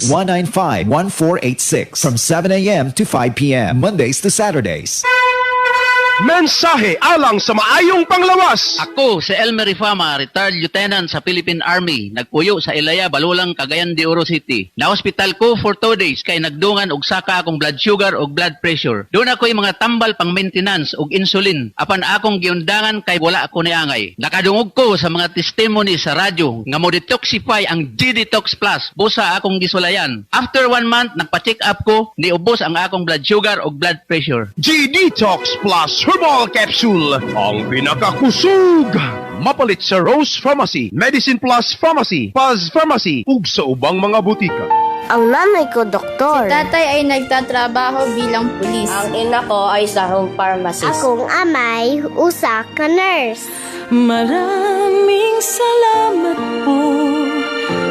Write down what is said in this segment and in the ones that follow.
195-1486 from 7 a.m. to 5 p.m. Mondays to Saturdays. Mensahe alang sa maayong panglawas. Ako si Elmer Rifama, retired lieutenant sa Philippine Army. Nagpuyo sa Ilaya, Balulang, Cagayan de Oro City. Na-hospital ko for 2 days kay nagdungan og saka akong blood sugar og blood pressure. Doon ako'y mga tambal pang maintenance og insulin. Apan akong giundangan kay wala ako niangay. Nakadungog ko sa mga testimony sa radyo nga mo detoxify ang G-Detox Plus. Busa akong gisulayan. After one month, nagpa-check up ko, niubos ang akong blood sugar og blood pressure. G-Detox Plus Herbal Capsule, ang pinakakusog. Mapalit sa Rose Pharmacy, Medicine Plus Pharmacy, Paz Pharmacy, ug sa ubang mga butika. Ang nanay ko, doktor. Si tatay ay nagtatrabaho bilang pulis. Ang ina ko ay isa home pharmacist. Akong amay, usa ka nurse. Maraming salamat po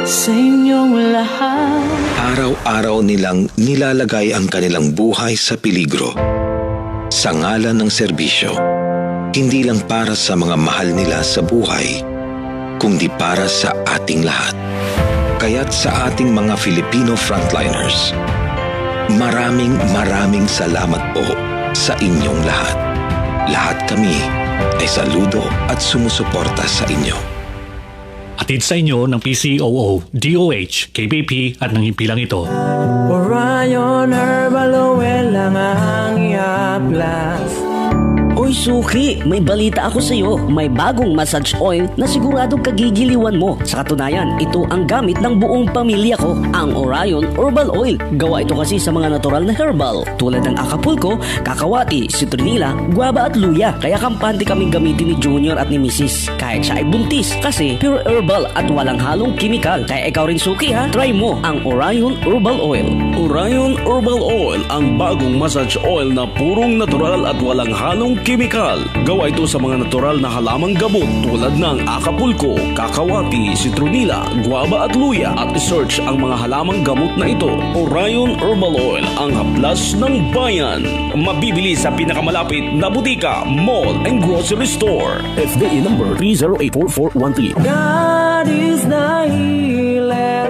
sa inyong lahat. Araw-araw nilang nilalagay ang kanilang buhay sa peligro. Sa ngalan ng serbisyo, hindi lang para sa mga mahal nila sa buhay, kundi para sa ating lahat. Kaya't sa ating mga Filipino frontliners, maraming maraming salamat po sa inyong lahat. Lahat kami ay saludo at sumusuporta sa inyo. Hatid sa inyo ng PCOO, DOH, KBP at ng himpilang ito. Orion Herbal Oil lang ang i-plus. Uy, suki, may balita ako sa'yo. May bagong massage oil na siguradong kagigiliwan mo. Sa katunayan, ito ang gamit ng buong pamilya ko, ang Orion Herbal Oil. Gawa ito kasi sa mga natural na herbal, tulad ng Acapulco, kakawati, citronilla, guava at luya. Kaya kampante kaming gamitin ni Junior at ni Mrs. Kahit siya ay buntis kasi pure herbal at walang halong kimikal. Kaya ikaw rin, suki, ha, try mo ang Orion Herbal Oil. Orion Herbal Oil, ang bagong massage oil na purong natural at walang halong kimikal. Gawa ito sa mga natural na halamang gamot tulad ng Acapulco, kakawati, citronilla, guava at luya, at search ang mga halamang gamot na ito. Orion Herbal Oil, ang haplas ng bayan. Mabibili sa pinakamalapit na butika, mall and grocery store. FDA number 3084413. God is the healer.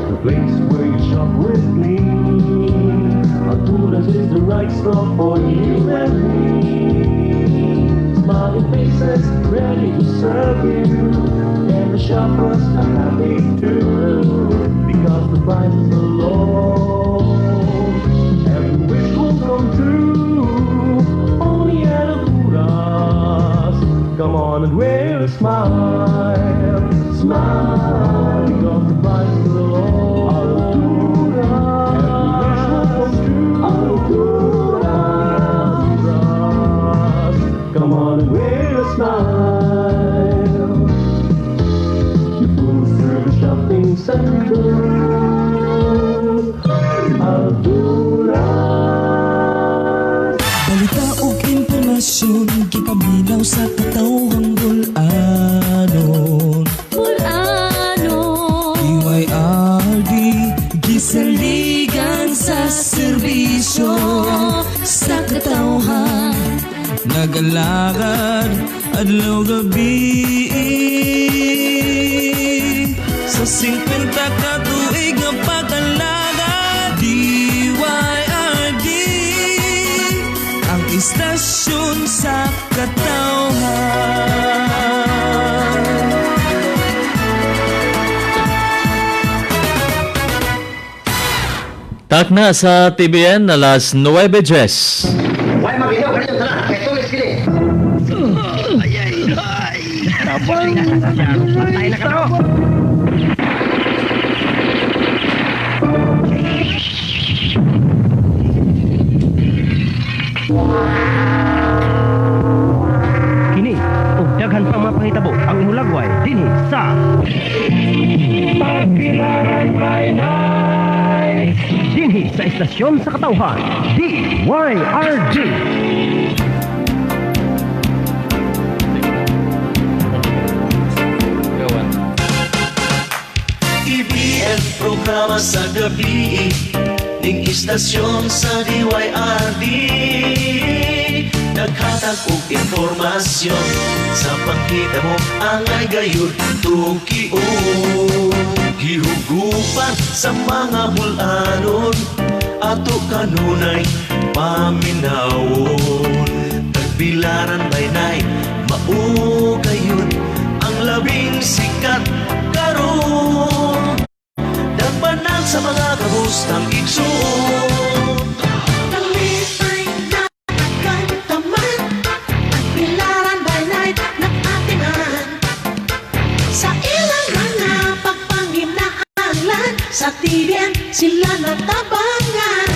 The place where you shop with me. Alturas is the right store for you and me. Smiling faces ready to serve you. And the shoppers are happy too. Because the prices are low. Every wish will come true. Only at Alturas. Come on and wear a smile. Smile. Because the prices are low. Alturas. Every wish will come true. Alturas. Come on and wear a smile. Your full service shopping center. Alturas. Balita ug impormasyon, gipaminaw sa katawhang bul-anon. Bul-anon. DYRD, gisaligan sa serbisyo sa katawhan. Nagalakad adlaw gabi sa 50 ka tuig nga pag-alagad. DYRD ang istasyon sa katawhan. Takna sa TBN, alas 9:10. Why maminaw ka rin tara? Kay tulis kini. Ay ay ay. Patay na ka to. Kini ug daghan pang mga panghitabo ang ihulagway dinhi sa Pagbilaran by Night. Dinhi sa istasyon sa katawhan, DYRD. TVN programa sa gabi ning istasyon sa DYRD. Naghatag og impormasyon sa panghitabo angay gayud tukion. Gihugupan sa mga bulanon, ato kanunay paminawon. Tagbilaran by night, mao gayud ang labing sikat karon. Dagbanan sa mga kabustang igsoon. Kalipay na nagkantaman, Tagbilaran by night nag-atiman. Sa ilang mga pagpanginahanglan, sa TVN sila natabangan.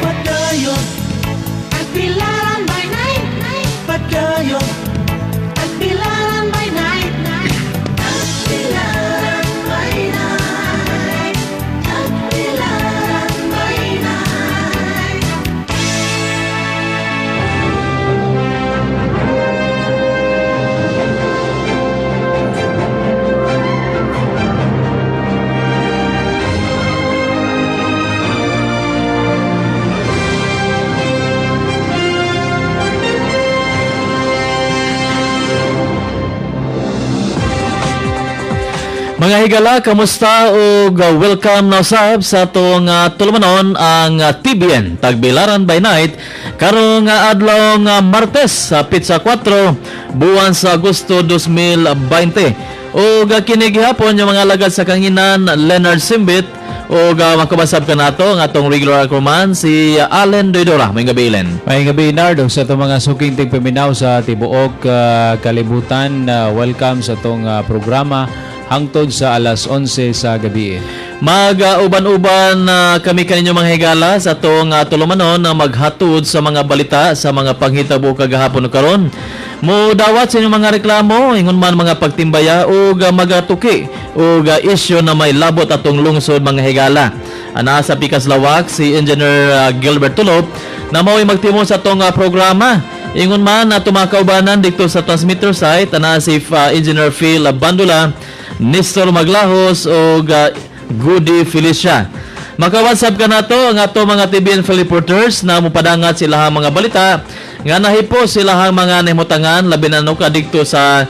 Padayon. Tagbilaran by night. Padayon. Tagbilaran by night. Tagbilaran by night. Tagbilaran by night. Mga higala, kamusta ug welcome na usab sa atong tulumanon ang TBN Tagbilaran by Night karong adlaw nga Martes sa Pizza 4 buwan sa Agosto 2020. Ug kini gihapon yung mga alagad sa kanginan Leonard Simbit ug makabasab ka nato ang atong regular anchorman si Allen Doydora. Maayong gabi, Allen. Maayong gabi, Nard, ug sa atong mga suking tigpaminaw sa tibuok kalibutan, welcome sa atong programa hangtod sa alas 11 sa gabi. Mag-uban-uban kami kaninyo mga higala sa atong tulumanon na maghatod sa mga balita sa mga panghitabo kagahapon ug karon. Mo dawat sa inyong mga reklamo, ingon man mga pagtimbaya ug magatuki ug isyu na may labot atong lungsod, mga higala. Ana sa Pikas Lawak si Engineer Gilbert Tulop na mao'y magtimon sa atong programa. Ingon man na tumakaubanan dito sa transmitter site ana si Engineer Phil Bandula, Nestor Maglahos ug Goody Felicia. Maka-WhatsApp ka nato ang ato mga TVN reporters na mupadangat sila ang mga balita nga nahipo sila ang mga nahimutangan, labi na no kadikto sa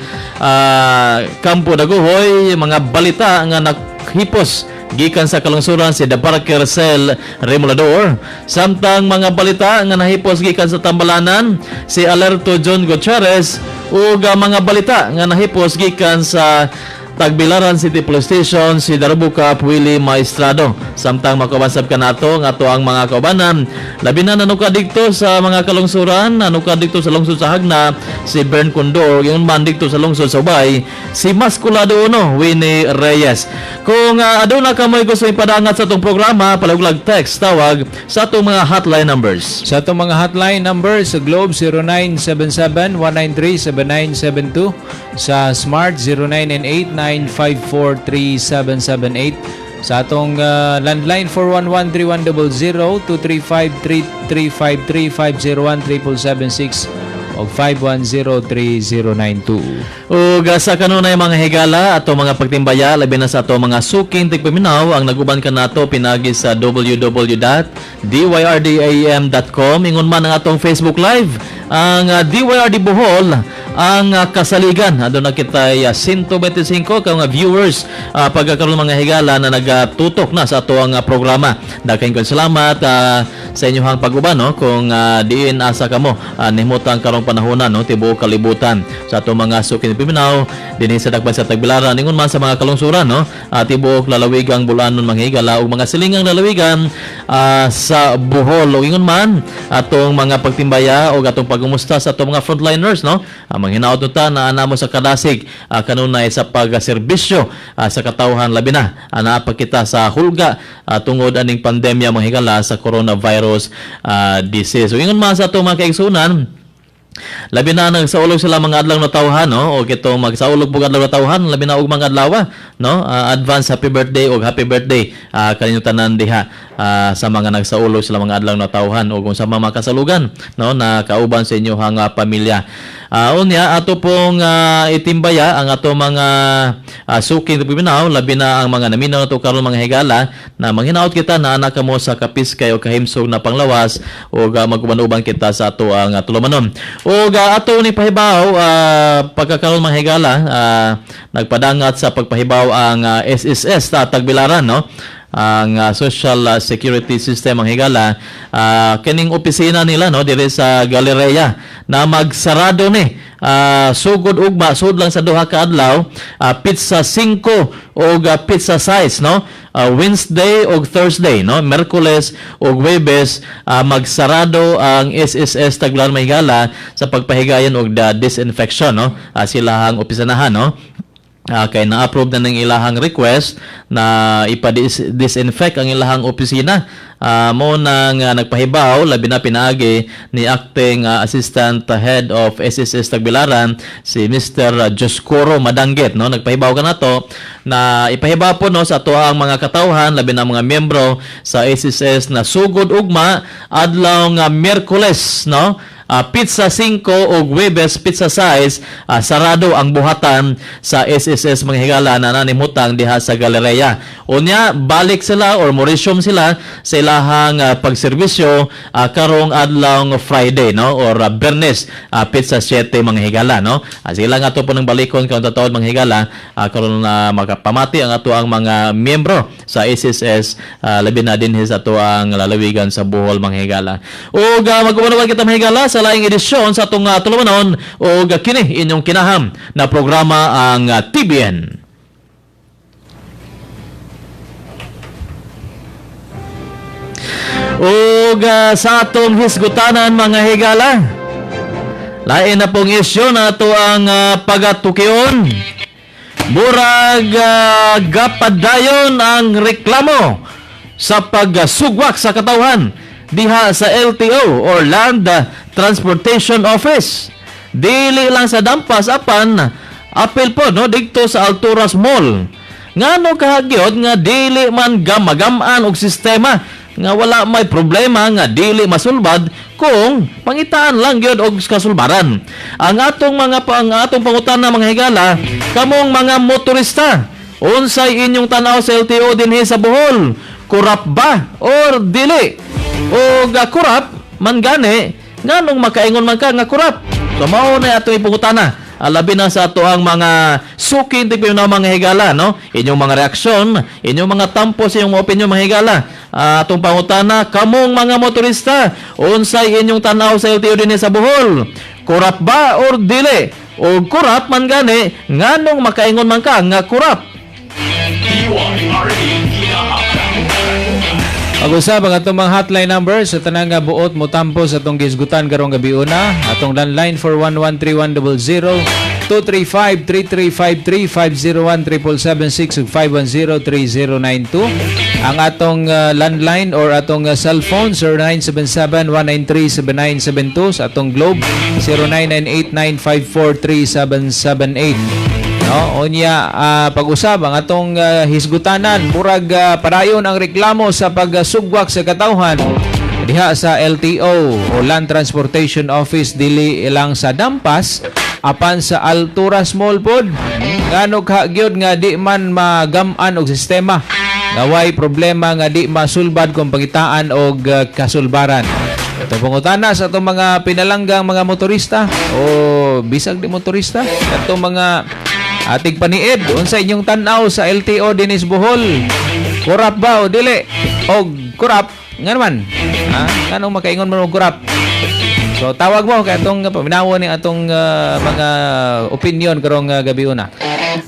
Kampo Dagohoy, mga balita nga naghipos gikan sa kalungsuran si Debarker Cel Remolador, samtang mga balita nga nahipos gikan sa Tambalanan si Alerto John Gutierrez, ug mga balita nga nahipos gikan sa Tagbilaran City Police Station si Darbuka Willie Maestrado. Samtang makawasab ka nato nga ato ang mga kaubanan, labi na nanuka dikto sa mga kalungsuran, nanuka dikto sa lungsod sa Jagna si Bern Condor, ingon man dikto sa lungsod sa Ubay si Maskulado Uno Winnie Reyes. Kung aduna ka mo'y gusto ipadangat sa atong programa, paluglag text, tawag sa atong mga hotline numbers. Sa atong mga hotline numbers sa Globe 0977-193-7972, sa Smart 0998-954-3778, sa atong landline 411-3100, 235-3353, 501-7776 o 510-3092. Ug sa kanunay mga higala ato mga pagtimbaya, labi na sa ato mga suking tigpaminaw ang naguban kanato pinagi sa www.dyrdam.com, ingon man ang atong Facebook Live ang DYRD Bohol ang kasaligan. Aduna kitay 125 ka mga viewers pagkakaroon mga higala na nagatutok na sa ato ang programa. Daghang salamat sa inyong pag-uban, no, kung diin asa kamo nihimutang karong panahona, no, tibuok kalibutan, sa ato mga suki paminaw dinhi sa dakbayan sa Tagbilaran, ingon man sa mga kalungsuran, no, tibuok lalawigang Bulanon, mga higala, ug mga silingang lalawigan sa Bohol. Ug ingon man atong mga pagtimbaya ug atong pagumusta sa atong mga frontliners, no, manghinaot ta na ana mo sa kadasig kanunay sa pagserbisyo sa katawhan, labi na ana pa kita sa hulga tungod aning pandemya, mga higala, sa coronavirus disease. So ingon man sa atong mga kaigsunan, labi na nagsaulog sila mga adlaw na tawhan, no, o kitong magsaulog pug adlaw na tawhan, labi na og mga adlaw, no, advance happy birthday og happy birthday kaninyo tanan diha. sa mga nagsaulog sila mga adlaw na tawhan o kung sa mga makasalugan, no, na kauban sa inyong pamilya. Unya ato pong itimbaya ang ato mga suki paminaw, labi na ang mga naminaw nato karon, mga higala, na manghinaot kita na anak kamo sa kapiskay o kahimsog na panglawas ug maguban-uban kita sa ato ang tulumanon. Ug ato ni pahibaw pagkakaron, mga higala, nagpadangat sa pagpahibaw ang SSS sa Tagbilaran, no, ang Social Security System, ang higala, kining opisina nila, no, diri sa Galleria na magsarado ni sugod ugma, sud lang sa 2 ka adlaw, petsa 5 og petsa 6, no, Wednesday og Thursday, no, Merkules og Huwebes, magsarado ang SSS Tagbilaran, mga higala, sa pagpahigayon og the disinfection, no, silahang opisinahan, no. Kay na-approve na ng ilahang request na ipa-disinfect ang ilahang opisina. Mo nang nagpahibaw, labi na pinaagi ni acting assistant head of SSS Tagbilaran, si Mr. Joscoro Madanggit, no, nagpahibaw ka nato na ipahibaw po, no, sa ato ang mga katawhan, labi na mga miyembro sa SSS, na sugod ugma adlaw nga Miyerkules, no, petsa 5 o Huwebes petsa 6, sarado ang buhatan sa SSS, mga higala, na nanimutang diha sa Galleria. Unya balik sila or mo-resume sila sa ilahang pagserbisyo karong adlaw Friday, no, or Bernes, petsa 7, mga higala, no. Sila nga to po ng balikon karon tataod, mga higala, karon na makapamati ang ato ang mga miyembro sa SSS, labi na dinhi sa ato ang lalawigan sa Bohol, mga higala. Ug mag-uban kita, mga higala, sa laing edisyon sa atong tulumanon ug kini inyong kinaham na programa, ang TBN. Ug sa atong hisgutanan, mga higala, lain na pong isyu na ato ang pagatukion. Murag gapadayon ang reklamo sa pagsugwak sa katawhan diha sa LTO or Land Transportation Office. Dili lang sa Dampas apan apil po, no, didto sa Alturas Mall. Ngano kahagyod nga dili man gamagam-an og sistema nga wala may problema nga dili masulbad kung pangitaan lang gyud og kasulbaran? Ang atong pangutana, mga higala, kamong mga motorista, unsay inyong tan-aw sa LTO dinhi sa Bohol? Kurap ba or dili? O kurap man gani, nganong makaingon man ka nga kurap? So mao na atong ipangutana. Labi na sa ato ang mga suki tipo na mga higala, no, inyong mga reaksyon, inyong mga tampo sa inyong opinion, mga higala. Atong pangutana, kamong mga motorista, unsay inyong tan-aw sa LTO dinhi sa Bohol? Kurap ba or dili? O kurap man gani, nganong makaingon man ka nga kurap? Pag-usab ang atong mga hotline number sa tanang nga buot mo tampo sa atong gisgutan karong gabi una. Atong landline 4113100, 235-3353, 501-7776 ug 510-3092. Ang atong landline or atong cellphone 0977-193-7972, sa atong Globe 0998-954-3778. No, unya pag-usab ang atong hisgutanan, murag padayon ang reklamo sa pagsugwak sa katawhan diha sa LTO o Land Transportation Office, dili lang sa Dampas apan sa Alturas Mall pod. Ngano kagyod nga di man magam-an og sistema nga way problema nga di masulbad kung pangitaan og kasulbaran? Ito pangutana sa atong mga pinalanggang mga motorista o bisag di motorista, atong mga ating paniid, unsa inyong tan-aw sa LTO dinis Bohol? Kurap ba o dili? Og kurap nga naman, ha? Nganong makaingon man og kurap? So tawag mo kay atong paminawo ni atong mga opinion karong gabi una.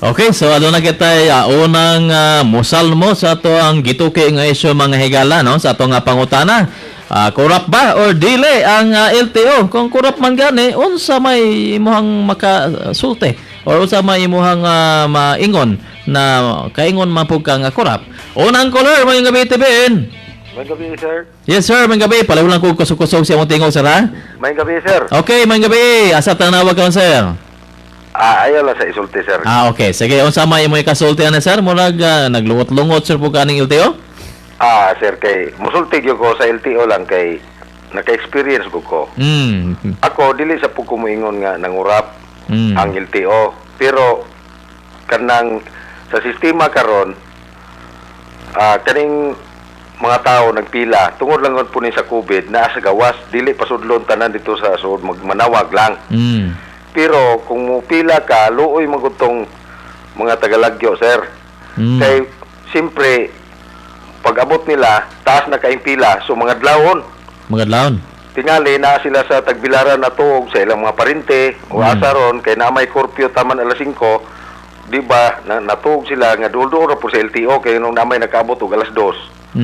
Okay, so ano na kita unang musalmo sa ato ang gituki nga isyu, mga higala, no, sa atong pangutana. Kurap ba or dili ang LTO? Kung kurap man gani, unsa may imuhang makasulti or unsa may imuhang maingon na kaingon man pud ka nga kurap? Unang caller, mayong gabi, TBN. May gabi, sir. Yes, sir, mayong gabi. Palaw lang ko kusog-kusog sa imong tingog, sir, ha? May gabi, sir. Okay, mayong gabi. Asa tanawag karon, sir? Ayaw lang sa isulti, sir. Ah, okay. Sige, unsa may imong kasulti ana, sir? Murag naglungot-lungot sir po kaning LTO? Ah, sir, kay musulti gyud ko sa LTO lang kay naka-experience ko. Ako dili sa pud ko moingon nga nangurap ang LTO, pero kanang sa sistema karon, kaning mga tao nagpila tungod lang po ni sa COVID naa sa gawas, dili pasudlon tanan dito sa sud, magmanawag lang. Pero kung mupila ka, luoy magutong mga tagalagyo, sir. Kay siyempre pag abot nila, taas na kaayong pila, so mga dlawon. Mga dlawon. Tingali na sila sa Tagbilaran na tuog sa ilang mga parente o asa ron kay na may curfew taman alas 5, di ba, na, natuog sila nga duol-duol ra po sa LTO kay nung namay nakaabot og alas 2.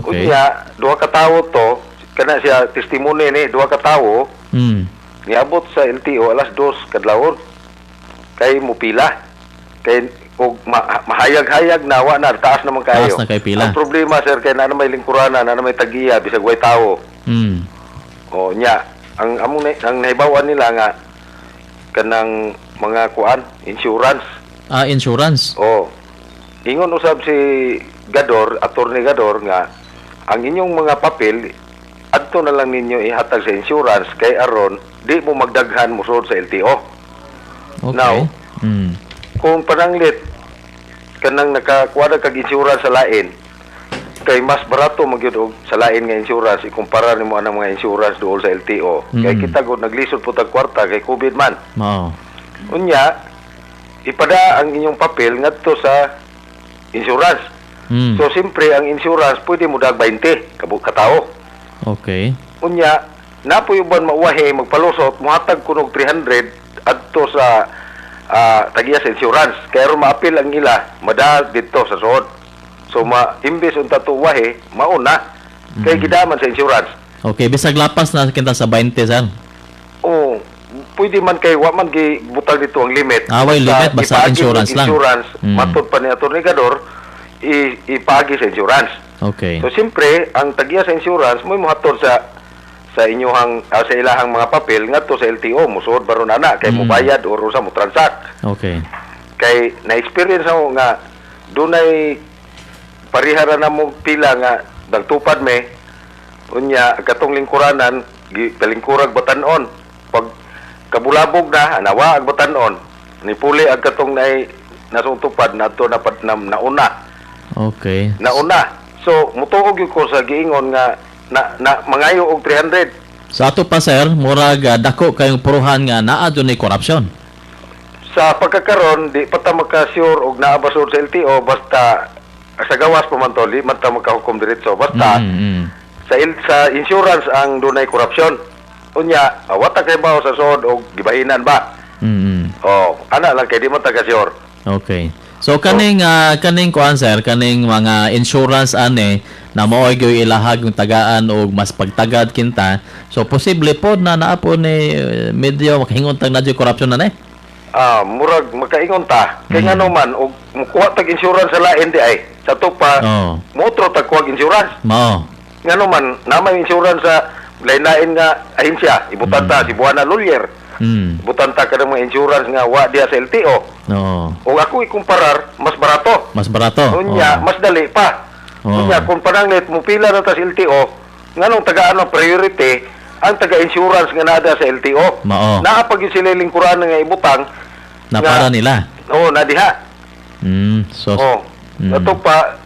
Unya, duha ka tawo to, kana siya testimony ni duha ka tawo niabot sa LTO alas 2 kadlawon kay mupila kay og mahayag-hayag na wa na, taas naman kayo. Taas na kay pila. Ang problema, sir, kay na may lingkurana, na may tagiya bisag way tawo. O nya, ang among ang nahibaw-an nila nga kanang mga kuan insurance. Ah, insurance. O ingon usab si Gador, Attorney Gador, nga ang inyong mga papel adto na lang ninyo ihatag sa insurance kay aron di mo magdaghan mosud sa LTO. Now, kung pananglit kanang nakakuha na kag insurance sa lain kay mas barato magyud og sa lain nga insurance ikumpara nimo anang mga insurance duol sa LTO. Kay kita gud naglisod po tag kwarta kay COVID man. Mao. Unya, ipada ang inyong papel ngadto sa insurance. So siyempre ang insurance pwede mo dag 20 katao. Unya, napoy uban mauwahi magpalusot, muhatag kunog 300 adto sa tagiya sa insurance. Kaya aron maapil ang ila, mada dito sa suod. So ma imbes unta to uwahi, mauna kay gidaman sa insurance. Okay, bisag lapas na kita sa 20, sir. Oh, pwede man kay wa man gi butang dito ang limit. Ah, way limit, basta ipaagi insurance lang. insurance, matod pa ni Atty. Gador, ipaagi sa insurance. So siyempre, ang tagiya sa insurance mo'y mohatod sa inyuhang sa ilahang mga papel ngadto sa LTO, musuod baron ana kay mobayad or usa mo transact. Kay na-experience ako nga dunay parihara na mo pila nga nagtupad me, unya katong lingkuranan gi palingkurag batanon, pag kabulabog na anawa ang batanon ni puli ang katong nay nasungtupad nato na na, nauna. Nauna, so mutuog gyud ko sa giingon nga na mangayo og 300. Sa ato pa, sir, murag dako kayong puruhan nga naa dun ni corruption. Sa pagkakaron di pa ta maka-sure og naa ba sud sa LTO, basta sa gawas pa man to, di man ta makahukom diretso, basta sa insurance ang dunay corruption. Unya, wa ta kay bawo sa sod og gibahinan ba. Oh, ana lang kay di man ta ka-sure. Okay. So kaning kuan, sir, kaning mga insurance ane na maoy gyud ilahag yung tagaan og mas pagtagad kinta. So posible pod na naa po ni medyo makahingon tag na corruption na ni. Ah, murag makaingon ta. Kay ngano man og mukuha tag insurance sa lain di ay. Sa to pa motro tag kuha insurance. Mao. Ngano man na may insurance sa lain-lain nga ahensya, ibutan ta si Buana Lulyer. Ibutan ta kanang mga insurance nga wa diya sa LTO. Og ako ikumparar, mas barato. Mas barato. Unya, mas dali pa. Unya, kung pananglit mo pila na ta sa LTO, nganong tagaan ang priority ang taga-insurance nga naa sa LTO. Mao. Naa pag yun sila lingkuran nga ibutang Na para nila. Oo, na diha. So Oh. Ato pa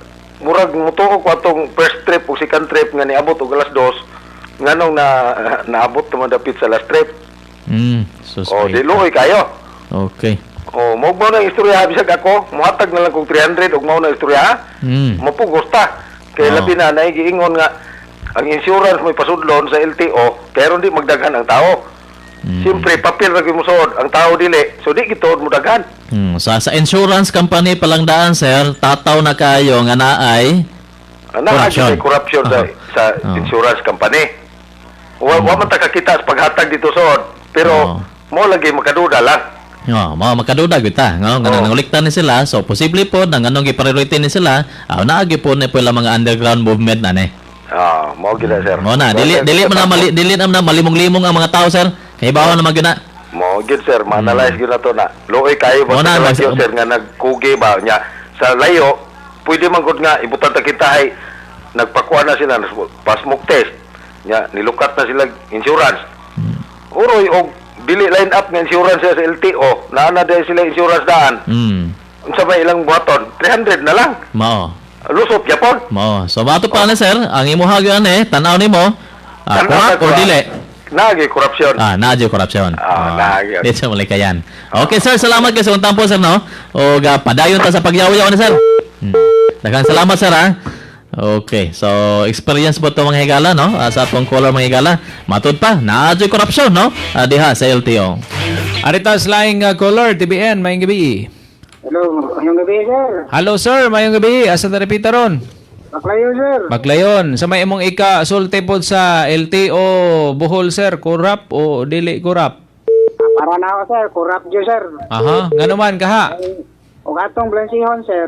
murag mutuo ko atong first trip o second trip nga niabot og alas 2, nganong na naabot naman dapit sa last trip. So Oh, di luoy kayo. Oh, mo mo na istorya bisag ako, muhatag na lang kog 300 ug mao na istorya. Ha? Mapugos ta. Kay labi na naigiingon nga ang insurance mo'y pasudlon sa LTO pero hindi magdaghan ang tao. Siyempre papel ra gyud mosuod ang tao dili. So di gituod mo daghan. Sa insurance company pa lang daan, sir, tataw na kayo nga naay Ana corruption. corruption, corruption sa insurance company. Wa man ta kakita sa paghatag dito suod, pero mo lagi makaduda lang. Oh, mga makaduda gyud ta. Nga nga nanguliktan ni sila, so posible po na nganong gi-priority ni sila, naa gyud po ni pula mga underground movement na ni. Ah, mao gyud na, sir. Mo na, dili Sir, dili man na mali, dili na malimong-limong ang mga tao, sir. Kay bawo na man gyud na. Mao gyud, sir, ma-analyze gyud na to na. Luoy kayo Mo na, ba sir nga nagkugi ba nya sa layo, pwede man gud nga ibutan ta kita ay Nagpakuha na sila ng pa-smoke test. Nya nilukat na sila insurance. Uroy og dili line up nga insurance sa LTO, naa na dahil sila insurance daan. Unsa ba ilang buhaton? 300 na lang. Mao. Lusot gyapon. Mao. So mato pa na sir, ang imuha gyud eh, tan-aw nimo. Tan-aw Corrupt na or dili? Naagi korupsyon. Ah, naa gyud korupsyon. Ah, naagi. Di siya malikayan. Okay sir, salamat kay sa imong tampo sir no. O padayon ta sa pagyaw-yaw ni sir. Daghang salamat sir ha. Okay, so experience po ito mga higala, no? Sa atong caller mga higala. Matud pa, naa gyud korupsyon, no? Diha sa LTO. Aritas laing caller TBN, maayong gabi. Hello, mayong gabi, sir. Hello sir, maayong gabi. Asa ta repita ron? Baklayo, sir. Baclayon, sa may imong ika sulti pod sa LTO Bohol sir, corrupt o dili corrupt? Para na ako, sir. Corrupt yun, sir. Aha, ngano man kaha? O atong blansihon, sir.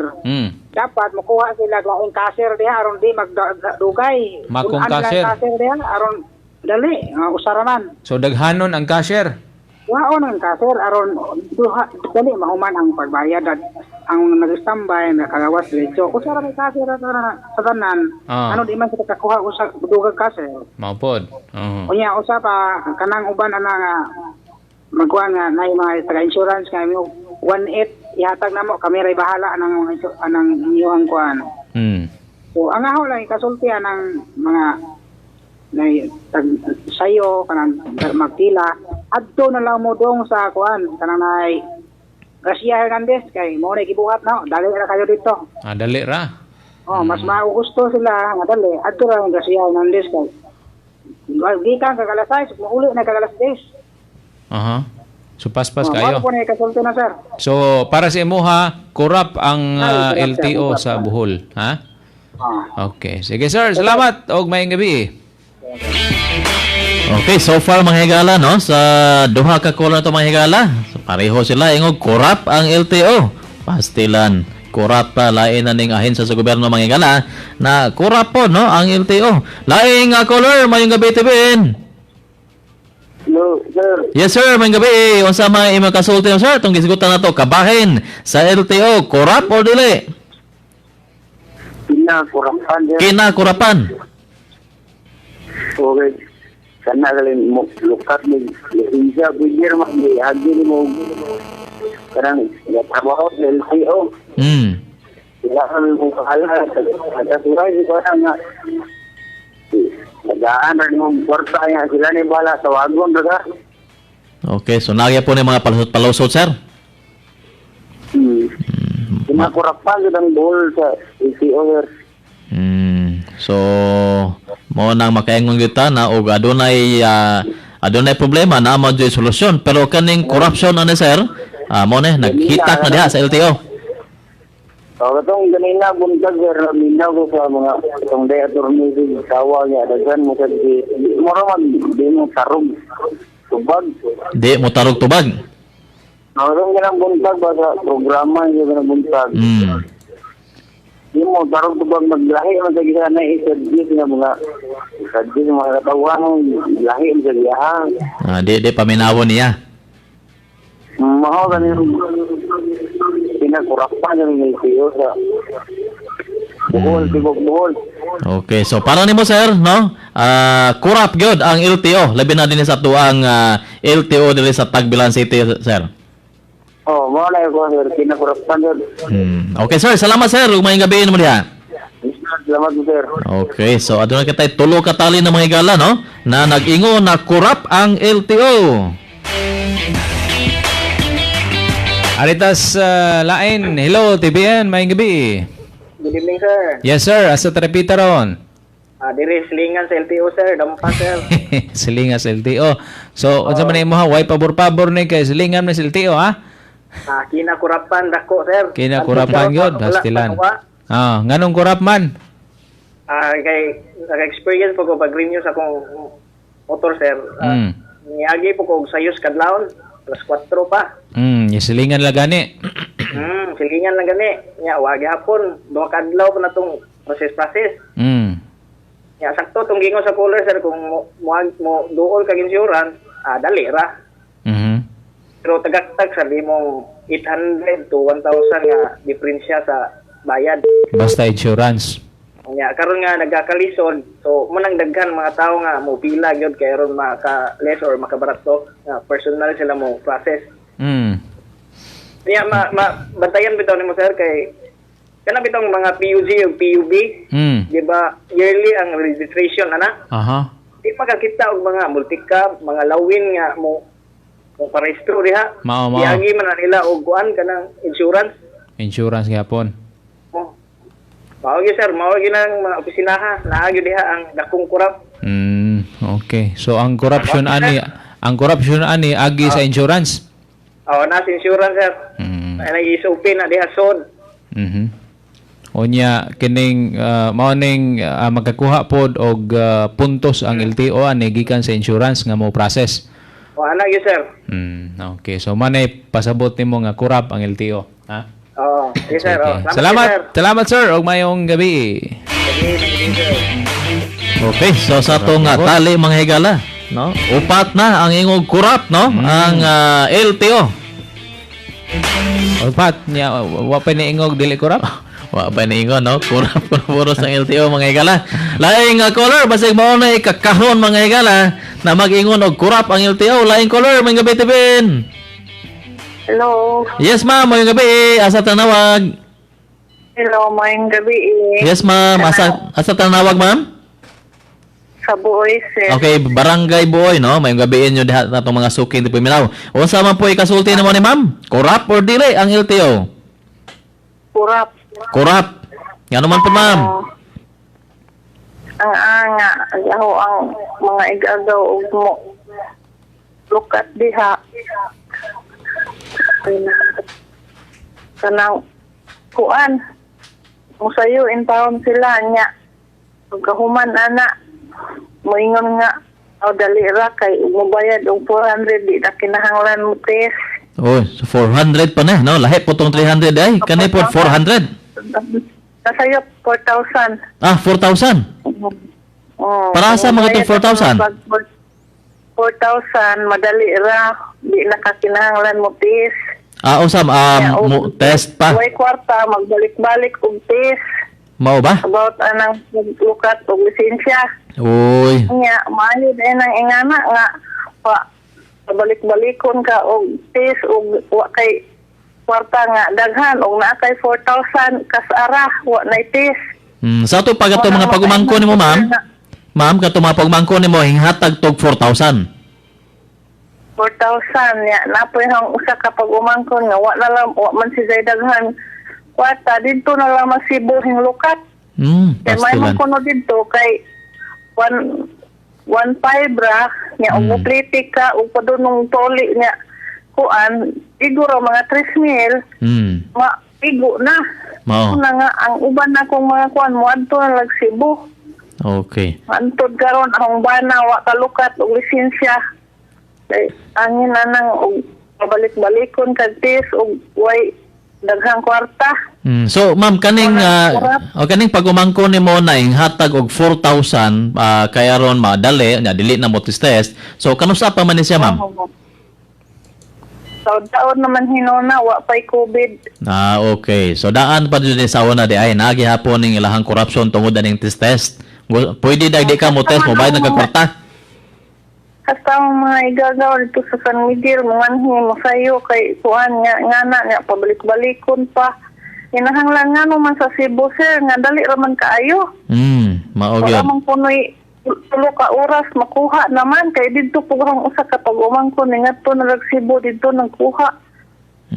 Dapat makuha sila laing cashier diha aron di magdugay. Makong Kung ano lang cashier. Cashier diha aron dali, nga usaraman. So daghanon ang cashier. Waon ang cashier aron duha dali mahuman ang pagbayad at ang nag-standby nakagawas diretso. Usara may cashier at sa tanan. Ano di man sila kakuha usa dugag cashier. Mao pod. Oo. Unya usa pa kanang uban ana nga magkuha nga nay mga taga-insurance nga mo 1.8 ihatag namo kami ray bahala anang mga anang inyong kuan. So ang aho lang ikasulti anang mga nay tag sayo kanang magpila adto na lang mo dong sa kuan kanang nay Garcia Hernandez kay mo na gibuhat na dali ra kayo dito. Ah, dali ra. Oh, mas magugusto sila nga dali adto ra ang Garcia Hernandez kay gikan kag alas 6, muuli na kag alas 10. Aha. So paspas Oh, kayo. mao po na ikasulti na sir. So para sa imuha, corrupt ang Ay, corrupt, sir. LTO Corrupt, sa sir. Bohol, ha? Ah. Okay. Sige sir, salamat og maayong gabi. Okay, so far mga higala, no? Sa duha ka caller to mga higala. So, pareho sila ingog corrupt ang LTO. Pastilan, corrupt pa lain na ning ahensya sa gobyerno mga higala na corrupt po no ang LTO. Laing caller, mayong gabi TVN. Hello, sir. Yes sir, mayong gabi. Unsa may imong kasulti sir tong gisgutan nato kabahin sa LTO, corrupt or dili? Kinakurapan, sir. Kinakurapan. Okay. Kana galing mo lukat ni lisensya bigir man di agi ni mo kanang trabaho sa LTO. Sila kami mong kahala sa si ko nga nagaan rin mong kwarta niya sila ni bala tawagon ra. Okay, so nagya po ni mga palusot-palusot sir. Kinakurapan jud ang Bohol sa LTO, sir. So mo nang makaingon kita na og adunay adunay problema na mo jud solusyon pero kaning corruption ani sir, mo ni naghitak na diha sa LTO. So, katong ganina buntag sir, minaw ko sa mga itong day attorney tawa niya daghan mo kag di mo ra man di mo tarog tubag. Di mo tarog tubag. No, katong ganang buntag ba sa programa niya ganang buntag. Di mo tarog tubag maglahi man sa gisa na i-service nga mga service mga katawan lahi man sa giyaha. Ah, di paminawon niya. Mao ganin pinakurapan ng LTO sa Bohol, tibok Bohol. Okay, so para nimo sir, no? Corrupt gyud ang LTO, labi na din sa tuang LTO diri sa Tagbilaran City, sir. Oh, mao na ko sir, kinakurapan sir. Okay sir, salamat sir. Ug maayong gabi nimo diha. Salamat sir. Okay, so aduna kitay tulo ka tali ng mga higala, no? Na nag-ingon na corrupt ang LTO. Aritas lain. Hello TBN, maayong gabi. Good evening, sir. Yes sir, asa ta repita ron? Ah, dire silingan sa LTO, sir. Dampa, sir. Silingan sa LTO. So, unsa man imo ha? Way pabor-pabor ni kay silingan man sa LTO ha? Ah, kinakurapan dako, sir. Kinakurapan gyud, Wala, hastilan. wala. Ah, nganong kurap man? Ah, kay naka-experience po ko pag-renew sa akong motor, sir. Ah, niagi po ko og sayos kadlawon, alas 4 pa. Silingan lang gani. Silingan lang gani. Nya wa gihapon, duha ka adlaw pa na tong process-process. Nya sakto tong gingon sa caller sir kung mo duol kag insurance, dali ra. Pero tagaktag sa mong 800 to 1,000 nga diferensya sa bayad. Basta insurance. Nya karon nga nagkakalisod, so mo nang daghan mga tao nga mo pila gyud kay aron maka less or makabarato nga personal sila mo process. Nya ma, ma bantayan bitaw nimo, sir, kay kana bitong mga PUG ug PUB, di ba yearly ang registration ana? Di makakita og mga multicab, mga lawin nga mo mo parehistro diha. Mao, mao. Giagi man na nila og kuan kanang insurance. Insurance gyapon. Oh. Mao gyud, sir, mao gyud ang mga opisinaha, naa gyud diha ang dakong kurap. Okay. So ang corruption ani agi sa insurance. Oh, na sa insurance, sir. Ay nag-SOP na diha sod. Unya kining mao ning magkakuha pod og puntos ang LTO ani gikan sa insurance nga mo process. O ana gyud, sir. Okay. So manay pasabot nimo nga corrupt ang LTO, ha? Oo, yes, sir. Okay. Oh, Salamat. Sir. Salamat, sir, og mayong gabi. Gabi, sir. Okay, so sa atong tali mga higala, no? Upat na ang ingog kurap, no? Ang LTO. Upat nya wa pa ni ingog dili corrupt. Wa pa ni ingon, no? Kurap puro sa LTO mga higala. Laing caller, basig mao na ikakahon mga higala na mag-ingon og kurap ang LTO. Laing caller, may gabi tibin. Hello. Yes, ma'am, may gabi. Asa tanawag? Hello, maayong gabi eh. Yes, ma'am. Asa tanawag, ma'am? Sa Buoy, sir. Okay, Barangay Buoy, no? May gabi inyo diha na itong mga suki di Pumilaw. Unsa man po ikasulti namo ni ma'am? Corrupt or dili ang LTO? Kurap. Corrupt. Ngano man po, ma'am? Ang anga, agaho ang mga igagaw og mo. Lukat diha. Kanang kuan. Musayo in town sila nya. Pagkahuman ana, moingon nga o dali ra kay mobayad og 400, di na kinahanglan mo test. Oh, so 400 pa na, no? Lahi po tong 300 ay. Kani po 400. Nasayo 4,000. Ah, 4,000. Oh, Para sa mga itong 4,000? 4,000, madali ra. Di na ka kinahanglan mo test. Ah, usam mo test pa. Way kwarta, magbalik-balik og test. Mao ba? About anang lukat og lisensya. Uy. Nya, maayo din ang ingana nga pa balik-balikon ka og test og wa kay kwarta nga daghan og naa kay 4,000 kasara wa nay test. Sa ato pag ato mga pagumangko nimo, ma'am. Ma'am, kato mga pagumangko nimo hinghatag tog 4,000. 4,000 nya napoy hang usa ka pag-umangkon nga wa na lang, wa man si Zay daghan kwarta, didto na lang masibo hinglukat. Kay may man Pastilan. kuno didto kay one one five ra nya og mupliti ka og padunong toli nya kuan siguro mga 3 mil ma igo na. Mao. Na nga ang uban na kong mga kuan moadto na lag Cebu. Antod karon akong bana wa kalukat og lisensya. Kay angin na nang og pabalik-balikon kag test og way daghang kwarta. So, ma'am, kaning o kaning pagumangko nimo na hatag og 4,000 kaya ron madali nya dili na mo test. So, kanusa pa man ni siya, ma'am? So daon naman hinuna, wa pay COVID. Ah, okay. So daan pa jud ni sa una di ay naagi hapon ning ilahang corruption tungod aning test test. Pwede dag di ka mo test mo bayad nagka kwarta. Hasta ang mga igagaw dito sa San Miguel, manganhi mo sayo kay kuan nga ngana nga pabalik-balikon pa. Kinahanglan nga man sa Cebu, sir, nga dali ra man kaayo. Mao Wala gyud. man kunoy 3 ka oras makuha naman kay didto po ang usa ka pag-umangkon ni ngadto na lag Cebu didto nagkuha.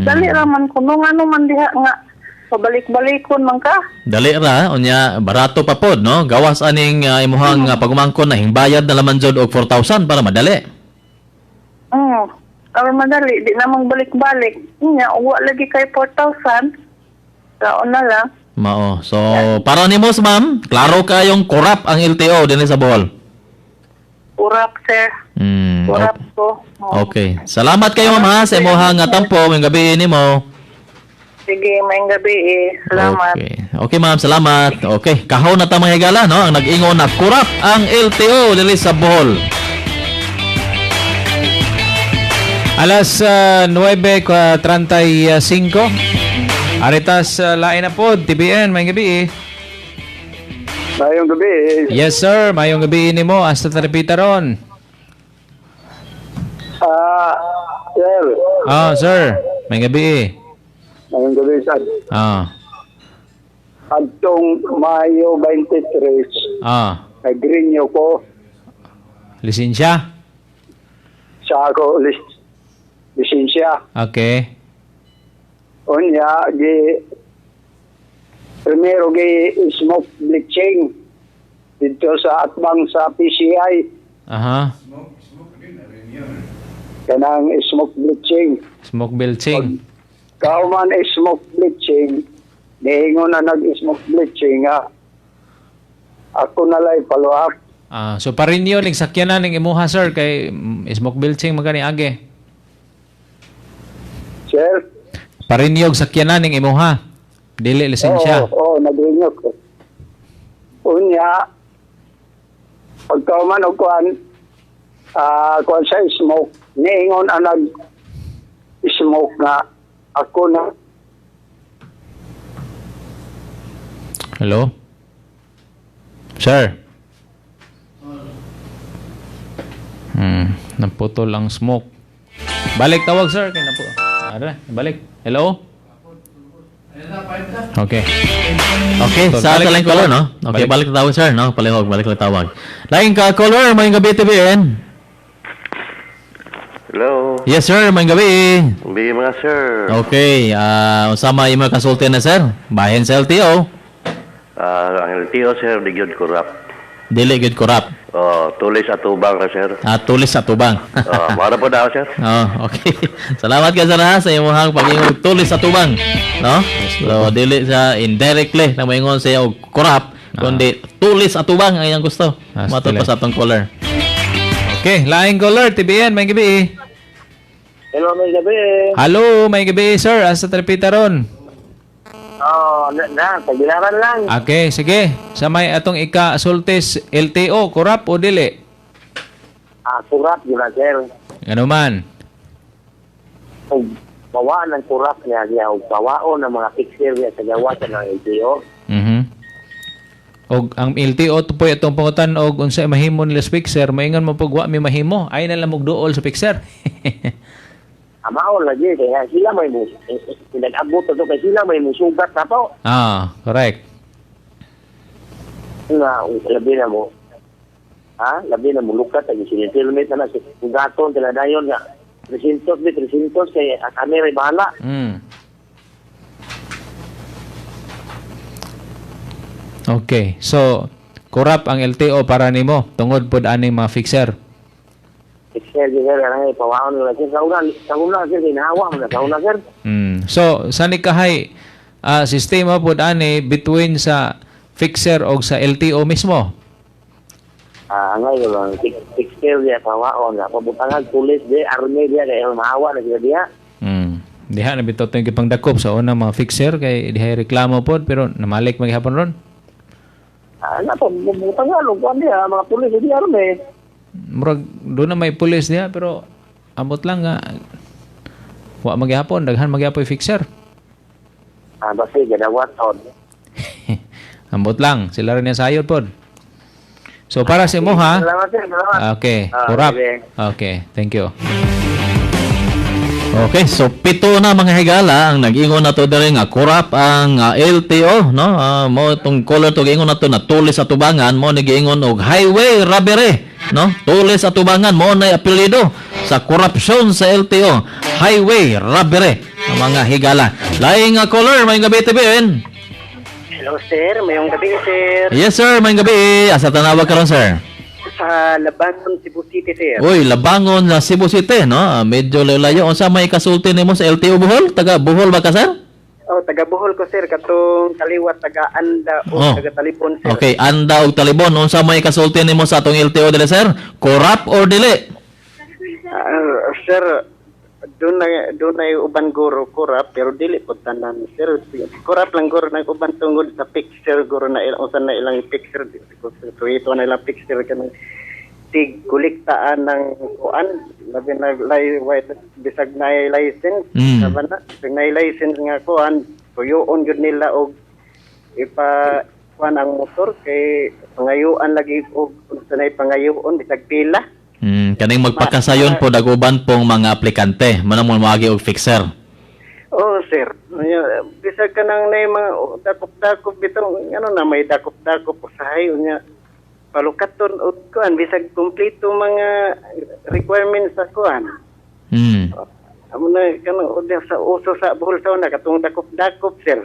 Dali ra man kuno, ngano man diha nga pabalik-balikon man ka. Dali ra unya barato pa pod, no? Gawas aning imuhang pagumangkon na hingbayad na laman jud og 4,000 para madali. Aron madali, di namang balik-balik. Nya, uwa lagi kay 4,000. Kaon na lang. Mao. So para nimo, ma'am, klaro kayong corrupt ang LTO dinhi sa Bohol. Urap, sir. Urap ko. Okay. Salamat kayo, ma'am, ha, sa imuhang tampo ngayong gabi nimo. Sige, maayong gabi eh. Salamat. Okay. Okay, ma'am, salamat. Okay, kahaw na ta mga higala, no? Ang nag-ingon na corrupt ang LTO diri sa Bohol. Alas 9:35. Aritas lain na po, TBN, may gabi eh. Mayong gabi. Yes sir, mayong gabi nimo asa taripita ron. Sir. Ah, sir, may gabi. Mayong gabi sad. Adtong Mayo 23. Nag-renew ko Lisensya? Sa ako lisensya. Okay. Unya gi primero gi smoke bleaching dito sa atbang sa PCI. Kanang smoke bleaching. Smoke belching. Kauman smoke bleaching, niingon na nag-smoke bleaching nga ako na lay follow up. Ah, so parinyo ning sakyanan ning imuha sir kay smoke belching man kani age. Sir? Parinyo og sakyanan ning imuha. Dili lisensya. Oo, nag-renew ko. Unya, pagkauman og kuan, kuan sa smoke, niingon ang nag-smoke nga ako na. Hello? Sir? Naputol ang smoke. Balik tawag sir kay napu. Ara, balik. Hello? Okay. Okay, So, sa balik laing caller, no? Okay, Balik. balik na tawag, sir, no? Palihog, balik na tawag. Laing ka caller, may gabi TVN. Hello. Yes, sir, may gabi. Gabi mga sir. Okay, unsa may imo kasulti na sir? Bahin sa LTO. Ang LTO sir, di gyud corrupt. Dili gyud corrupt. Oh, tulis at tubang ra sir. Ah, tulis sa tubang. Oh, mara po daw sir. Oh, okay. Salamat ka sir ha, sa imong pag-ingon tulis sa tubang, no? So dili sa indirectly na moingon siya og corrupt, kundi tulis sa tubang ang iyang gusto. Matod pa sa atong caller. Okay, laing caller TBN, may gabi. Hello, may gabi. Hello, may gabi sir. Asa tripita ron? Oh, na, tagbilaran lang. Okay, sige. Sa may atong ika-sultis LTO, corrupt o dili? Kurap, yun na, sir. Ano man? Ug bawaan ng kurap niya, niya, ug bawaon ng mga fixer niya sa gawa sa ng LTO. Og ang LTO tupoy atong pangutan og unsay mahimo nila sa fixer, maingon mo pag wa mi mahimo, ay na lang og duol sa fixer. Amao lagi kaya sila may mus pinag-abot to kay sila may musugat na to. Correct. Nga labi na mo. Ha? Labi na mo lukat ang sinitilmit na na sugaton sila dayon nga 300 bi 300 kay kami ray bahala. Okay. So, corrupt ang LTO para nimo tungod pod aning mga fixer. Fixer gyud sir ang pawaon nila sir sa una sir kay nahawa mo na sa una sir. So, sa nikahay sistema pod ani between sa fixer og sa LTO mismo. Angay lang fixer diya pawaon na pabutangan pulis di army diya kay mahawa na sila diya. Diha na bitaw tong gipangdakop sa unang mga fixer kay diha reklamo pod pero namalik maghapon ron. Na pabutangan og kuan diya mga pulis di army. Murag doon na may pulis diha pero amot lang nga wa maghapon daghan maghapoy fixer. Basta gadawat on. Ambot lang sila rin yung sayod pod. So para sa imo ha. Salamat sir, salamat. Okay, corrupt. Okay, thank you. Okay, so 7 na mga higala ang nag-ingon na to diri nga corrupt ang LTO, no? Mo itong caller to giingon na to na tulis sa tubangan, mo ni giingon og highway robbery, no? Tulis sa tubangan mo na apelyido sa korupsyon sa LTO, highway robbery ang mga higala. Laing caller, may gabi TVN. Hello sir, mayong gabi sir. Yes sir, may gabi. Asa tanawag karon sir? Sa Labangon, Cebu City sir. Uy, Labangon sa Cebu City, no? Medyo layo. Unsa may kasulti nimo sa LTO Bohol? Taga Bohol ba ka sir? Oh, taga Bohol ko sir, katong kaliwat taga Anda o taga Talibon sir. Okay, Anda og Talibon. Unsa may kasulti nimo sa atong LTO dili sir? Corrupt or dili? Sir, doon na uban guro corrupt pero dili po tanan sir. Corrupt lang guro nang uban tungod sa picture guro na ilang usan na ilang picture tuwito na ilang picture kanang tig kolektaan ng kuan labi na lay white bisag na license saban na bisag na license nga kuan tuyoon gyud nila og ipa kuan ang motor kay pangayuan lagi og unsa nay pangayoon bisag pila. Kaning magpakasayon po daguban pong mga aplikante, manang mo moagi og fixer. Oh, sir. Bisag kanang nay mga dakop-dakop bitaw, ano na may dakop-dakop usahay unya palukaton og kuan bisag kumpleto mga requirements sa kuan. Amo na kanang sa uso sa Bohol sa una katong dakop-dakop, sir.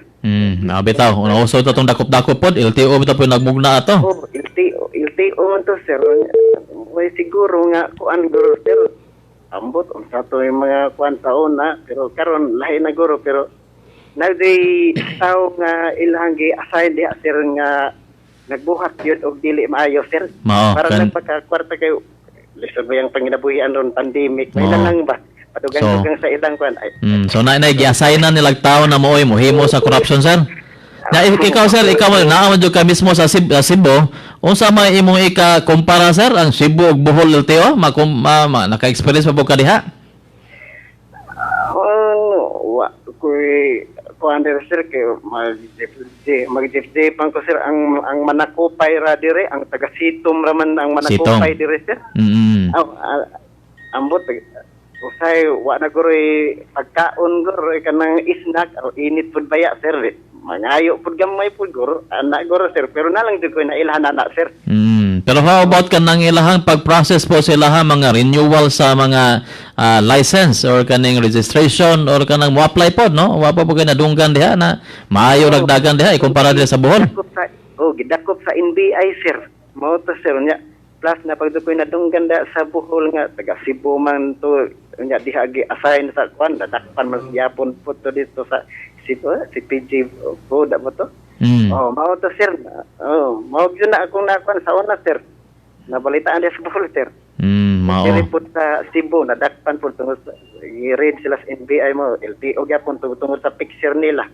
Na bitaw, una uso to tong dakop-dakop pod, LTO bitaw po nagmugna ato. Oh, LTO man to, sir. Way siguro nga kuan guro, sir. Ambot unsa to yung mga kuan taon na, pero karon lahi na guro, pero nagday tao nga ilang gi-assign diha, sir, nga nagbuhat yun og dili maayo, sir. Mao, para lang pagkakwarta kayo lisod ba yung panginabuhian ron pandemic may lang ba padugang-dugang sa ilang kuan. Ay, So na gi-assign na nilag tao na mooy mohimo sa corruption, sir. Na ikaw, sir, ikaw naa man jud ka mismo sa Cebu, unsa may imong ika-kumpara, sir, ang Cebu ug Bohol LTO? Naka-experience pa po ka diha? Wa koy kuan dire, sir, kay mag-jeep ko, sir, ang manakupay ra dire, ang taga Sitom ra man ang manakupay dire, sir. Ambot usay wa na guroy pagkaon guro kanang isnak o init pud baya, sir. Mangayo pud gamay pud guro anak guro, sir, pero nalang jud ko na ilhan anak, sir. Pero how about kanang ilahang pag-process po sa ilahang mga renewal sa mga license or kaning registration or kanang mo-apply pod, no? Wa pa po kay nadunggan diha na maayo ragdagan diha ikumpara diha sa Bohol. Gidakop sa NBI, sir. Mao to, sir, nya plus na pag koy nadunggan da sa Bohol nga taga Cebu man to nya diha gi-assign sa kuan dadakpan man gyapon po to dito sa Cebu, si PG po da mo to. Oh, mao to, sir. Oh, mao gyud na akong nakuan sa una, sir. Nabalitaan diha sa Bohol, sir. Mao. Diri po sa Cebu nadakpan po tungod sa i-raid sila sa NBI mo, LTO gyapon tungod sa picture nila.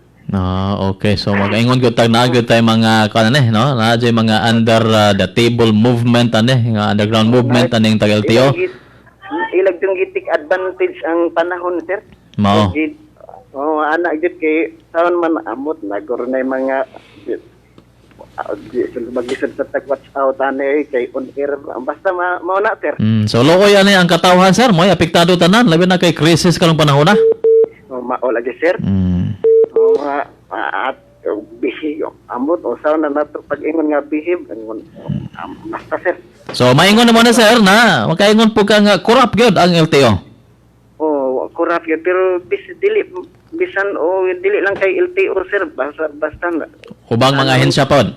Okay. So mag-ingon gyud tag naa gyud tay mga kuan eh, no? Naa gyud mga under the table movement ani, nga underground movement aning tag LTO. Ilag yung gitik advantage ang panahon, sir. Mao. Oh, anak gyud kay taon man amot na guro na mga maglisod sa tag watch out ani kay on air basta mao na, sir. So looy ani ang katawhan, sir, moy apektado tanan labi na kay crisis karong panahon na. Oh, mao lagi, sir. Oh, at bihig amot usaw na nato pag-ingon nga bihib basta, sir. So maingon na mo na, sir, na makaingon po ka nga corrupt gyud ang LTO. Oh, corrupt gyud pero bis dili bisan o dili lang kay LTO, sir, basta na. Ubang mga ahensya pod.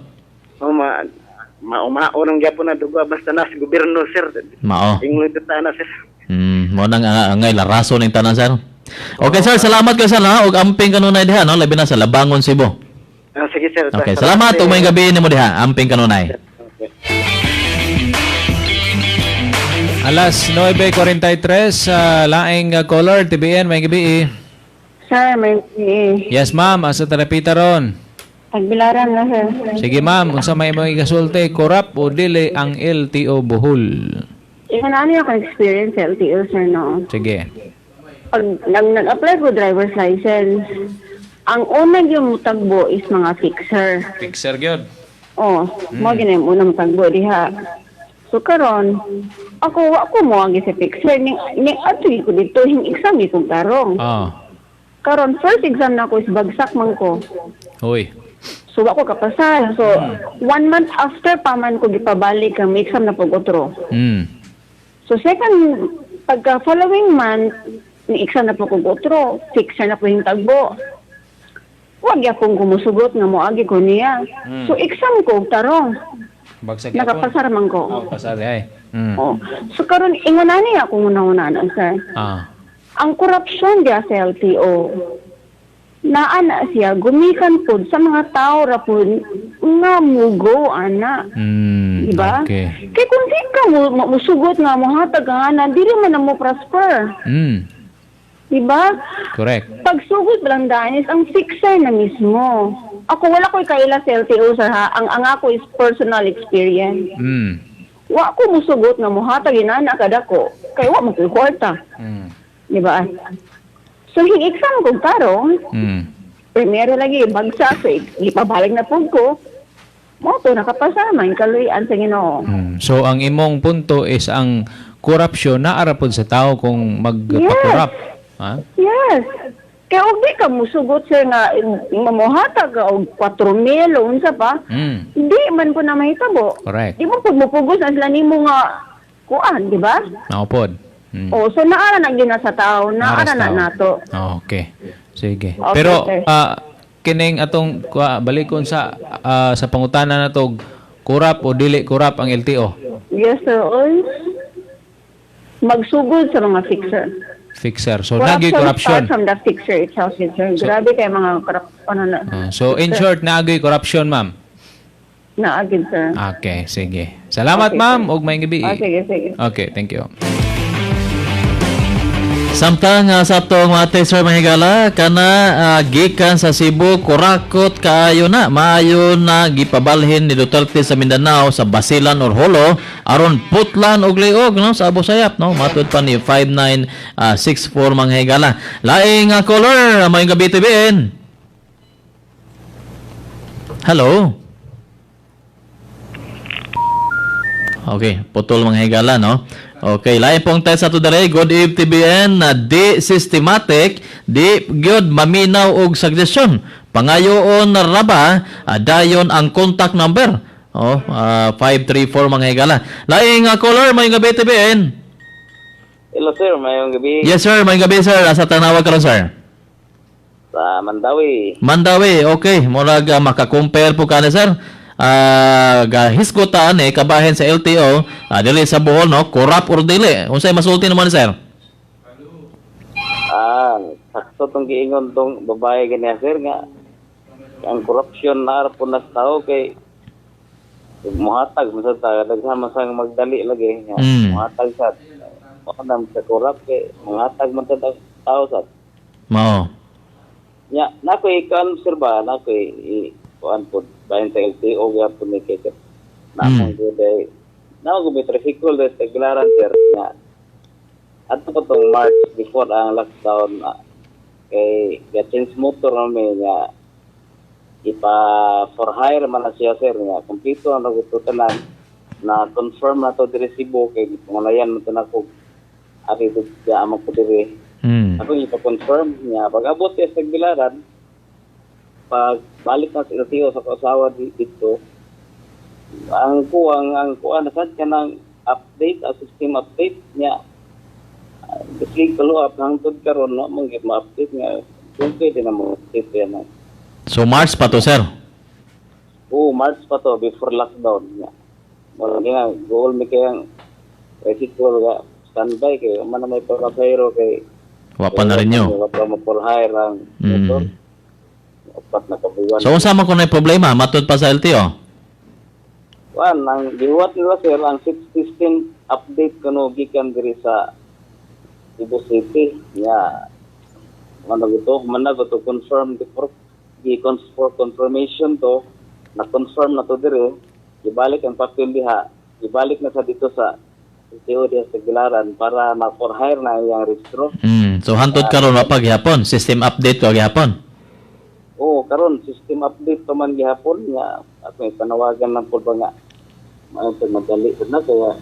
Oh, mao nang gyapon na dugo basta na sa gobyerno, sir. Mao. Ingon ta na, sir. Mao nang angay laraso ning tanan, sir. Okay, sir, salamat kay sir ha og amping kanunay diha, no, labi na sa Labangon, Cebu. Sige, sir. Okay, salamat ug maayong gabi nimo diha. Amping kanunay. Okay. Alas 9:43 sa laing caller TBN, may gabi. Sir, may gabi. Yes, ma'am, asa tarapita ron? Tagbilaran na, sir. Sige, ma'am, unsa may imong igasulti, corrupt o dili ang LTO Bohol? Ikaw na ano yung experience sa LTO, sir, no? Sige. Pag nag-apply ko driver's license, ang unang yung tagbo is mga fixer. Fixer gyud. Oh, mo gina yung unang tagbo diha. So karon, ako wa ko mo ang sa fixer ning ning ato ko dito hing exam ko tarong. Karon first exam na ko is bagsak man ko. Hoy. So wa ko kapasar. So 1 month after pa man ko gipabalik ang exam na pag otro. So second pagka following month ni exam na po ko otro, fixer na po yung tagbo. Wag akong kumusugot nga moagi ko niya. So exam ko tarong. Bagsak nakapasar man ko. Oh, pasar ay. Oh. So karon ingon na niya akong una-una na, sir. Ang korupsyon diya sa LTO. Naa na siya gumikan pod sa mga tao ra pod nga mugo ana. Diba? Okay. Kay kung di ka mo musugot nga mohatag ang ana, dili man na mo prosper. Diba? Correct. Pagsugod pa lang daan is ang fixer na mismo. Ako wala ko'y kaila sa LTO, sir, ha. Ang ako is personal experience. Wa ko musugot nga mohatag inana kadako kay wa mo ko'y kwarta. Diba? So hing exam ko tarong, primero lagi bagsak, so ipabalik na pud ko. Mo to nakapasa man kaluy-an sa Ginoo. So ang imong punto is ang corruption naara pod sa tao kung magpa-corrupt. Ha? Yes. Kaya og di ka musugot, sir, nga mamuhatag ka og 4,000 o unsa pa, di man po na mahitabo. Di mo pud mupugos ang sila nimo nga kuan, di ba? Mao pod. Oh, so naara na gyud na sa tao, naara Naara sa na tao. nato. Okay. Sige. Okay, Pero sir. Kining atong balikon sa pangutana nato, corrupt o dili corrupt ang LTO? Yes, sir. Oy. Magsugod sa mga fixer. Fixer. So nagi Corruption corruption. starts from the fixer itself, sir. Grabe kay mga corrupt ano na. So in short, naagi corruption, ma'am. Naagin, sir. Okay, sige. Salamat, Okay, ma'am, sir. ug maayong gabi. Ah, sige, sige. Okay, thank you. Samtang sa atong mga sir, mga higala kana gikan sa Cebu, kurakot kaayo na, maayo na gipabalhin ni Duterte sa Mindanao sa Basilan or Jolo aron putlan og liog, no, sa Abu Sayyaf, no, matud pa ni 5964, mga higala. Laing caller, maayong gabi, TBN. Hello. Okay, putol, mga higala, no? Okay, lain pong text sa ato dere. Good eve, TBN, na di systematic, di gyud maminaw og suggestion. Pangayoon na raba, dayon ang contact number. Oh, 534, mga higala. Laing caller, maayong gabi, TBN. Hello sir, maayong gabi. Yes sir, maayong gabi, sir. Asa tanawag karon, sir? Sa Mandaue. Mandaue, okay. Murag maka-compare po ka na, sir. Gahisgutan eh kabahin sa LTO dili sa Bohol, no, corrupt or dili, unsay masulti naman, sir? Sakto tong giingon tong babae ganiya, sir, nga ang corruption na po na sa tao kay muhatag man sa ta daghan man sang magdali lagi nga muhatag sa mo na sa corrupt kay muhatag man sa tao sa Mao. Nya nako ikan, sir, ba nako i kuan po bahin sa LTO gyapon ni kay na akong gud ay na ako may tricycle sa Tagbilaran, sir, nga ato pa tong March before ang lockdown, kay ga-change motor na mi nga ipa for hire man na siya, sir, nga kompleto ang naguto tanan na confirm na to diri Cebu kay pangulayan mo to nako ari dito sa ko diri. Ako ipa-confirm niya pag abot siya sa Tagbilaran, pag balik na sa LTO sa kasawa dito, ang kuang na sad kanang update, ang system update niya. Bisig follow up hangtod karon no mong ma-update nga kung pwede na mo update yan na. So March pa to, sir? Oo, March pa to before lockdown niya. Wala nga goal mi kayang tricycle nga standby kay man na may pagkasayro kay Wa pa na rin nyo. Wa pa mo for hire ang motor. 4 na kabuwan. So unsa man kuno problema matud pa sa LTO? Wan, ang gihuwat nila, sir, ang 615 update kuno gikan diri sa Cebu City. Ya. Man to, man na to confirm before gi for confirmation to, na confirm na to diri, ibalik ang papel diha, ibalik na sa dito sa LTO diha sa Tagbilaran para ma for hire na iyang rehistro. So hantod karon wa pa gihapon, system update wa gihapon. Oo, karon system update pa man gihapon nga ako panawagan lang po ba nga maayo madali na kaya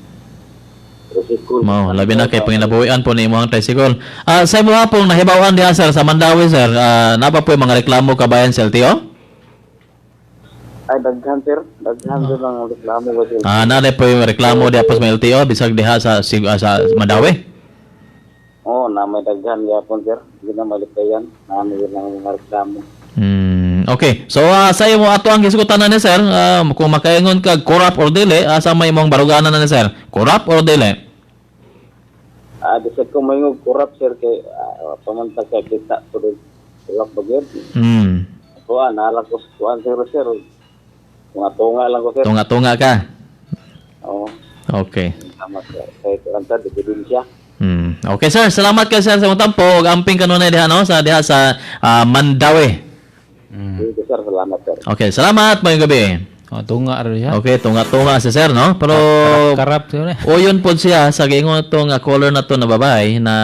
tricycle. Mao, labi na kay panginabuhian po ni imong tricycle. Sa imo pong nahibaw-an diha, sir, sa Mandaue, sir, naa ba po yung mga reklamo kabayan sa LTO? Ay, daghan sir, daghan sir ang reklamo ko, sir. Naa po yung reklamo diha po sa may LTO bisag diha sa Mandaue? Oo, na may daghan gyapon, sir. Hindi na malipayan, na may lang mga reklamo. Okay. So sa imo ato ang hisgutan na ni sir, kung makaingon ka corrupt or dili, sa may imong baruganan na ni sir, corrupt or dili? Bisag ko may corrupt, sir, kay pamanta kay kita tulog corrupt ba gyud. Kuan, naala ko sa kuan, sir, sir. Tunga-tunga lang ko, sir. Tunga-tunga ka. Oo. Okay. Tama sir. Kay kuan sa ebidensya. Okay sir, salamat kay sir sa imong tampo ug amping kanunay diha no sa diha sa Mandaue. Sige sir, salamat sir. Okay, salamat, maayong gabi. Oh, tunga ra siya. Okay, tunga-tunga si sir, no? Pero Karap siya eh. Uyon po siya sa giingon to nga caller na to na babae na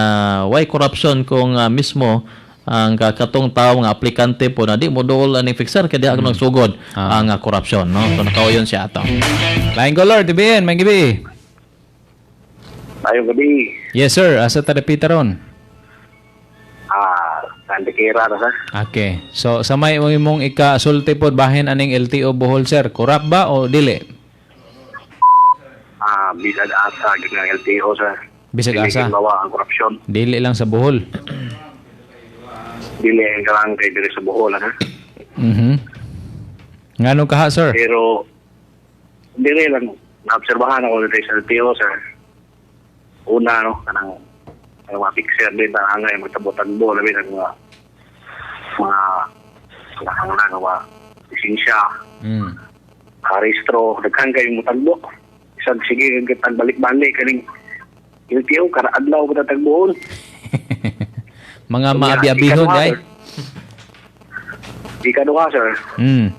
why corruption kung mismo Ang katong tawo nga aplikante po na di mo duol aning fixer kay diha ako nagsugod ang korupsyon, no? So nakauyon siya ato. Laing caller, TBN, may gabi. Ayong gabi. Yes sir, asa ta dapita ron? Antikera ra sir. Okay. So sa may imong ikasulti pod bahin aning LTO Bohol sir, corrupt ba o dili? Bisag asa gyud ng LTO sir. Bisag Dili asa? ginawa ang korupsyon. Dili lang sa Bohol. Dili ang lang kay diri sa Bohol ha. Ngano kaha sir? Pero dili lang naobserbahan ako diri sa LTO sir. Una no kanang ang mga picture din ta angay magtabo-tagbo labi ng mga mga mga mga mga lisensya, rehistro, daghan kayo motagbo. Isag sige kag balik-balik kaning LTO kada adlaw ba tagboon. Mga maabi-abihon ay. Ikaduha sir,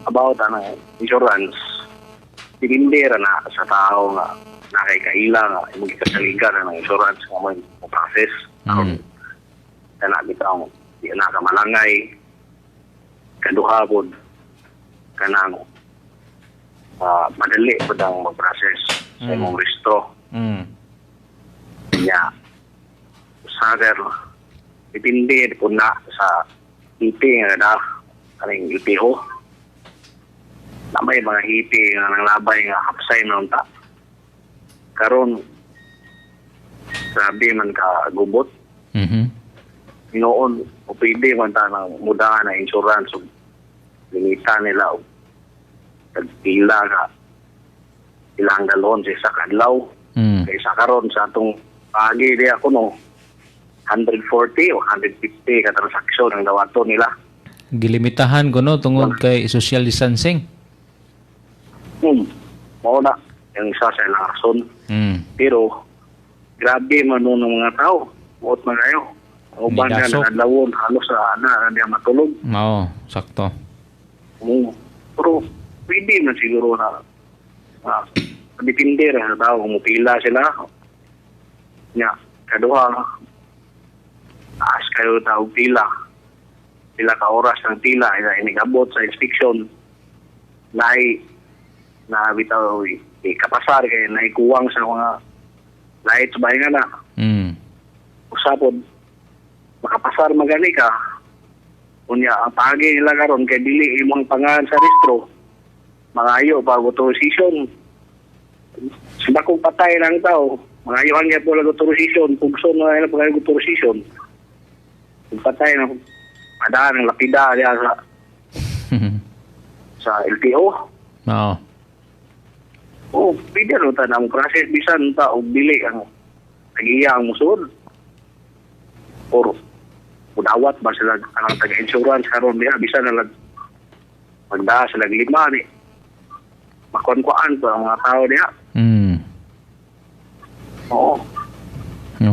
about ano insurance. Depende ra na sa tao nga nakakaila nga imong gikasaligan ng insurance nga mo process. Kana bitaw di na ka malangay. Kaduha pod kanang madali pod ang mag-process sa imong rehistro. Nya sa sir, depende po na sa IP nga na kaning LTO. Na may mga IP nga nanglabay nga hapsay na unta. Karon grabe man ka gubot. Noon o pwede man ta ng mudahan na insurance ug limita nila og tagpila ka ilang galon sa isa ka adlaw. Kay sa karon sa atong paagi di ako no 140 o 150 ka transaksyon ang dawaton nila. Gilimitahan ko no tungod kay social distancing. Mao na ang isa sa ilang rason. Pero grabe man nun ng mga tao. Muot man kayo. Ang uban nga nangadlawon halos sa ana na diya matulog. Oo, sakto. Pero pwede man siguro na depende ra sa tao kung mupila sila. Nya, kaduha taas kayo tao pila. Pila ka oras ng pila ila inigabot sa inspection. Naay na bitaw ikapasar kay naikuwang sa mga lights ba nga na. Usapod makapasar magani ka. Unya ang paagi nila karon kay dili imong pangalan sa restro. Mangayo pa authorization. Sa dakong patay lang tao, mangayo ang gyapon lang authorization, pugson na nila pag authorization. Kung patay na padaan ang lapida diya sa sa LTO. Oo. Oh, pwede no ta ang process bisan ta og dili ang tagiya ang musod. Or mudawat ba sila ang taga-insurance karon diha bisan na magdaa sila lima ni makuan-kuan pa ang mga tao diha. Oo.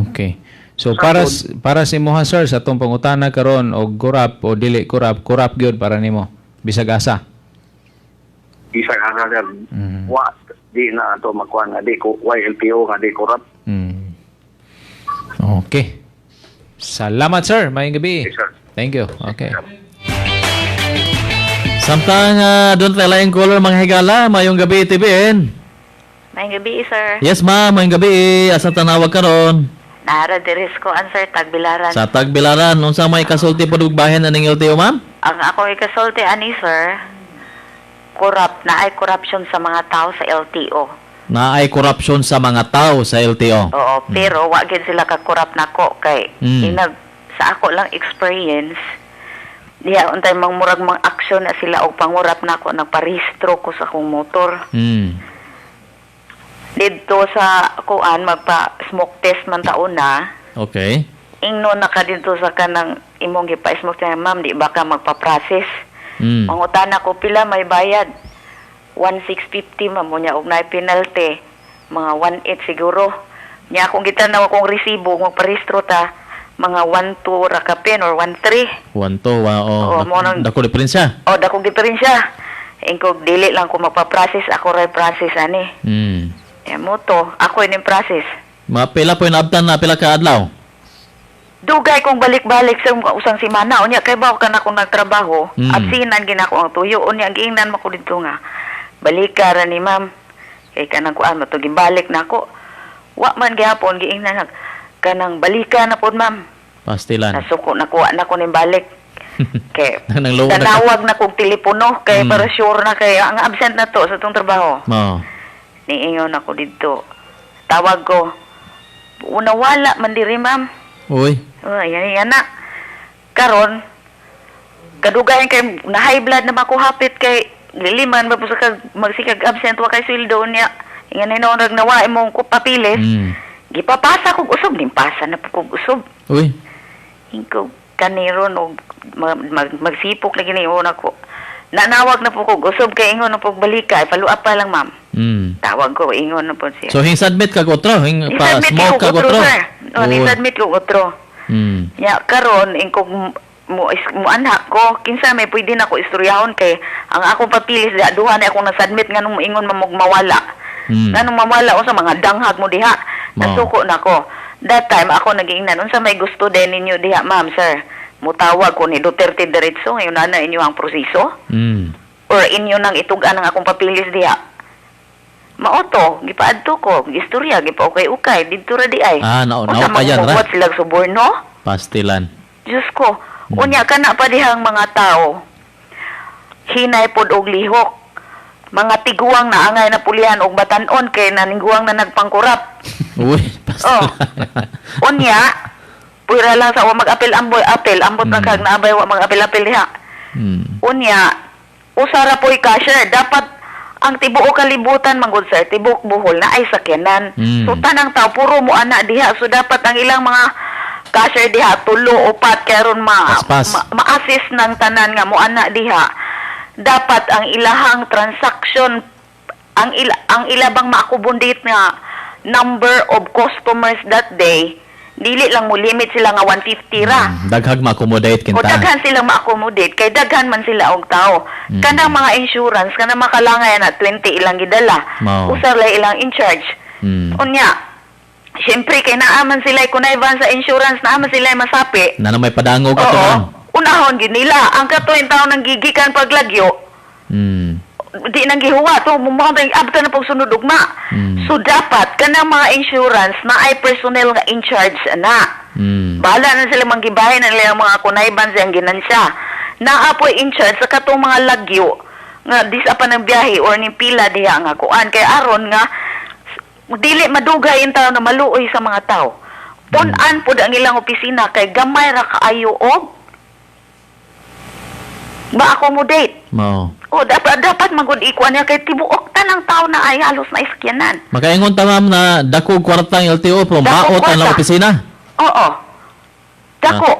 Okay. So para para sa imuha sir sa atong pangutana karon og corrupt o dili corrupt, corrupt gyud para nimo bisag asa. Bisag asa sir. Wa di na ato makuan nga di ko YLPO nga di corrupt. Okay. Salamat sir, maayong gabi. Yes, sir. Thank you. Okay. Samtang doon tayo laing caller mga higala, maayong gabi TBN. Maayong gabi, sir. Yes ma'am, maayong gabi. Asa tanawag karon? Naara diri ko answer Tagbilaran. Sa Tagbilaran, unsa may kasulti pod og bahin aning LTO ma'am? Ang ako ikasulti ani sir, corrupt na ay corruption sa mga tao sa LTO. Naay corruption sa mga tao sa LTO. Oo, pero wa gid sila ka corrupt nako kay inag sa ako lang experience diha untay mangmurag mang action na sila og pangurap nako, nagparehistro ko sa akong motor. Didto sa kuan magpa smoke test man taon na. Okay. Ingno na ka didto sa kanang imong gipa-smoke test, ma'am, di ba ka magpa-process? Mangutana ko pila may bayad. 1,650 ma'am, unya og naay penalty mga 1,8 siguro. Nya akong gitanaw akong resibo magparehistro ta mga 1,2 ra ka pen or 1,3. 1,2 oh, Oo, mo nang- dako diferensya. O dako diferensya. Ingkog dili lang ko magpa-process, ako ray process ani. Eh mo to, ako ining process. Mga pila po yung naabtan na pila ka adlaw? Dugay kong balik-balik sa usang simana. Unya kay bawo ka na akong nagtrabaho. Absinan ginako ang tuyo. Unya giingnan mo ko dito nga. Balika ra ni ma'am. Kay kanang kuan mo to gibalik na ako. Wa man gihapon giingnan nag kanang balika na pod ma'am. Pastilan. Nasuko na kuha na ko ning balik. Kay tanawag na kog telepono kay para sure na kay ang absent na to sa tong trabaho. Mao. Niingon ako dito. Tawag ko. Una wala man diri ma'am. Uy. Oh, yan yan na. Karon kadugayan kay na high blood na mako hapit kay liliman ba po sa kag magsikag absent wa kay sweldo niya. Ingan hinuon rag nawa imong ko papilis. Gipapasa kog usob ning pasa na po kog usob. Uy. Ingko kaniron og magsipok lagi ni ako. Nanawag na po kog usob kay ingon na po balika, follow up pa lang ma'am. Tawag ko ingon na po siya. So hing submit kag otro, hing pa smoke kag otro. Oh, ni-submit kog otro. Ya karon ingkog mo anha ko kinsa may pwede na ko istoryahon kay ang akong papilis diha duha na akong na-submit nganong moingon mamog mawala. Nganong mawala unsa mga danghag mo diha. Nasuko na ko. That time ako nagiingnan unsa may gusto din ninyo diha ma'am sir. Mutawag ko ni Duterte diretso ngayon na na inyo ang proseso or inyo nang itug-an ang akong papilis diha. Maoto, gipaadto ko, gistorya, gipa-ukay-ukay, didto ra di ay. Ah, Unsa naukayan ra. man sila suborno? Pastilan. Diyos ko, unya kana pa dihang mga tao. Hinay pod og lihok. Mga tiguang na angay na pulihan og batan-on kay naningguang na nagpangkurap. Uy, Oh. Unya, pwera lang sa wa mag-apel amboy apel ambot na kag naabay wa mag-apel-apel diha. Unya, usara po'y cashier dapat ang tibuok kalibutan manggod sir, tibuok Bohol na ay sakyanan. So tanang tao puro mo ana diha, so dapat ang ilang mga cashier diha tulo upat karon ma-assist ng tanan nga mo ana diha. Dapat ang ilahang transaction ang ilabang maakobundate nga number of customers that day, dili lang mo limit sila nga 150 ra. Daghag ma-accommodate O kinta. daghan silang ma-accommodate kay daghan man sila og tao. Kanang mga insurance kanang makalangay na 20 ilang gidala. Mao. Usa lang ilang in charge. Unya, siyempre kay naaman sila kunayvan sa insurance, naaman sila masapi. Na may padangog Oo. ato ma'am. Unahon gid nila ang katuin taon ng gigikan paglagyo. Di nang gihuwa to mo tayong abta na pagsunod ugma. So dapat kanang mga insurance na ay personnel nga in charge na. Bahala na sila manggibahin na nila ang mga kunayban siyang ginansya. Naa po'y in charge sa katong mga lagyo nga disa pa ng biyahe or ning pila diha nga kuan kay aron nga dili madugay in tao na maluoy sa mga tao. Pun-an pod ang ilang opisina kay gamay ra kaayo og ma-accommodate. Mao. O dapat magud ikuan niya kay tibuok tanang tao na ay halos na iskyanan. Makaingon ta ma'am na dako kwarta ang LTO pero Dako maot ang kwarta. opisina. Oo. Dako.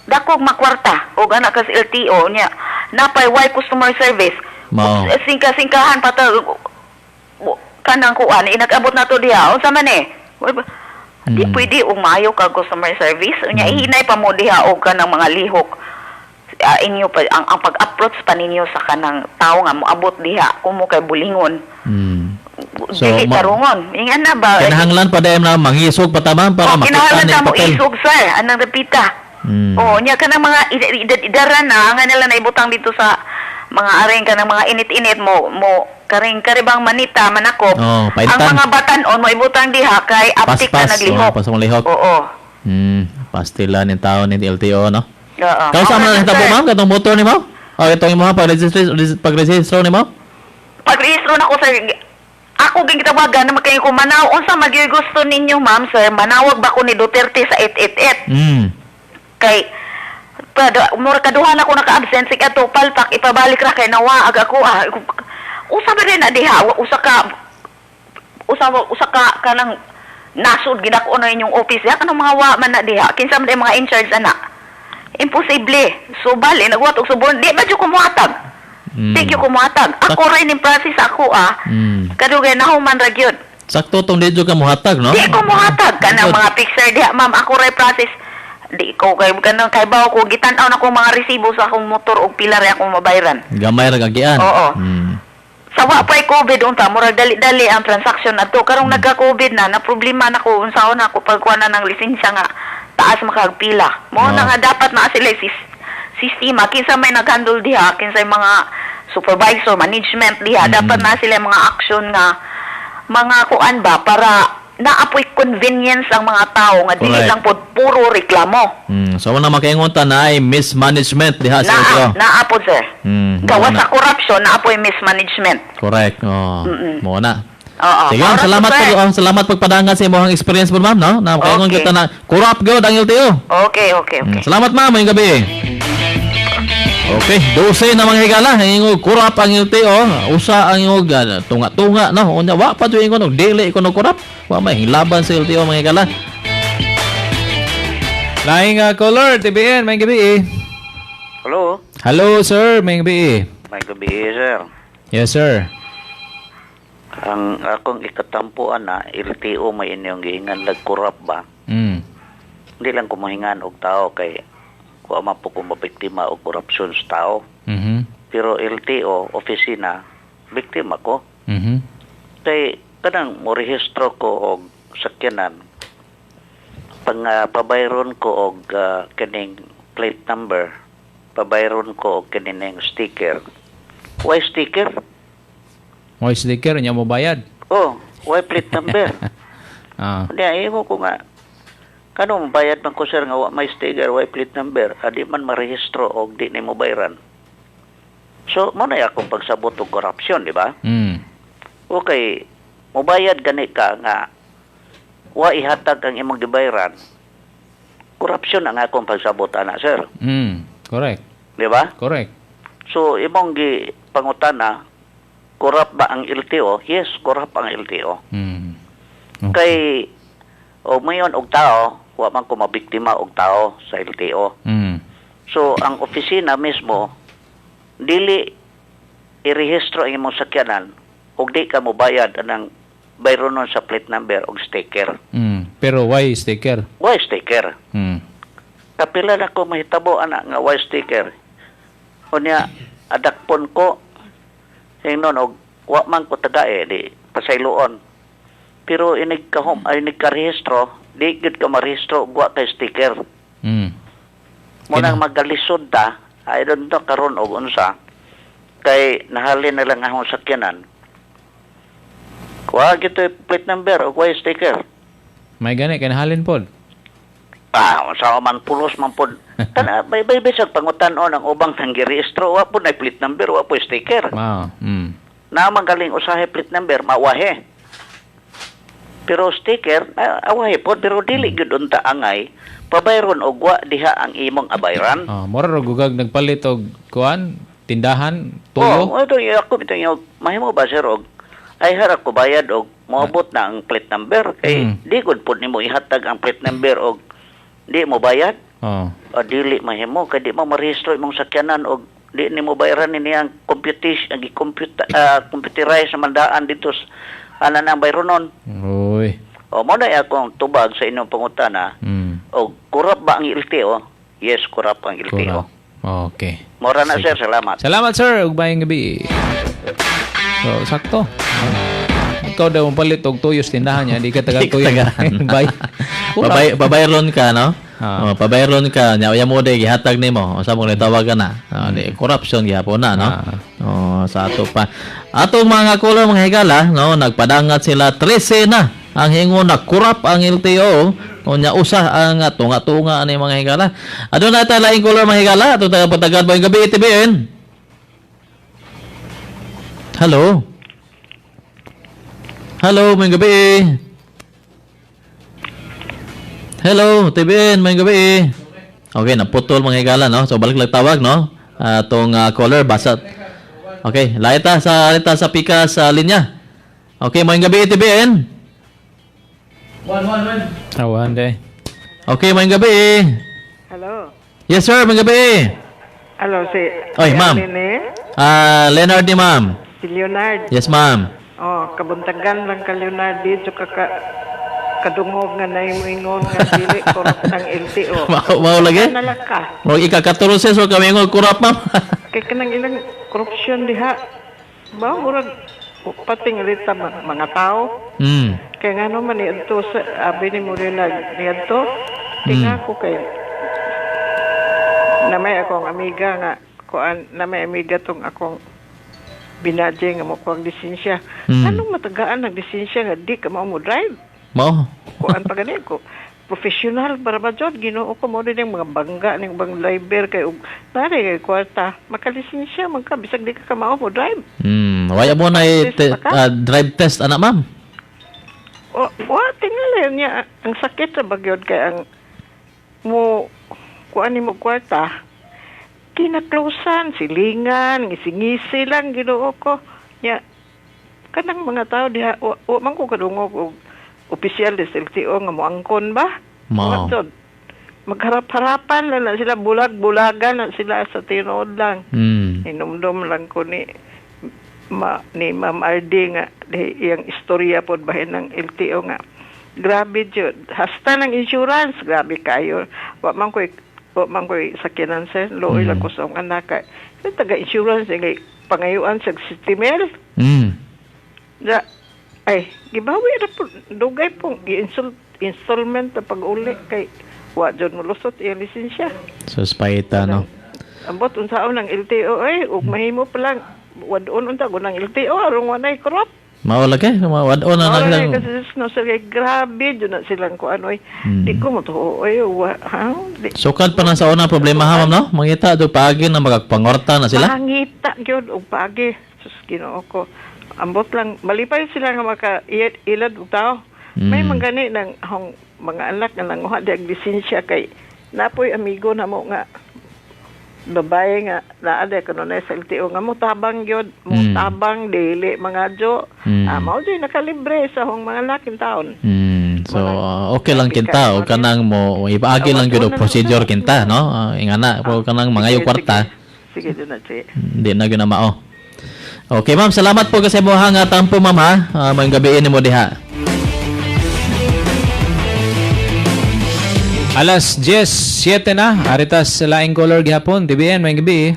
Dako makwarta og anak kas LTO niya. Napay why customer service. Mao. Singka-singkahan pa ta kanang kuan inag-abot na to diha. Unsa man eh? Di pwede og maayo ka customer service. Unya ihinay pa mo diha og kanang mga lihok. Inyo pa ang pag-approach pa ninyo sa kanang tao nga moabot diha kumo kay bulingon. So, dili tarungon. Ingan na ba? Kinahanglan pa dahil na mangisog pa ta ma'am para Oh, makita kinahanglan ni ta mo papel. isog sir, anang repita. Oh, nya kanang mga idara na nga nila naibutang dito sa mga aring kanang mga init-init mo mo karing karibang manita manakop. Oh, paintan. Ang mga batan-on mo ibutang diha kay aptik na Paspas. naglihok. Oh, pasok lihok. Oo. Pastilan yung tao ni LTO, no? Oo. Kau sa Okay man na, hitabo sir. ma'am katong motor ni mo? Oh, itong imo pag-registro ni mo? Pag-rehistro na ko sir, ako ging gitawagan na magkayo ko manaw unsa magyud gusto ninyo ma'am sir, manawag ba ko ni Duterte sa 888? Kay mura kaduha na ko naka-absent sig ato palpak ipabalik ra kay nawaag ako ah. Usa ba rin na diha usa ka usa usa ka kanang nasud gidako na inyong office ya kanang mga wa man na diha kinsa man mga in charge ana. Imposible. So bali nagwat og subon di ba jud ko mohatag. Di jud ko mohatag. Ako ra ning process ako ah. Kadugay nahuman ra gyud. Sakto tong di jud ka mohatag, no? Di ko mohatag kanang mga picture diha ma'am ako ra process. Di ko kay kanang kay bawo ko gitan-aw na ko mga resibo sa akong motor og pila ra akong mabayran. Gamay ra kagian. Oo. Sa wa pa'y COVID unta murag dali-dali ang transaction adto karong nagka-COVID na na problema na ko unsaon na ako pagkuha na ng lisensya nga Taas makagpila. Mo na nga dapat na sila sistema kinsa may nag-handle diha, kinsa mga supervisor, management diha, dapat na sila mga action nga mga kuan ba para naapoy convenience ang mga tao nga dili lang pod puro reklamo. So na makaingon ta na ay mismanagement diha sa LTO. Naa pod, sir. Gawas sa corruption, naapoy mismanagement. Correct. Oh. Mo na. Oo. Sige, ma'am, salamat sir. Salamat pagpadangan sa imong experience po, ma'am, no? Na makaingon kita na corrupt gyud ang LTO. Okay. Salamat, ma'am, ngayong gabi. Okay, 12 na mga higala, ingog corrupt ang LTO, usa ang ingog tunga-tunga, no? Unya wa pa jud ingon og dili ko no corrupt. Wa may laban sa LTO mga higala. Laing caller, TBN, may gabi eh. Hello? Hello, sir, may gabi eh. May gabi, sir. Yes, sir. Ang akong ikatampuan na LTO may inyong giingan nagkurap ba? Hindi lang kumuhingan og tao kay kuha man po kung mabiktima og korupsyon sa tao. Pero LTO, opisina, biktima ko. Kay kanang mo rehistro ko og sakyanan, pang pabayron ko og kining plate number, pabayron ko og kining sticker. Why sticker? Why sticker nya mo bayad? Oh, why plate number? Hindi, imo ko nga kano bayad man ko sir nga wa may sticker, why plate number, adi man marehistro og di nimo bayran. So, mo na akong pagsabot og korupsyon, di ba? Okay, mobayad gani ka nga wa ihatag ang imong gibayran. Korupsyon ang akong pagsabot ana, sir. Correct. Di ba? Correct. So, imong gi pangutana, corrupt ba ang LTO? Yes, corrupt ang LTO. Okay. Kay o mayon og tao, wa man ko mabiktima og tao sa LTO. So, ang opisina mismo dili irehistro ang imong sakyanan ug di ka mobayad anang bayronon sa plate number og sticker. Pero why sticker? Why sticker? Kapila na ko mahitabo ana nga why sticker. Unya adakpon ko ingnon og wa man ko tagae di pasayloon. Pero inig ka home ay nagkarehistro, di gyud ka marehistro og wa kay sticker. Mo nang magalisod ta, I don't know karon og unsa kay nahalin na lang akong sakyanan. Wa gito plate number og why sticker. May gani kay nahalin pod. Unsa man pulos man pod. Kana bay bay bisag pangutan-on ang ubang nang girehistro wa pod na plate number, wa po sticker. Wow. Naa galing usahay plate number mawahe. Pero sticker awahe pod pero dili gyud unta angay pabayron og wa diha ang imong abayran. Mura ra gugag nagpalit og kuan tindahan tuyo. Oh, ito ako bitaw yung mahimo ba sir og ay harap ko bayad og moabot na ang plate number kay di gud pod nimo ihatag ang plate number og di mo bayad. O dili mahimo kay di mo marehistro imong sakyanan og di nimo bayaran ni ang computation computerize sa mandaan dito ana nang bayronon. Uy. O mo na akong tubag sa inyong pangutana. O corrupt ba ang LTO? Yes, corrupt ang LTO. Okay. Mora na sir, salamat. Salamat sir, ug maayong gabi. So, sakto. Ikaw daw palit og tuyos tindahan niya, di ka taga tuyo. Bay. Babayron ka, no? Oh, pabayron ka, nya uya mo day gihatag nimo. Unsa mo tawagan na? Di corruption gihapon na, no? Oh, sa ato pa. Atong mga caller mga higala, no, nagpadangat sila 13 na ang hingon na corrupt ang LTO. Unya usa ang tunga-tunga ani mga higala. Aduna ta laing caller mga higala, atong taga-patagan mo gabi TBN. Hello. Hello, may gabi. Hello, TBN, may gabi. Okay, naputol mga higala, no? So balik lang tawag, no? Atong caller basa. Okay, laita sa pika sa linya. Okay, may gabi TBN. 1 1 1. Awan day. Okay, may gabi. Hello. Yes sir, may gabi. Hello, si Oy, ma'am. Leonard ni ma'am. Si Leonard. Yes, ma'am. Oh, kabuntagan lang ka Leonard dito ka kadungog nga naimoingon nga dili corrupt ang LTO. Mao lagi? Nalaka. Mao ika-14 so kami ingon corrupt, ma'am. Kay kanang ilang korupsyon diha. Ba murag pating rita mga tao. Kay ngano man niadto sa abi ni Leonard niadto Tinga ko kay namay akong amiga nga kuan, namay amiga tong akong binadye nga mo kuang lisensya. Anong matagaan ang lisensya nga di ka mao mo drive? Mao. Kuan pa gani ko. Professional para ba jud, Ginoo ko, mo din ang mga bangga ning bang driver kay og nari kay kwarta makalisensya man ka bisag di ka kamao mo drive. Waya mo na drive test anak, ma'am. O, wa tingali niya ang sakit sa bagyod kay ang mo kuan nimo kwarta kinaklosan silingan ngisi-ngisi lang, Ginoo ko nya kanang mga tao diha wa man ko kadungog og opisyal des LTO nga moangkon ba? Mao. Magharap-harapan lang na sila, bulag-bulagan na sila sa tinuod lang. Hinumdum lang ko ni Ma'am RD nga di, iyang istorya pod bahin ng LTO nga grabe jud hasta ng insurance grabe kayo. Wa man koy sakyanan sir, luoy lang ko sa akong anak kay taga insurance ngay pangayuan sa 60 mil. Da, ay, gibawi ra po, dugay pong i-installment na pag-uli kay wa jud molusot iyang lisensya. So spaita, no. Ambot unsaon ng LTO ay ug mahimo pa lang wad-on unta ko ng LTO aron walay corrupt. Mao lagi, wad-on na Mao lang. lagi kasi no sir kay grabe jud na silang kuan oy. Di ko mo tuo oy wa ha. Sukad pa na sa una problema ha, ma'am, no? Mangita do paagi na magpangorta na sila. Pangita gyud og paagi. Sus, Ginoo ko. Ambot lang malipay sila nga maka ilad og tao. May manggani ng akong mga anak nga nanguha di ang lisensya kay napoy amigo na mo nga babae nga naa di kuno na sa LTO nga mo tabang gyud, mo tabang dili mga jo. Mao jud nakalibre sa akong mga anak in taon. So okay lang kinta o kanang mo ipaagi lang gyud og procedure kinta, no? Ingana po kanang mangayo kwarta, Sige jud na si. Hindi na gyud na mao. Okay, ma'am, salamat po kasi mo nga tampo, ma'am, ha. Maayong gabi nimo diha. Alas 10:07 na. Aritas sa laing caller gihapon. TBN, maayong gabi.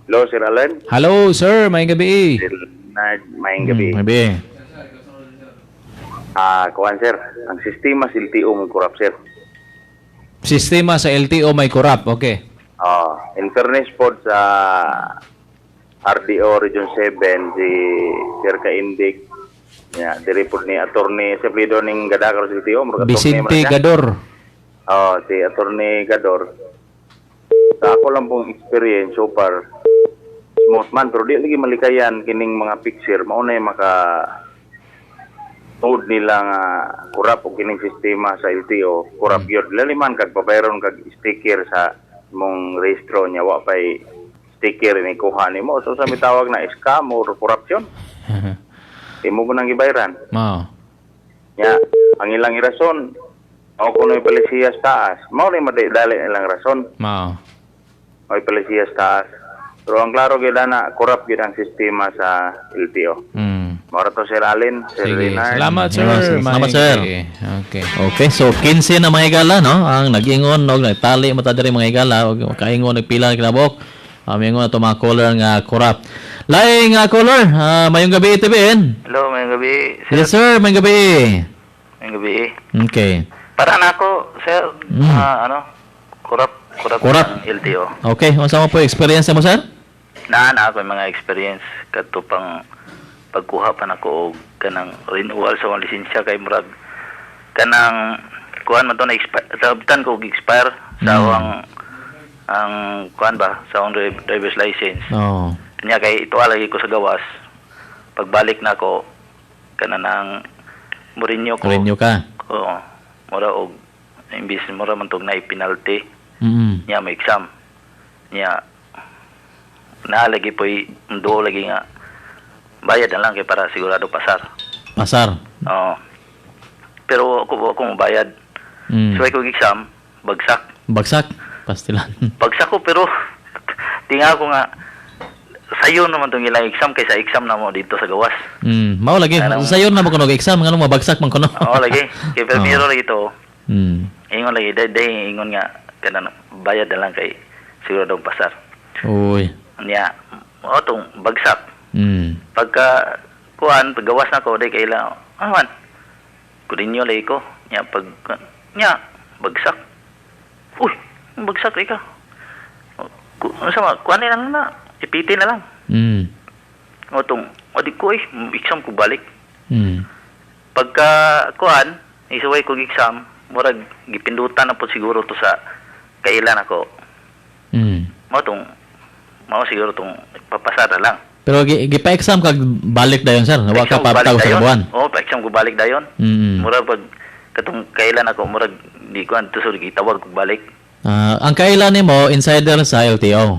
Hello, Sir Alan. Hello, sir. Maayong gabi. Sir Leonard, maayong gabi. Gabi. Kuan sir, ang sistema sa LTO may corrupt, sir. Sistema sa LTO may corrupt. Okay. In fairness po sa RDO Region 7, si Sir Kaindik, ya, diri po ni attorney sa Plido ning Gadakar sa LTO, murag attorney man Vicente siya. Gador. Oh, si attorney Gador. Sa ako lang pong experience so far, smooth man, pero di lagi malikayan kining mga picture, mao na yung maka tuod nila nga kurap og kining sistema sa LTO, kurap yun. Laliman kag babayron kag sticker sa imong rehistro niya, wa pay sticker ni kuha nimo. So sa mitawag na scam or corruption, imo ko nang gibayran. Mao. Nya, ang ilang rason, mao kuno polisiya sa taas. Mao ni madali nilang rason. Mao. Mao polisiya sa taas. Pero ang klaro gyud na corrupt gyud ang sistema sa LTO. Mao ra to, Sir Allen, Sir Sige. Leonard. Salamat, sir. Salamat, sir. Okay. Okay, so 15 na mga higala, no? Ang nag-ingon, og nagtali mo ta diri mga higala, og kaingon nagpila kinabok. Mingon ato mga caller nga corrupt. Laing nga caller, mayong gabi TBN. Hello, mayong gabi. Sir. Yes sir, mayong gabi. Mayong gabi. Okay. Para na ako, sir, ano, corrupt, corrupt, Corrupt. ang LTO. Okay, unsa mo po experience mo, sir? Naa na ako yung mga experience kadto pang pagkuha pa nako og kanang renewal sa akong lisensya kay murag kanang kuan man to na expire, sabtan ko og expire sa akong ang kuan ba sa akong driver's license. Oh. Nya kay ito lagi ko sa gawas. Pagbalik na ako kanang mo-renew ko. Renew ka. Oo. Mura og imbis mura man tog naay penalty. Nya may exam. Nya naa lagi po'y duo lagi nga bayad na lang kay para sigurado pasar. Pasar. Oo. Pero ako bayad. So ko exam, bagsak. Bagsak. Pastilan. Bagsak ko pero tinga ko nga sayo naman tong ilang exam kaysa exam na mo dito sa gawas. Mao lagi. Sayon na mo kuno exam ngano mabagsak man kuno. Oo lagi. Kay permiro lagi to. Ingon lagi day day ingon nga kanang bayad na lang kay sigurado pasar. Uy. Nya mo tong bagsak. Pagka kuan paggawas na ko day kay ilang ano man. Kurinyo lagi ko. Nya pag nya Bagsak. Uy, bagsak ka. Ano sa mga, kuhanin lang na, ipiti na lang. O tong, o di ko eh, exam ko balik. Pagka, kuhan, isuway ko exam, murag, gipindutan na po siguro to sa kailan ako. Mao tong, mao siguro tong papasara lang. Pero gipa-exam kag balik dayon, sir. Wa ka pa sa buwan. Oo, pa-exam ko balik dayon. Murag pag katong kailan ako, murag di ko anto sur gitawag ko balik. Ang kailan nimo insider sa LTO.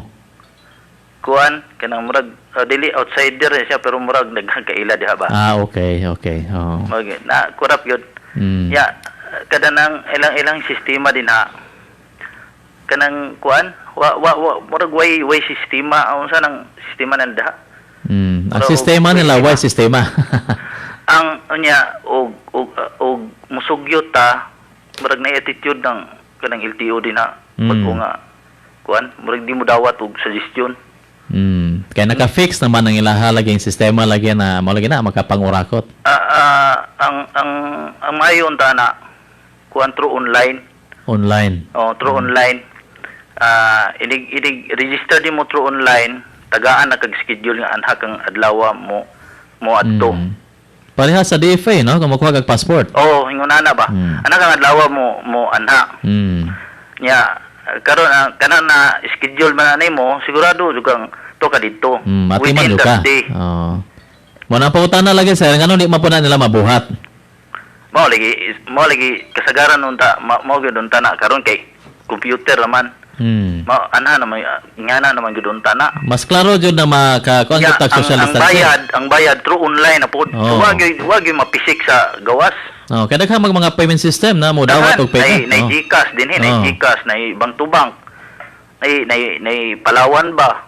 Kuan kanang murag dili outsider siya pero murag daghang kaila diha ba. Ah, okay, okay. Oo. Mag na kurap yun. Ya, kada nang ilang-ilang sistema din ha. Kanang kuan, wa wa, wa murag way sistema, unsa nang sistema nang diha. Ang sistema nila way sistema. Ang unya og og og musugyot ta murag na attitude ng kanang LTO din ha. Pag nga kuan, murag di mo dawat og suggestion. Kaya naka-fix naman ang ilaha lagi ang sistema lagi na mao lagi na makapangurakot. Ang mayon ta na kuan through online. Online. Oh, through online. Inig register di mo through online, tagaan na kag schedule nga anha kang adlaw mo mo adto. Pareha sa DFA, no? Kung makuha kag passport. Oh, ingon ana ba? Ana kang adlaw mo mo anha. Nya karon kana na schedule man nimo, sigurado jud kang to ka didto. Matiman ka. Oh. Mo na pangutana lagi sir, ngano di man po na nila mabuhat? Mao lagi kasagaran unta mao gyud unta na karon kay computer raman. Mao anha naman ngana naman gyud unta na. Mas klaro jud na maka kuan Ya, gyud tag social ang distancing. bayad, ang bayad through online na pod. Oh. So, wag gyud mapisik sa gawas. Oh, kaya daghang mag mga payment system na mo dawat og payment. Nay GCash din nay GCash, nay bank to bank. Nay Palawan ba?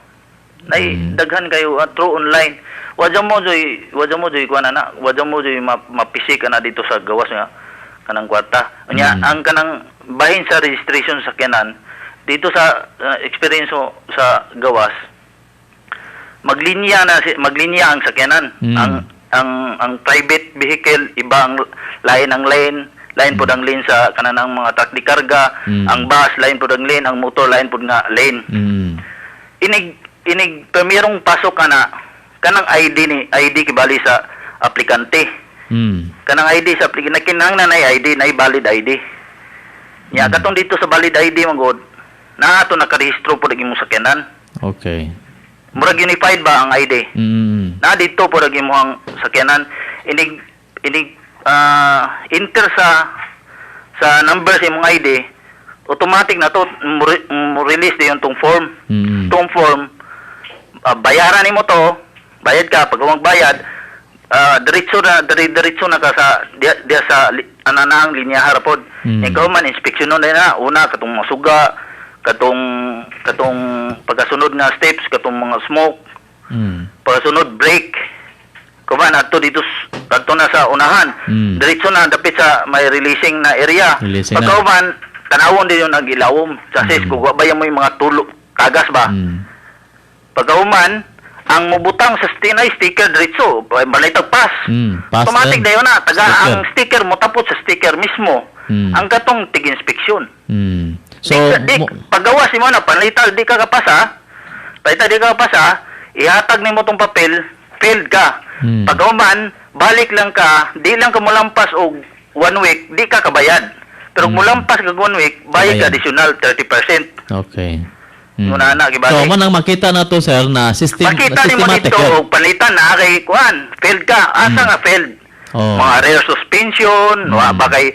Nay daghan kayo through online. Wadya mo joy kuan ana, wadya mo joy mapisik ana dito sa gawas nga kanang kwarta. Unya ang kanang bahin sa registration sa sakyanan dito sa experience mo sa gawas, maglinya ang sakyanan. Ang private vehicle iba ang lain ang lane, lain pod ang lane sa kanang mga truck di karga, ang bus lain pod ang lane, ang motor lain pod nga lane. Inig permirong pasok kana kanang ID ni ID kibali sa aplikante. Kanang ID sa aplikante kinahanglan na ID, na valid ID. Nya katong dito sa valid ID man god, naa to nakarehistro pod ang imong sakyanan. Okay. Murag unified ba ang ID? Na dito pod ang imong sakyanan. Inig enter sa number sa imong ID, automatic na to mo release diyon tong form. Tong form bayaran nimo to, bayad ka pag magbayad, diretso na ka sa diya sa ananang linya harapod. Ikaw man inspeksyon na una katong mga suga, katong pagkasunod nga steps, katong mga smoke, pagkasunod brake. Kuman adto dito adto na sa unahan. Diretso na dapit sa may releasing na area. Pagkauman tanawon din yung nagilawom sa sis kung wa ba mo yung mga tulo tagas ba. Pagkauman ang mubutang sa sticker diretso balitag pass. Pass. Automatic dayon na taga sticker. Ang sticker mo tapos sa sticker mismo. Ang katong tig-inspeksyon. So paggawas nimo na panlital di ka kapasa. Panlital di ka kapasa, ihatag nimo tong papel, failed ka. Pagkauman, balik lang ka, di lang ka mulampas og 1 week, di ka kabayad. Pero mulampas ka 1 week, bayad ka additional 30%. Okay. Muna na gibalik. So, man ang makita na to sir na system makita nimo dito og palitan na kay kuan, failed ka. Asa nga failed? Oh. Mga rear suspension, wa ba kay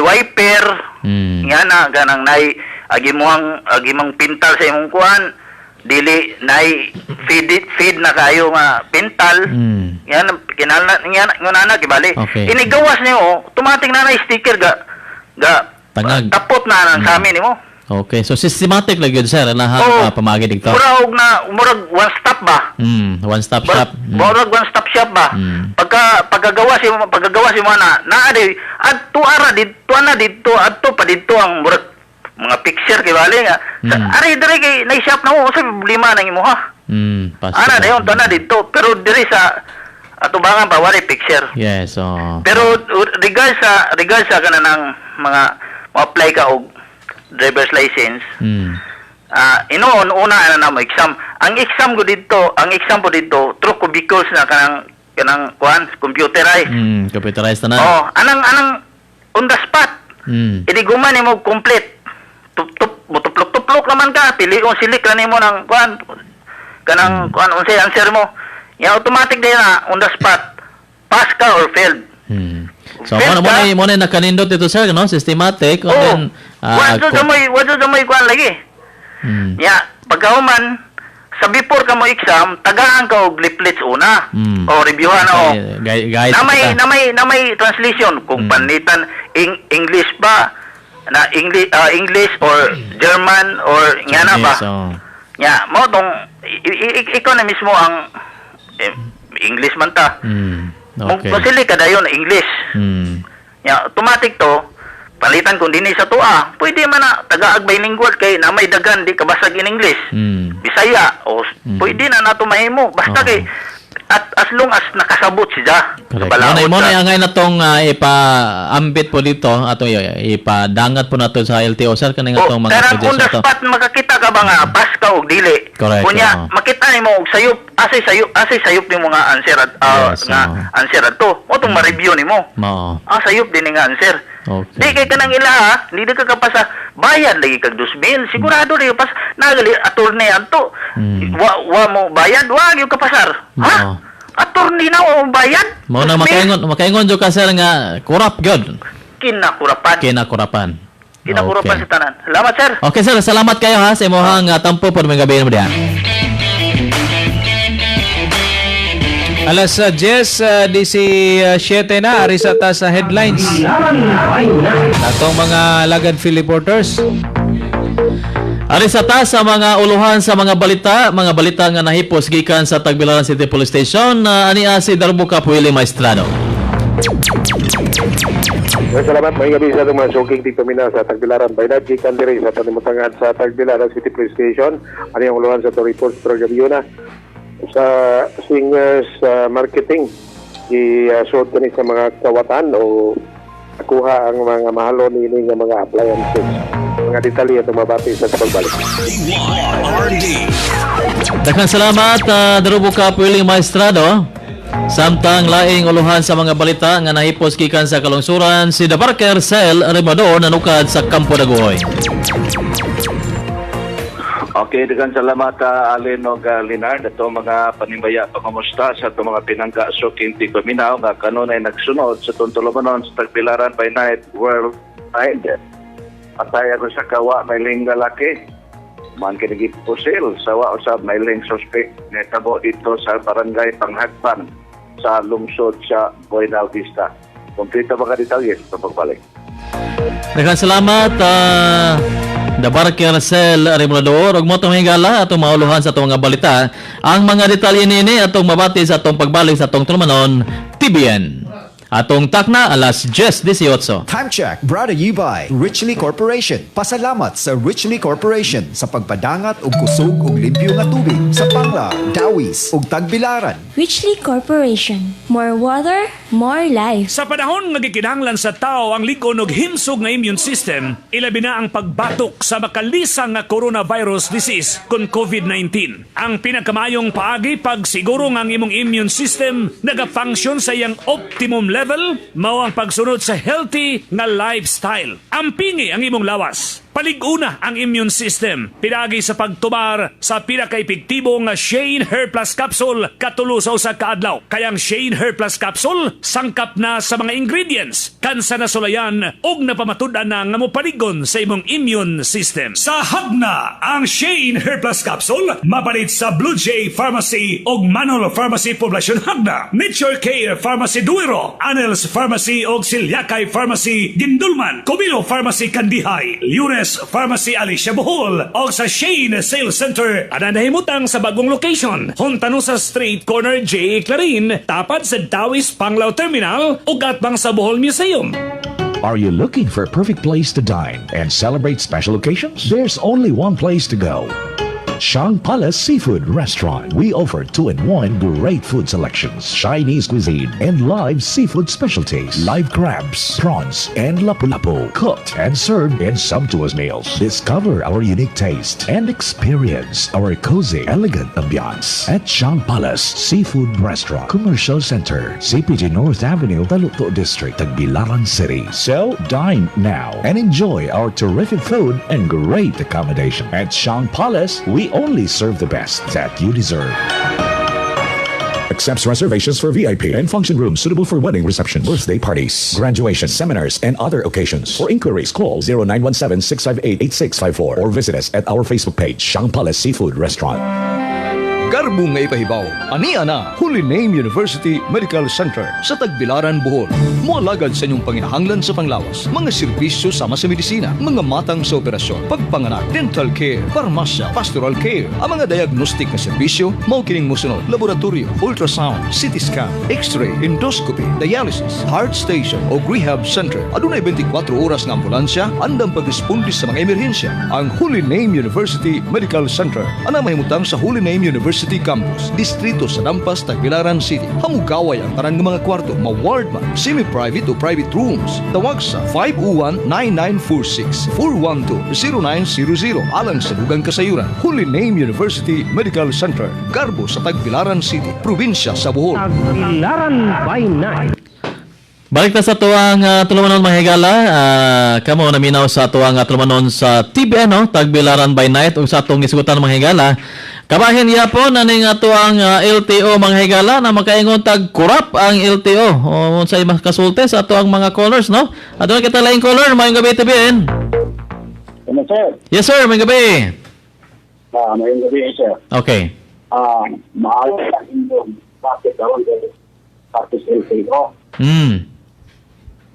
wiper. Nga na ganang nay agi mong pintal sa imong kuan, dili nay feed na kayo nga pintal. Yan kinahanglan nga na gibali. Okay. Inigawas nimo, automatic na sticker ga tangag. Tapot na nang sa amin nimo. Okay, so systematic lang yun sir, lahat pamagi dito. Murag na murag one stop ba? One stop shop. Murag one stop shop ba? Pagkagawa si mo na naa di adto ara didto na didto adto pa didto ang murag mga picture kay bali nga. Ari diri kay nay shop na mo usa problema nang imo ha. Ana dayon to na didto pero diri sa atubangan pa wala picture. Yes, oh. Pero regard sa kanang mga mo-apply ka og driver's license, inoon una ana na mo exam. Ang exam ko dito, ang exam po dito through cubicles na kanang kuan, computerized. Computerized na na. Oh, anang on the spot. Iniguman nimo complete. Tup tup mutuplok-tuplok naman ka, pili kung silik ra nimo ng kuan, kanang kuan, unsay answer mo. Ya automatic din na on the spot. Pass ka or failed. So mo na nakanindot dito, sir, no? Systematic and then Wa jud moy kuan lagi. Ya, pagkahuman sa before ka mo exam, tagaan ka og leaflets una. O reviewhan o. Guide Na may kita. na may translation kung panlitan English ba na English, English or German or nga na ba. Yes, oh. Nya, mo tong ikaw na mismo ang eh, English man ta. Masili ka dayon English. Ya, automatic to. Palitan kung dinhi sa tua, pwede man na tagaag bilingual kay na may dagan di kabasag in English. Bisaya o pwede na nato mahimo basta kay at as long as nakasabot siya. Correct. Kabalaod Mo na ka. angay na tong ipa-ambit po dito ato ipadangat po nato sa LTO, sir, kaning atong mga Karang on suggestion the ato. spot makakita ka ba nga pass ka og dili. Kunya makita nimo og sayop, asay sayop nimo nga answer at nga answer adto. Mo tong ma-review nimo. Mao. Ah, sayop din nga answer. Di kay kanang ila ha, hindi ka kapasa, bayad lagi kag 2,000, sigurado di ka pas nagali attorney adto. Wa wa mo bayad, wa gyud kapasar. Mao. Attorney na wa mo bayad. Mao na makaingon jud ka, sir, nga corrupt gyud. Kinakurapan. Kinakurapan. Kinakurapan sa tanan. Salamat, sir. Okay sir, salamat kayo ha sa imong tampo po ng gabi mo diha. Alas 10, 17 na, ari sa ta sa headlines. Atong mga lagad field reporters. Ari sa ta sa mga uluhan sa mga balita nga nahipos gikan sa Tagbilaran City Police Station, ani si Darbuka Puili Maestrado. Well, salamat, may gabi sa atong mga suking tigpaminaw sa Tagbilaran by night gikan diri sa tanimutangan sa Tagbilaran City Police Station. Ano yung uluhan sa atong report sa gabi na sa singers marketing i-sort kani sa mga kawatan o nakuha ang mga mahalon ini nga mga appliances. Mga detalye atong mabati sa pagbalik. RD. Daghang salamat, Darbuka Puili Maestrado. Samtang laing uluhan sa mga balita nga nahipos gikan sa kalungsuran, si Dabarker Sel Rimador nanukad sa Kampo Dagohoy. Okay, daghang salamat, Allen og Leonard, ato mga panimbaya, pangamusta sa atong mga pinangga suking tigpaminaw nga kanunay nagsunod sa atong tulumanon sa Tagbilaran by Night Worldwide. Patay ako sa kawa may lingga laki. Man kini pusil sa wa usab may ling suspect nitabo dito sa barangay Panghagpan sa lungsod sa Buena Vista. Kompleto mga detalye sa pagbalik. Daghang salamat, Dabarker Sel Remolador. Ug mo higala atong mauluhan sa atong mga balita. Ang mga detalye niini atong mabati sa atong pagbalik sa atong tulumanon TBN. Atong takna alas 10:18. Time check brought to you by Richly Corporation. Pasalamat sa Richly Corporation sa pagpadangat og kusog ug limpyo nga tubig sa Panglao, Dawis ug Tagbilaran. Richly Corporation. More water, more life. Sa panahon nga gikinahanglan sa tao ang lig-on og himsog nga immune system, ilabi na ang pagbatok sa makalisang nga coronavirus disease kon COVID-19. Ang pinakamayong paagi pagsiguro nga ang imong immune system naga-function sa iyang optimum level mao ang pagsunod sa healthy nga lifestyle. Ampingi ang imong lawas. Palig-una ang immune system. Pinagi sa pagtumar sa pinaka-epektibo nga Shane Hair Plus Capsule katulo sa usa ka adlaw. Kaya ang Shane Hair Plus Capsule sangkap na sa mga ingredients kansa nasulayan ug napamatud-an na nga mopaligon sa imong immune system. Sa Hagna, ang Shane Hair Plus Capsule mapalit sa Blue Jay Pharmacy ug Manol Pharmacy Poblacion Hagna, Nature Care Pharmacy Duero, Anels Pharmacy ug Silyakay Pharmacy Gindulman, Comilo Pharmacy Kandihay, Liures Pharmacy Alicia Bohol o sa Shane Sales Center ana nahimutang sa bagong location, Hontanusa Street corner J. Clarin, tapat sa Dawis Panglao Terminal ug atbang sa Bohol Museum. Are you looking for a perfect place to dine and celebrate special occasions? There's only one place to go. Shang Palace Seafood Restaurant. We offer 2-in-1 great food selections, Chinese cuisine, and live seafood specialties, live crabs, prawns, and lapu-lapu, cooked and served in sumptuous meals. Discover our unique taste and experience our cozy, elegant ambiance at Shang Palace Seafood Restaurant, Commercial Center, CPG North Avenue, Taluto District, Tagbilaran City. So, dine now and enjoy our terrific food and great accommodation. At Shang Palace, we only serve the best that you deserve. Accepts reservations for VIP and function rooms suitable for wedding reception, birthday parties, graduation, seminars, and other occasions. For inquiries, call 0917-658-8654 or visit us at our Facebook page, Shang Palace Seafood Restaurant. Garbo nga ipahibaw, ania na Holy Name University Medical Center sa Tagbilaran, Bohol. Mualagad sa inyong panginahanglan sa panglawas, mga serbisyo sama sa medisina, mga matang sa operasyon, pagpanganak, dental care, parmasya, pastoral care, ang mga diagnostic nga serbisyo, mao kining mosunod, laboratorio, ultrasound, CT scan, x-ray, endoscopy, dialysis, heart station o rehab center. Adunay 24 oras nga ambulansya, andam pagresponde sa mga emerhensya. Ang Holy Name University Medical Center ana mahimutang sa Holy Name University Campus, Distrito sa Dampas, Tagbilaran City. Hamugaway ang tanan nga mga kwarto, ma-ward man, semi-private o private rooms. Tawag sa 501-9946, 412-0900 alang sa dugang kasayuran. Holy Name University Medical Center, Garbo sa Tagbilaran City, probinsya sa Bohol. Tagbilaran by night. Balik ta sa tuwang tulumanon mga higala, kamo naminaw sa tuwang tulumanon sa TBN, no? Tagbilaran by night ug sa atong isugutan mga higala. Kabahin yapon aning atuang LTO mga higala na makaingon tag kurap ang LTO. O unsay makasulti sa atuang mga callers, no? Aduna kita laing caller, maayong gabi TBN. Hello, sir. Yes sir, maayong gabi. Maayong gabi, sir. Okay. Maayo ang inyong bakit aron kay practice LTO.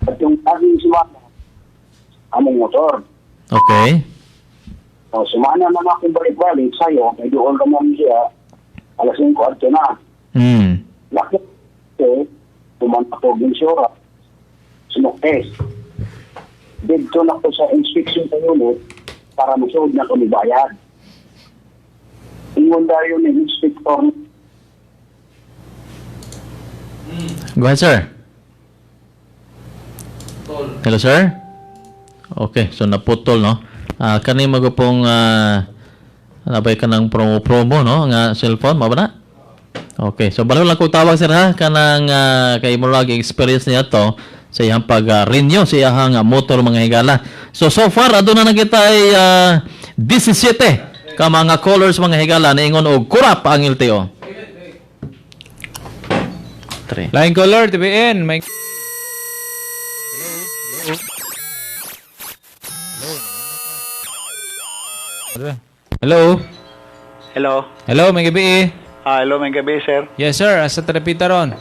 At yung aking sumana, among motor. Okay. So, sumana na akong balik-balik sa'yo, may doon ka man siya, alas 5 adto na. Laki, eh, tumanta ko insurance, smoke test. Dito na ko sa inspection sa unit para musuod na kami bayad. Ingon tayo ni inspector. Go ahead, sir. Hello, sir. Okay, so naputol, no? Kani magupong nabay ka ng promo-promo, no? Nga cellphone, mao ba na? Okay, so balo lang ko tawag, sir, ha? Kanang kay murag experience niya to sa iyang pag-renew sa iyang motor mga higala. So far aduna na kita ay 17 ka mga callers mga higala niingon og kurap ang LTO. 3. Line caller TBN, may Hello. Hello. Hello, may gabi. Hello, may gabi, sir. Yes, sir. Asa trapita ron?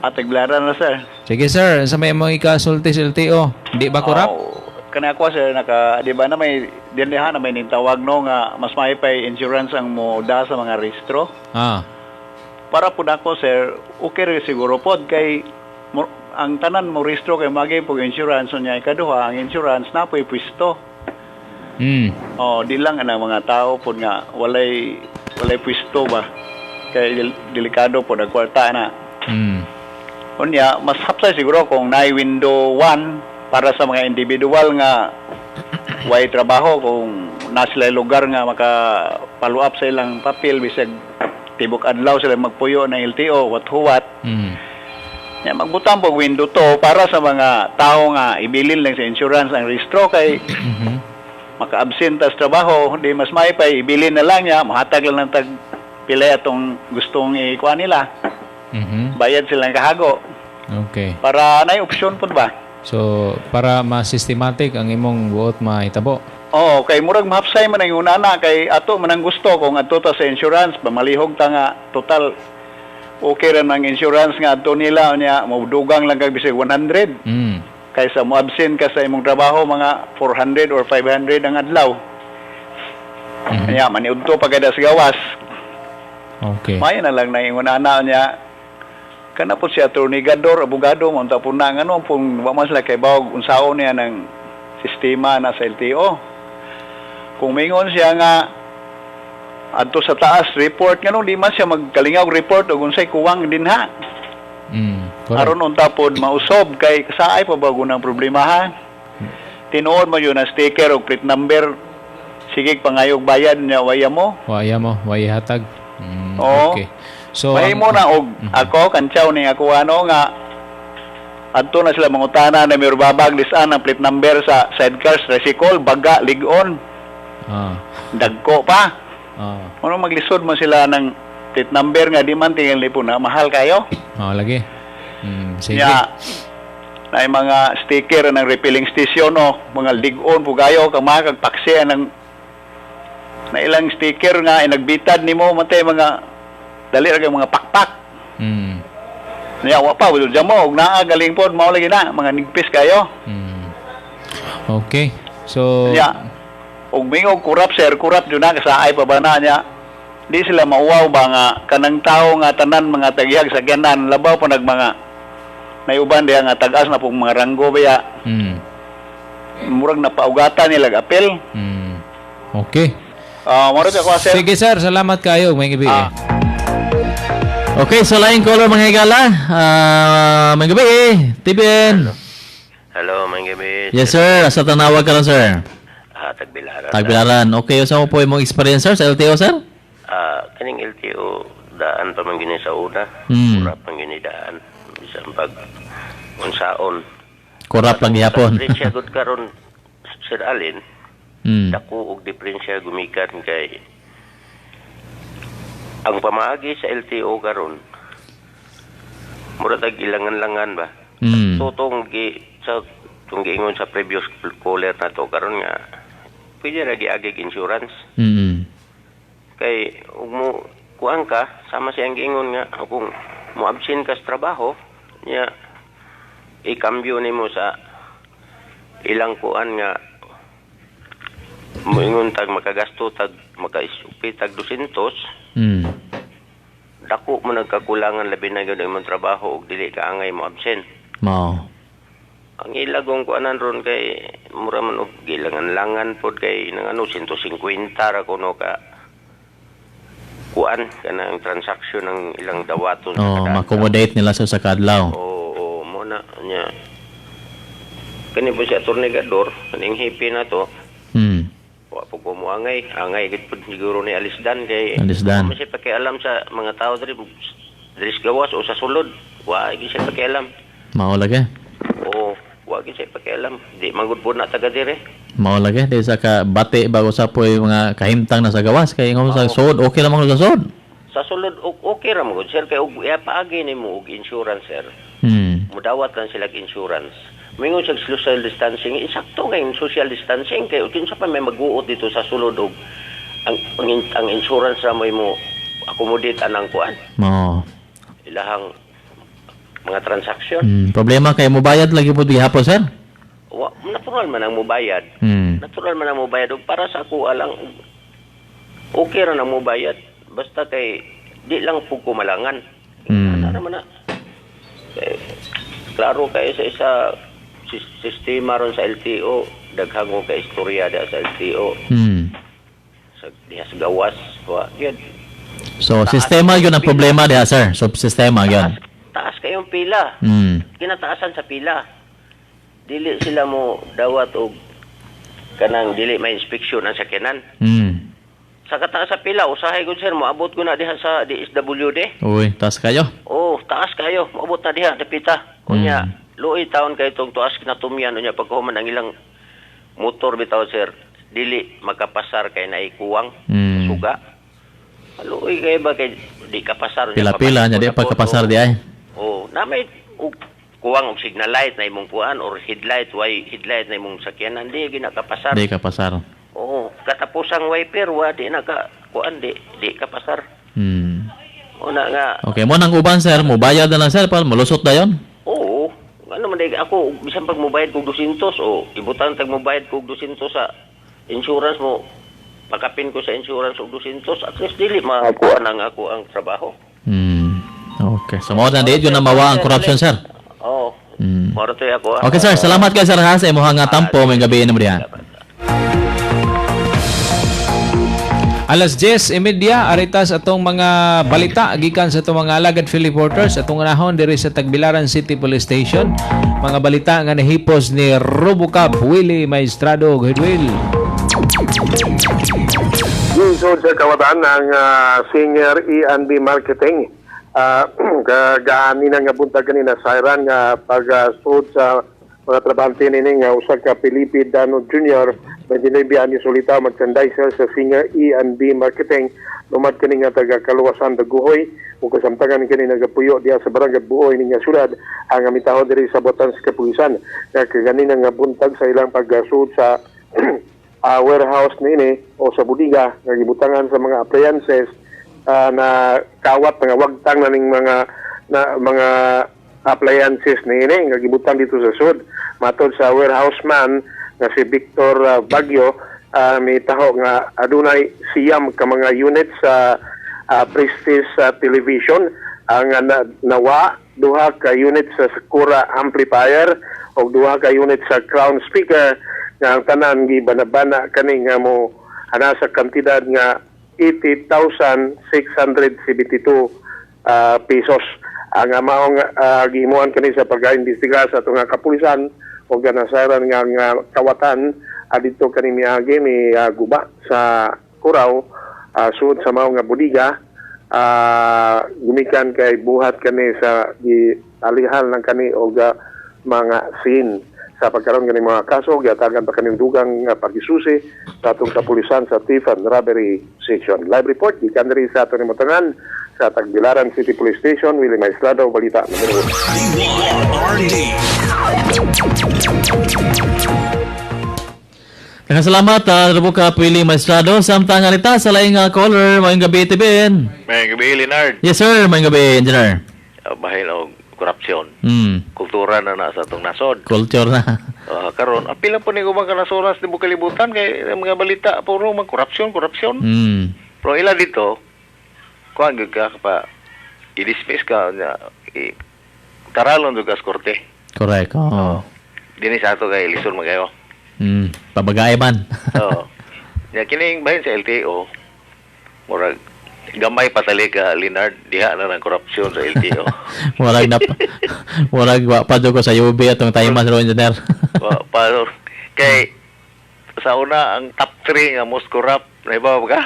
Tagbilaran na, sir. Sige, sir. Sa may mga ikasulti sa LTO, di ba kurap? Oh, kana ako, sir, naka, di ba na may, dinlihan na may nintawag, no, nga mas may pay insurance ang moda sa mga rehistro. Para po na ako, sir, okay rin siguro po, kay ang tanan mo rehistro kay magi po insurance, so niya ikaduha, ang insurance na po'y pwisto. Oh, di lang ang mga tao po nga walay pwisto ba. Kay delikado po nagkwarta na. Unya, mas hapsay siguro kung naay window 1 para sa mga individual nga way trabaho, kung na sila lugar nga maka-follow up sa ilang papel bisag tibok adlaw sila magpuyo ng LTO wat-huwat. Ya, magbutang po window 2 para sa mga tao nga ibilin lang sa insurance ang rehistro kay maka-absent tas trabaho, di mas may pa ibilin na lang niya, mahatag lang ng tag pila atong gustong ikuha nila. Bayad silang kahago. Okay. Para nay opsyon po ba? So, para ma-systematic ang imong buot mahitabo. Oo, kay murag mahapsay man ang una na kay ato man ang gusto kung adto ta sa insurance, pamalihog ta nga total okay ra ang insurance nga adto nila unya modugang lang kag bisag 100. Kaysa mo absent ka sa imong trabaho mga 400 or 500 ang adlaw. Kaya maniudto pa kada sa gawas. Okay. May na lang naingon ana niya. Kana po si Attorney Gador, abogado mo unta po na ngano pong wa man sila kay bawog unsaon niya ng sistema na sa LTO. Kung mingon siya nga Adto sa taas report ngano di man siya magkalingaw report og unsay kuwang dinha. Aron unta pod mausob kay kasaay pa ba gunang problema ha. Tinuod mo yun ang sticker og plate number, sige pangayog bayad niya, waya mo. Waya mo, waya hatag. Oo. Okay. So, mahimo na og ako kantsaw ni ako ano nga adto na sila mangutana na may babag lisan ang plate number sa sidecars, tricycle, baga, ligon. Dagko pa. Ano maglisod mo sila ng plate number nga di man tingali po na mahal kayo. Oh, lagi. Sige. Nya, na mga sticker ng refilling station o mga ligon po kayo kang makagpaksi ng na ilang sticker nga inagbitad nimo matay mga dali ra kay mga pakpak. Nya wa pa wala mo og naa galing pod mao lagi na mga nigpis kayo. Okay. So Nya og mingog kurap sir, kurap jud na kasaay pa ba na niya. Di sila mauwaw ba nga kanang tao nga tanan mga tagihag sa ganan labaw pa nag mga naiuban diha nga tag-as na pong mga ranggo baya. Murag napaugatan nila apel. Okay. Moro ako sir. Sige sir, salamat kayo. May gabi. Okay, so laing caller mga higala. May gabi eh. TBN. Hello, may gabi. Yes sir, asa tanawag ka lang sir? Tagbilaran. Tagbilaran. Okay, usa mo po imong experience sir sa LTO sir? Kaning LTO daan pa man gini sa una. Mura pang gini daan. Bisan pag unsaon. Kurap lang gihapon. Diferensya gud karon Sir Alin. Dako og diferensya gumikan kay ang pamaagi sa LTO karon mura tag ilangan-langan ba. So tong gi sa tong giingon sa previous caller na to karon nga pwede ra giagig insurance. Kay ug mo kuan ka sama siyang giingon nga kung mo absent ka sa trabaho nya ikambyo nimo sa ilang kuan nga moingon tag makagasto tag makaisupi tag 200. Dako mo nagkakulangan labi na gyud imong trabaho ug dili ka angay mo absent. Mao. Ang ilagong kuanan ron kay mura man og gilangan-langan pod kay nang ano 150 ra kuno ka kuan kanang transaksyon ng ilang dawaton. Oh, ma-accommodate nila sa kadlaw. Oo, mo na nya. Kani po si Atty. Gador, kaning hipi na to. Wa po ko mo angay, angay gid pud siguro ni Alisdan kay Alisdan. Wa man siya pakialam sa mga tao diri diri sa gawas o sa sulod. Wa gid siya pakialam. Mao lagi. Oo, wa gid siya pakialam. Di manggod po na taga diri. Mao lagi di sa ka bati bago sa poy mga kahimtang na sa gawas kay ingon sa sod okay ra man sa sod. Sa sulod okay ra man gud sir kay og paagi nimo og insurance sir. Mudawat lang sila insurance. Mingon sa social distancing, insakto kay social distancing kay kinsa pa may mag-uot dito sa sulod og ang insurance ra mo imo accommodate anang kuan. Mao. Ilahang mga transaksyon. Problema kay mobayad lagi pud gihapon sir. Wa, natural man ang mobayad. Natural man ang mobayad og para sa ako alang okay ra nang mobayad basta kay di lang pud kumalangan. Ana man na. Kay, klaro kay sa isa sistema ron sa LTO, daghang ko kay istorya da sa LTO. Sa diha sa gawas, wa gyud. So sistema gyud ang problema diha sir. So sistema gyud. Taas kayong pila. Kinataasan sa pila. Dili sila mo dawat og kanang dili may inspeksyon ang sakyanan. Sa kataas sa pila, usahay gud sir, moabot ko na diha sa DSWD. Uy, taas kayo. Oh, taas kayo, moabot na diha dapita. Unya, luoy taon kay tong tuas kinatumyan unya pagkahuman ang ilang motor bitaw sir, dili makapasar kay naikuwang suga. Luoy kay ba kay di kapasar. Pila-pila nya di pagkapasar di ay. Oh, na may kuwang og signal light na imong kuan or headlight, way headlight na imong sakyanan di ginakapasar. Di kapasar. Oo, katapusang wiper wa di naka kuan di kapasar. Una nga. Okay, mo nang uban sir, mobayad na lang sir, pa molusot dayon. Oo. Ano man day ako bisan pag mobayad kog 200 o ibutan tag mobayad kog 200 sa insurance mo, pakapin ko sa insurance og 200, at least dili makuan ang ako ang trabaho. Okay. So mo na di jud na mawa ang corruption sir. Oo. Moro to ako. Okay sir, salamat kay sir ha sa imong nga tampo may gabi nimo diha. Alas 10:30 aritas atong mga balita gikan sa atong mga alagad field reporters atong anahon diri sa Tagbilaran City Police Station. Mga balita nga nahipos ni Robocop Willie Maestrado. Goodwill. Ginsod sa kawatan ang Singer E&B Marketing. Kagaani na nga buntag kanina sayran nga pag-sud sa mga trabahante nini nga usa ka Felipe Dano Jr. 29 anyos ulitaw, merchandiser sa Singer E&B Marketing, lumad kini nga taga Kaluwasan, Daguhoy, ug kasamtangan kini nagapuyo diha sa barangay Buoy ning syudad. Ang mitahon diri sa botan sa kapulisan nga kaganina nga buntag sa ilang paggasud sa warehouse niini o sa budiga nga gibutangan sa mga appliances, na kawat mga wagtang na ning mga na, mga appliances niini nga gibutang dito sa sud. Matod sa warehouseman nga si Victor Bagyo, may taho nga adunay 9 ka mga unit sa Prestige television ang nawa, 2 ka unit sa Sakura amplifier ug 2 ka unit sa Crown speaker nga ang tanan gibanabana kani nga mo ana sa kantidad nga 80,672 pesos. Ang maong gihimuan kani sa pag-imbestiga sa atong kapulisan o ganasaran nga kawatan adito kani miagi mi guba sa Kuraw, sud sa maong nga budiga, gumikan kay buhat kani sa gialihal ng kani og mga sin. Sa pagkaroon kani mga kaso, giatagan pa kaning dugang pagisusi sa atong kapulisan sa Thief and Robbery Section. Live report gikan diri sa atong imutangan sa Tagbilaran City Police Station, Willie Maestrado, Balita numero 1. Salamat, Robocop Willie Maestrado. Samtang alita sa laing caller, maayong gabi, Tibin. Maayong gabi, Leonard. Yes, sir. Maayong gabi, engineer. Bahin og korupsyon. Kultura na na sa atong nasod. Culture na. Karon, apila po ni ubang kanasuran sa tibuok kalibutan kay mga balita puro mga korupsyon, korupsyon. Pero ila dito, kuan gyud ka pa i-dismiss ka nya, taralon jud ka sa korte. Correct. Oo. Dinhi sa ato kay lisod magayo. Pabagay man. Oo. Nya kining bahin sa LTO, murag gamay patali ka, Leonard, diha na ng korupsyon sa LTO. Murag na murag wa pa ko sa UB atong time man, engineer. Wa pa kay sa una ang top 3 nga most corrupt na iba ba ka?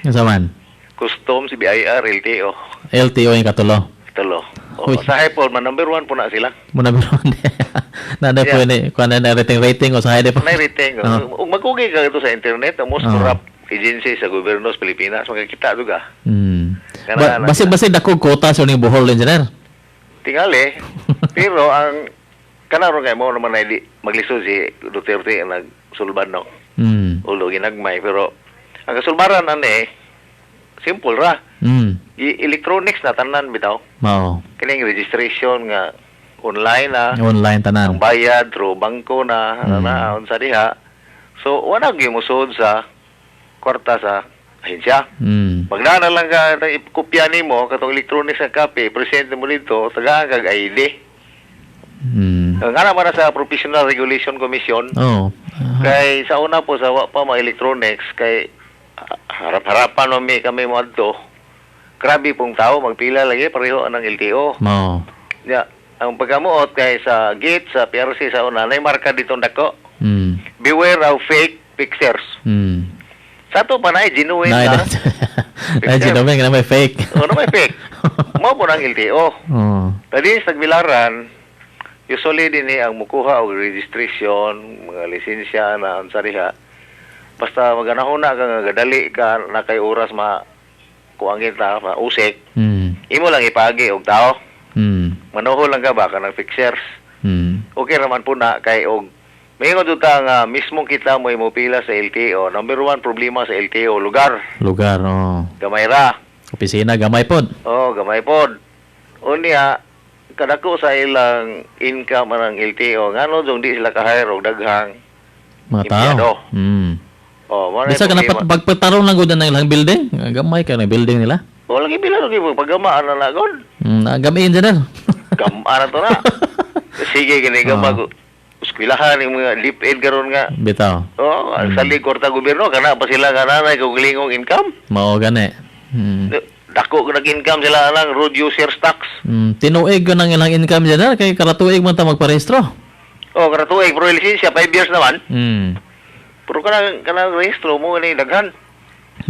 Unsa man? Customs, BIR, LTO. LTO yung katulo. Tulo. O, sa Apple, man number 1 po na sila. Mo number 1. Na na po ni kuan na rating o sa po. Na rating. Ug magkugi ka ito sa internet, ang most corrupt agency sa gobyerno sa Pilipinas, makikita juga. Basi dako quota sa ning Bohol, engineer. Tingali. Pero ang kanaro kay mo naman ay di maglisod si Duterte ang nagsulban no. Ulo ginagmay pero ang kasulbaran ani simple ra. Electronics na tanan bitaw. Mao. Kining registration nga online na. Online tanan. Ang bayad through bangko na na unsa diha. So wala gyud mosud sa kwarta sa ahensya. Magdana lang ka kopya nimo katong electronics nga copy, present mo dito, tagaan kag ID. Nga naman na sa Professional Regulation Commission. Oh. Kay sa una po sa wa pa mga electronics kay harap-harapan mami kami mo adto. Grabe pong tao magpila lagi pareho ang LTO. Oh. Ya, ang pagkamuot kay sa gate sa PRC sa una nay marka dito dako. Beware of fake pictures. Sa ato pa na genuine na. Na genuine nga may fake. Oo, na may fake. Mao po ng LTO. Oh. Tadi sa Tagbilaran, usually din ang mukuha og registration, mga lisensya na unsa diha. Basta maganahon na ka nga gadali ka na kay oras ma kuangin ta ma usik. Imo lang ipagi og tao. Manuho lang ka ba kanang fixers. Okay raman po na kay og Mingon jud ta nga mismo kita mo imopila sa LTO. Number 1 problema sa LTO lugar. Lugar, oh. Gamay ra. Opisina gamay pod. Oh, gamay pod. Unya kadako sa ilang income ang LTO ngano jung di sila ka-hire og daghang mga tao. Oh, bisa ka na pagpatarong lang gud na ilang building. Gamay ka na building nila. Wala gyud pila gyud paggamaan na gud. Gamay engineer. Gamaan na to na. Sige gini gamay. Eskwelahan yung mga DepEd karon nga. Bitaw. Oh, salig kwarta gobyerno kana pa sila kananay kaugalingong income. Mao gani. Dako nag-income sila lang road users tax. Tinuig ko nang ilang income dyan kay karatuig man ta magparehistro. Oh, karatuig pero lisensya 5 years naman. Pero kanang rehistro mo ni daghan.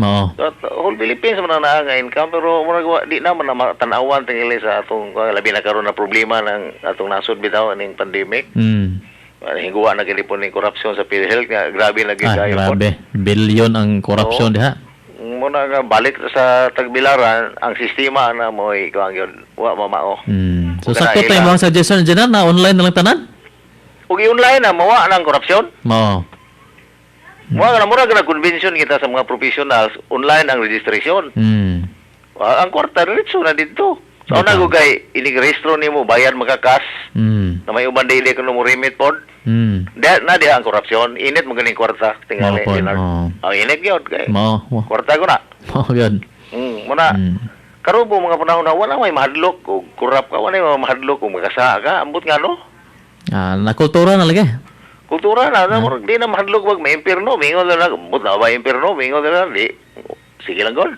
Mao. At whole Philippines man na nga income pero murag di naman na matanawan tingali sa atong labi na karon na problema ng atong nasod bitaw ning pandemic. Higuwa na gid po ning korupsyon sa PhilHealth nga grabe na gid kayo. Grabe. Bilyon ang korupsyon diha. Muna nga balik sa Tagbilaran ang sistema na mo'y kuang yun wa mamao. So sakto tayo mga suggestion dyan na online na lang tanan? Ug i-online na mawa na ang korupsyon. Mao. Mura na mura na convention kita sa mga professionals online ang registration. Ang kwarta diretso na dito. So una ko kay inig-rehistro nimo bayad maka cash. Na may uban dili kuno mo remit pod. Da na diha ang korupsyon, init mo ganing kwarta tingali. Mao. Oh, init gyud kay. Mao. Kwarta ko na. Mao gyud. Muna. Karon po mga panahon na wala may mahadlok og kurap ka, wala may mahadlok og makasa ka, ambot nga no. Na kultura na lagi. Kultura na, na murag di na mahadlok wag may impierno, mingon na lang, ambot na ba impierno, mingon na lang, di. Sige lang gol.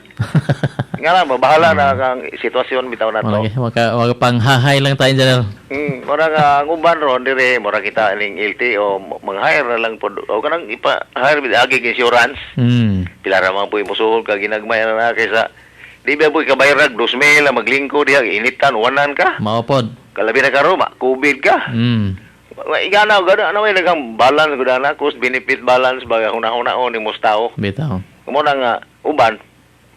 Nga lang, mabahala na ang sitwasyon bitaw na to. Lagi, waka panghahay lang tayo dyan. Mura nga ang uban ron dire, mura kita ning LTO, mang-hire na lang pod. O kanang ipa-hire bid agi insurance. Pila ra man po imusuhol ka ginagmay na kaysa di ba po kabayrag 2,000 lang maglingko diha initan wanan ka. Mao pod. Kalabi na karon ma COVID ka. Igana gana ano may daghang balance gud ana cost benefit balance baga hunahuna ni mos tao. Bitaw. Mo na nga uban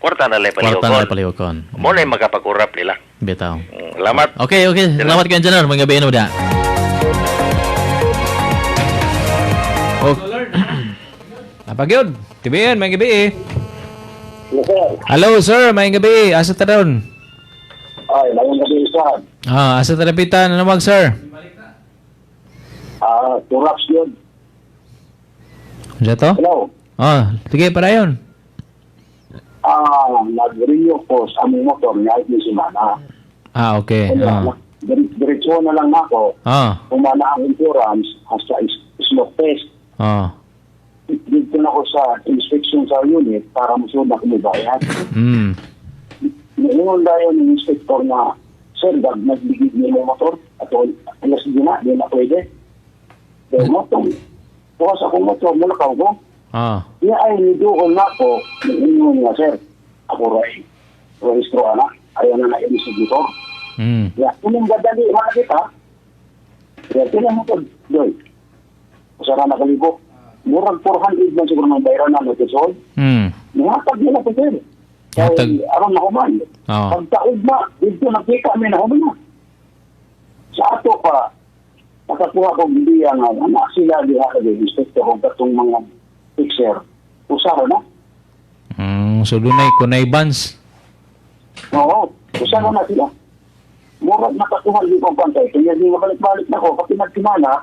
kwarta na lay Kwarta na palihukon. Mo na makapakurap nila. Bitaw. Salamat. Okay. Salamat kayo, Engineer. Mga gabi na. Okay. Apagyod. TBN, may gabi. Hello, sir. May gabi. Asa ta ron? Ay, mayong gabi, sir. Asa ta lapitan? Ano mag, sir? Turaps yun. Ano to? Hello? Sige, para yun. Nag-renew ko sa aming motor niya ay semana. Okay. Diretso na lang ako. Umana ang insurance hasta smoke test. Dito na ako sa inspection sa unit para musunod na kumibayad. Noon dayon ng inspector na, sir, nagbigid niyo yung motor at alas di na, di na pwede. Pero motor, bukas akong motor, mulakaw ko. Niya ay niduol na ako, niingon nga, sir, ako rin, rehistro na, ayaw na na yung sa motor. Ya, kung gadali, makakita, ya, tinang motor, doy, usara na kalibo. Murag 400 man siguro ng bayaran na notisol. Nihatag nila po, sir. Kaya aron na human. Pagtaog na, dito nakita kami na human na. Sa ato pa, nakakuha kong hindi ang anak sila diha kay inspector kung katong mga fixer. Usara na. So dunay kunay bans. Oo, usara na sila. Murag nakakuha din kong pantay. Kaya di mabalik-balik na ko. Pag pinagtimana,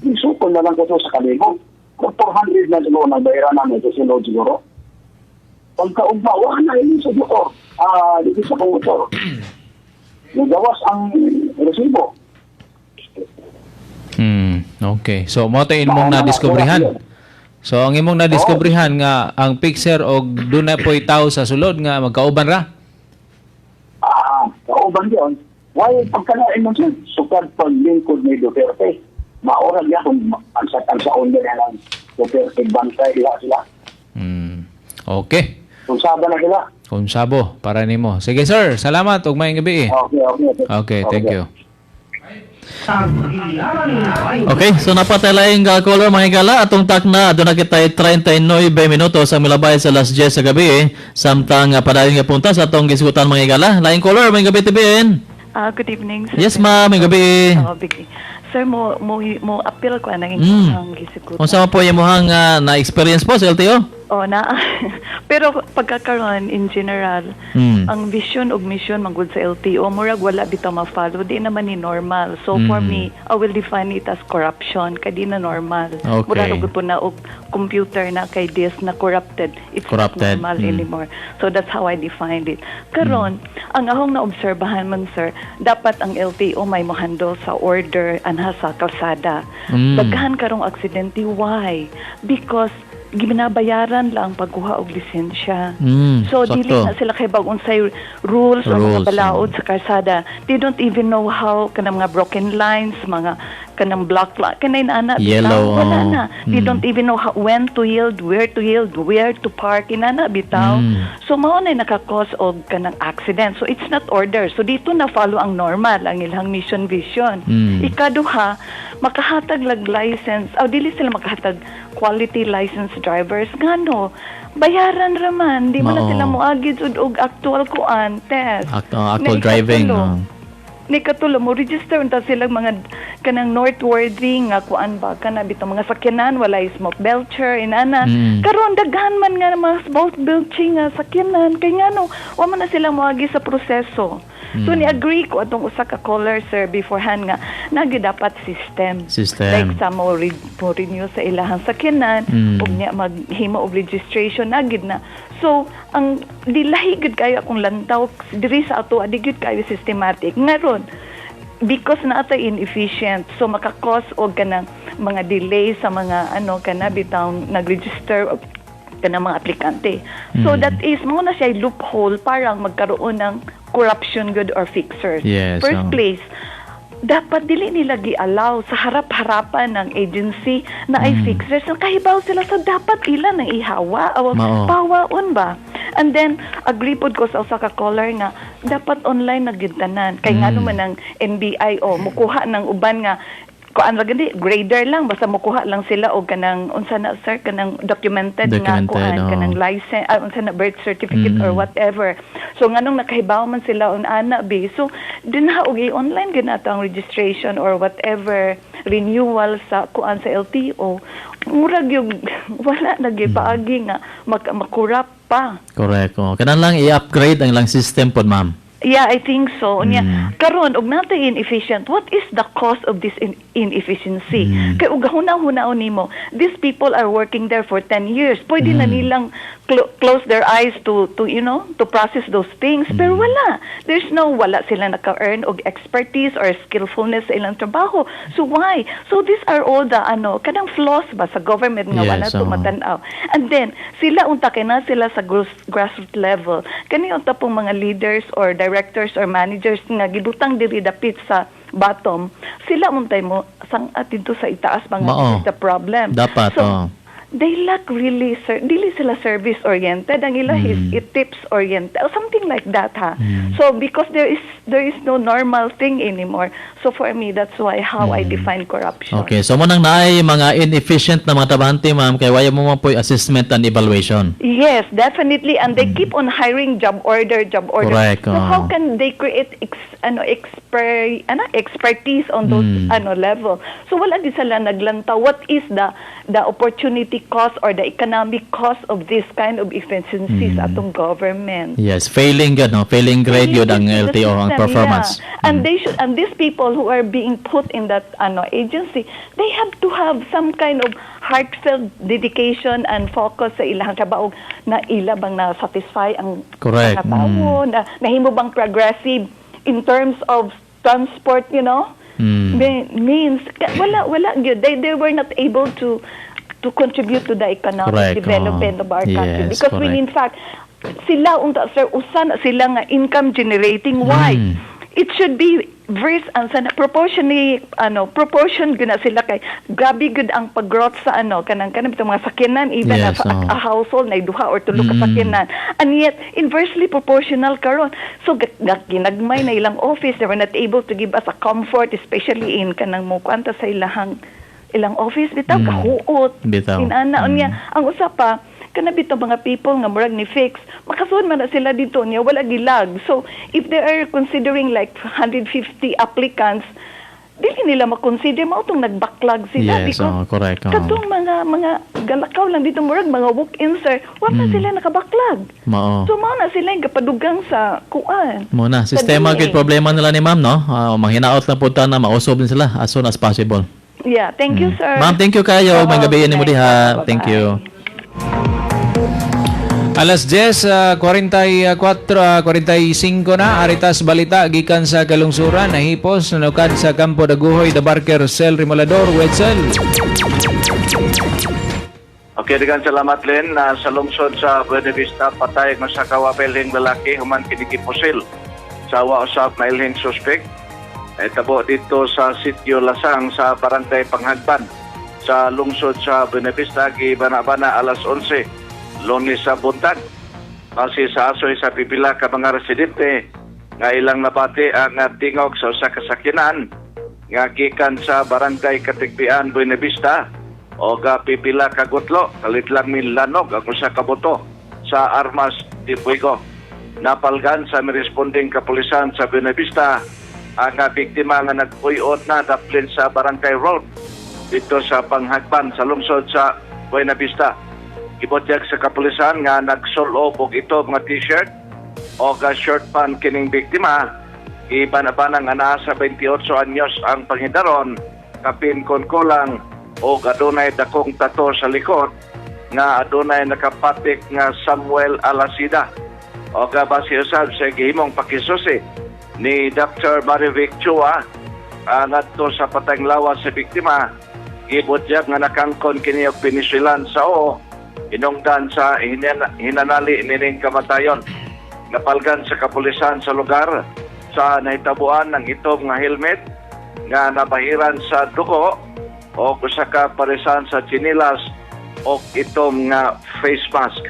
isukol na lang ko sa kalibo. Kung 400 na siguro ng bayaran namin ito sinod siguro. Pagkaugma, wala na yun sa motor. Dito sa motor. Nagawas ang resibo. Okay. So, mo ito imong na-discoveryhan. So, ang imong na-discoveryhan nga ang fixer o doon na po'y tao sa sulod nga magkauban ra? Kauban yun. Why, pagkanain mo siya, sukad paglingkod ni Duterte, maorag niya kung ang saon nila ng Duterte bantay nila sila. Okay. Kung sabo na sila. Kung sabo, para nimo. Sige sir, salamat. Ug maayong gabi. Okay. Okay, thank you. Okay, so napatay laing caller mga higala atong takna aduna kita 39 minutos ang milabay sa last 10 sa gabi samtang padayon nga punta sa atong gisgutan mga higala. Laing caller, may gabi TBN. Good evening, sir. Yes ma'am, may gabi. Sir, mo appeal ko anang inyong gisgutan. Unsa man po imuhang na-experience po sa LTO? Oh, na. Pero pagkakaroon in general, ang vision ug mission manggod sa LTO murag wala bitaw ma-follow, di naman ni normal. So for me, I will define it as corruption kay di na normal. Murag og po na og computer na kay this na corrupted. It's Corrupted. not normal anymore. So that's how I defined it. Karon, ang akong naobserbahan man, sir, dapat ang LTO may mohandle sa order anha sa kalsada. Daghan karong aksidente. Why? Because ginabayaran lang pagkuha og lisensya. So dili na sila kay bag unsay rules o mga Rules, balaod sa kalsada. They don't even know how kanang mga broken lines, mga kanang block line, kanay na Yellow, bitaw. Wala oh. na. They don't even know how, when to yield, where to park, inana bitaw. So mao na naka-cause og kanang accident. So it's not order. So dito na follow ang normal, ang ilang mission vision. Ikaduha, makahatag lag license, aw dili sila makahatag quality license drivers ngano bayaran raman di man na Mao. sila moagi jud og actual kuan test. Actual driving. Ni Oh. Ni katulo, mo register unta sila mga kanang noteworthy nga kuan ba, kana bitaw mga sakyanan walay smoke belcher inana. Karon daghan man nga mga smoke belching nga sakyanan kay ngano wa man na sila moagi sa proseso. So ni-agree ko atong usa ka caller, sir, beforehand nga nagi dapat system. System. Like sa mo, mo renew sa ilahang sakyanan ug niya maghimo og registration na gid na. So ang dilahi gid kayo akong lantaw diri sa ato, adi gid kayo systematic. Ngaron because na ata inefficient, so maka-cause og kanang mga delay sa mga ano kana bitaw nag-register og kanang mga aplikante. So that is mo na siya loophole parang magkaroon ng corruption good or fixers. First place, dapat dili nila gi-allow sa harap-harapan ng agency na ay fixers. So, kahibaw sila sa dapat ila nang ihawa o Mao. pawaon ba. And then, agree pod ko sa usa ka caller nga dapat online na gyud tanan. Kay ngano man ang NBI o mukuha ng uban nga kuan ra gani, grader lang, basta mukuha lang sila og kanang unsa na, sir, kanang documented nga Documented, kuan oo. kanang license, unsa na, birth certificate or whatever. So nganong nakahibaw man sila on ana bi. So dinha og online gyud nato ang registration or whatever renewal sa kuan sa LTO. Murag yung wala na gyud paagi nga makurap pa. Correct. Oh. Kanan lang i-upgrade ang lang system pod, ma'am. Yeah, I think so. Unya, karon og natay inefficient, what is the cause of this inefficiency? Kay og huna-hunaon nimo, these people are working there for 10 years. Pwede na nilang close their eyes to you know, to process those things. Pero wala. There's no, wala sila naka-earn og expertise or skillfulness sa ilang trabaho. So why? So these are all the ano, kanang flaws ba sa government nga wala tumatan-aw. And then sila unta kay na sila sa grassroots level. Kani unta pong mga leaders or directors or managers nga gibutang diri dapit sa bottom, sila untay mo sang dito sa itaas mga Mao. this is the problem. Dapat, So, oh. they lack really dili sila service oriented, ang ila is it tips oriented or something like that, ha. So because there is no normal thing anymore, so for me, that's why how I define corruption. Okay, so mo nang naay mga inefficient na mga trabahante, ma'am, kay waya mo man po'y assessment and evaluation. Yes, definitely, and they keep on hiring job order, job order. Correct, So oo. how can they create ex, ano exper, ano expertise on those ano level? So wala di sila naglantaw what is the opportunity cost or the economic cost of this kind of efficiency sa atong government. Yes, failing gyud, no? Failing grade yun ang The LTO ang system, performance. yeah. And they should, and these people who are being put in that ano agency, they have to have some kind of heartfelt dedication and focus sa ilang trabaho na ila bang na-satisfy ang mga tao, na nahimo bang progressive in terms of transport. Means wala gyud. They were not able to contribute to the economic development of our country because when in fact sila unta, sir, usa na sila nga income generating. Why? It should be verse ang sana proportionally ano proportion gyud na sila kay grabe gud ang pag-growth sa ano kanang kanang bitong mga sakyanan, even a household na duha or tulo ka sakyanan, and yet inversely proportional karon. So ginagmay na ilang office, they were not able to give us a comfort, especially in kanang mo kuanta sa ilahang ilang office bitaw, kahuot. Inana unya ang usa pa kana bitaw mga people nga murag ni fix makasuod man na sila dito niya wala gilag. So if they are considering like 150 applicants, Dili nila makonsider mao tong nag-backlog sila because oh, correct. Oh. Katong mga galakaw lang dito murag mga walk-in sir, wa pa sila nakabacklog. Mao. So mao na sila yung kapadugang sa kuan. Mo na sistema gid problema nila ni ma'am, no? Manghinaot na pud ta na mausab din sila as soon as possible. Yeah, thank you, sir. Ma'am, thank you kayo. May gabi nimo diha. Thank you. Alas 10:44, 45 na, aritas balita gikan sa kalungsuran, nahipos nanukad sa Campo Daguhoy, Dabarker, Sel Remolador, Wetzel. Okay, daghang salamat Len. Sa lungsod sa Buena Vista, patay nga sa kawapelhing lalaki human kini gipusil sa wa usab mailhing suspect. Tabo dito sa sitio Lasang sa barangay Panghagban sa lungsod sa Buena Vista, gibana-bana alas 11 Lunes sa buntag. Base sa asoy sa pipila ka mga residente nga ilang nabati ang tingog sa usa ka sakyanan nga gikan sa barangay Katigbian, Buena Vista o ga pipila ka gutlo kalit lang milanog ang usa ka boto sa Armas de Fuego. Napalgan sa miresponding kapulisan sa Buena Vista ang biktima nga nagpuyot na daplin sa Barangay Road dito sa Panghagban sa lungsod sa Buena Vista. Gibutyag sa kapulisan nga nagsulob og ito mga t-shirt o ga short pan kining biktima. Iban-abanang anaa sa 28 anyos ang pangidaron, kapin kon kulang o adunay dakong tato sa likod nga adunay nakapatik nga Samuel Alasida. O ga base usab sa gihimong pakisusi ni Dr. Marivic Chua ngadto sa patayng lawas sa biktima, gibutyag nga nakangkon kini og penisilan sa o inungdan sa hinanali nining kamatayon. Napalgan sa kapulisan sa lugar sa nahitabuan ng itom nga helmet nga nabahiran sa dugo o usa ka paresan sa tsinilas o itom nga face mask.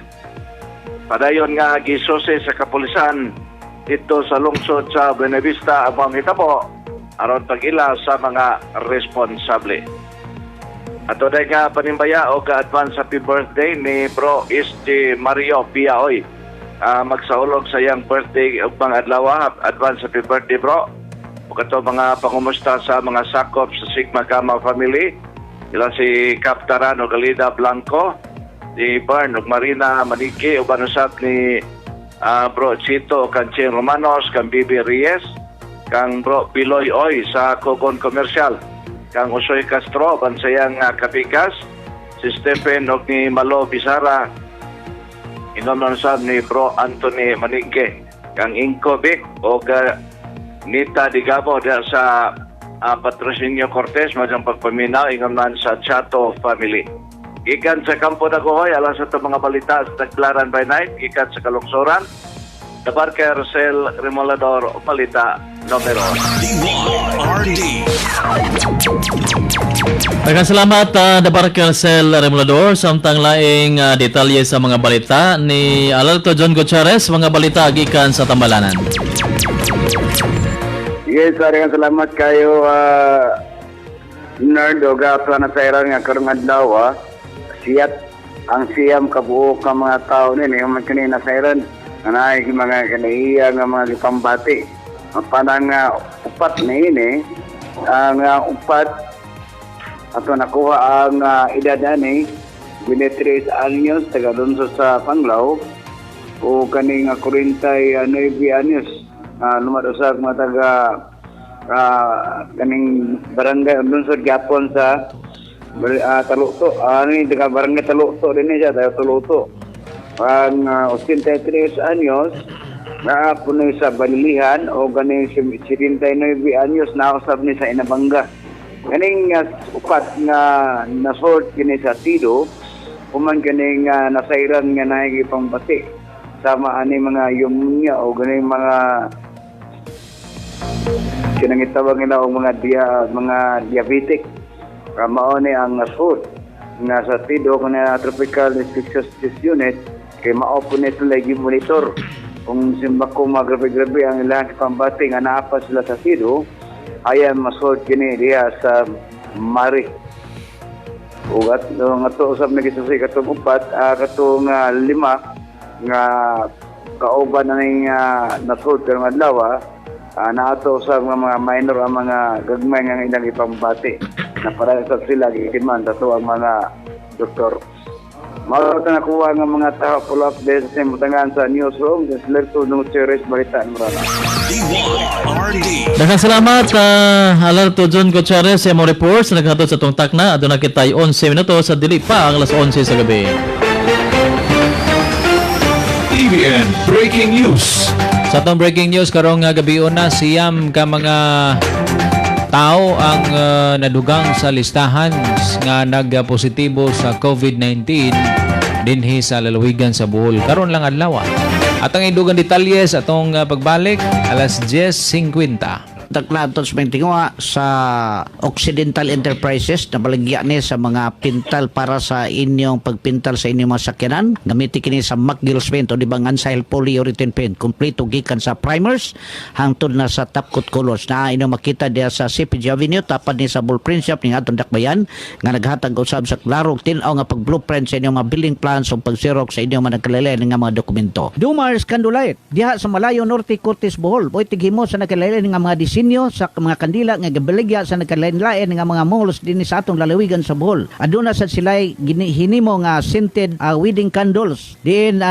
Padayon nga gisusi sa kapulisan dito sa lungsod sa Buena Vista ang panghitabo aron pag-ila sa mga responsable. Ato day nga panimbaya o ka-advance happy birthday ni Bro S.J. Mario Piaoy. Magsaulog sa iyang birthday ug mga adlaw. Advance happy birthday, bro. Ug ato mga pangumusta sa mga sakop sa Sigma Gamma family. Ila si Cap Tarano Galida Blanco, ni Bern ug Marina Maniki, uban usab ni Bro Chito Canchen Romanos, kang Bibi Reyes, kang Bro Piloy Oy sa Cogon Commercial, kang Usoy Castro, bansayang Kapikas, si Stephen og ni Malo Bizarra, inom sab ni Bro Anthony Manike, kang Inko Vic og Nita Digabo diha sa Patrocinio Cortez, madyang pagpaminaw, ingam sa Chato family. Gikan sa Kampo Dagohoy, alas sa mga balita sa Tagbilaran by Night, gikan sa Kalungsuran, Dabarker Sel Remolador, balita numero DYRD. Daghang salamat Dabarker Sel Remolador. Samtang laing detalye sa mga balita ni Alalto John Gutierrez, mga balita gikan sa Tambalanan. Yes, daghang salamat kayo Nerd o gato na sa iran nga karong adlaw. Siyat ang siyam kabuok ka mga tao nini man kanina sa iran nga mga kanaiya nga mga gipambati. Mapanang upat na ini, ang upat ato nakuha ang edad ani 23 anyos taga lungsod sa Panglao o kaning 49 anyos lumad usab mga taga kaning barangay lungsod gyapon sa Taluto. Ani taga barangay Taluto din siya, taga Taluto. Ang 83 anyos naa punoy sa Balilihan o ganing 79 anyos nausab ni sa Inabanga. Ganing upat nga nasort kini sa Tido, human ganing nasairan nga naay pangbati sama ani mga yumunya o ganing mga kinangitawag nila og mga diabetic. Mao ni ang nasort nga sa Tido kana Tropical Infectious Disease Unit kay mao po ni sila gi-monitor kung simbako magrabe-grabe ang ilang pambati nga naa pa sila sa Tido, ayan masort kini diha sa Mari. Ug ato usab nagisusi katong upat katong lima nga kauban na ning nasort karong adlaw Naato sa mga minor ang mga gagmay nga ilang ipambati na para sa sila gitiman sa ang mga doktor. Mao ta nakuha nga mga tao follow up din sa mutangan sa newsroom sa Lerto Gutierrez, Balita Murala. DYRD. Daghang salamat Alerto John Gutierrez sa imong report sa naghatod sa tong takna. Aduna kitay 11 minuto sa dili pa ang alas 11 sa gabi. TVN Breaking News. Sa atong breaking news karong gabi una, 9 ka mga tao ang nadugang sa listahan nga nagpositibo sa COVID-19 dinhi sa lalawigan sa Bohol karon lang adlaw. At ang idugang detalye sa atong pagbalik alas 10:50. Takna aton sa tinguha sa Occidental Enterprises na baligya ni sa mga pintal para sa inyong pagpintal sa inyong mga sakyanan. Gamiti kini sa McGill's Paint o di ba nga Ansahel Polyurethane Paint. Kompleto gikan sa primers hangtod na sa top coat colors na inyong makita diya sa CPG Avenue, tapad ni sa Blueprint Shop ning atong dakbayan nga naghatag usab sa klarong tin-aw nga pag-blueprint sa inyong mga building plans o pag-xerox sa inyong mga nagkalain nga mga dokumento. Dumars Candlelight diha sa Malayo Norte, Cortes, Bohol. Boy tighimo sa nagkalain nga mga disenyo sa mga kandila nga gibaligya sa nagkalain-lain nga mga malls dinhi sa atong lalawigan sa Bohol. Aduna sad sila'y hinimo nga scented wedding candles. Diin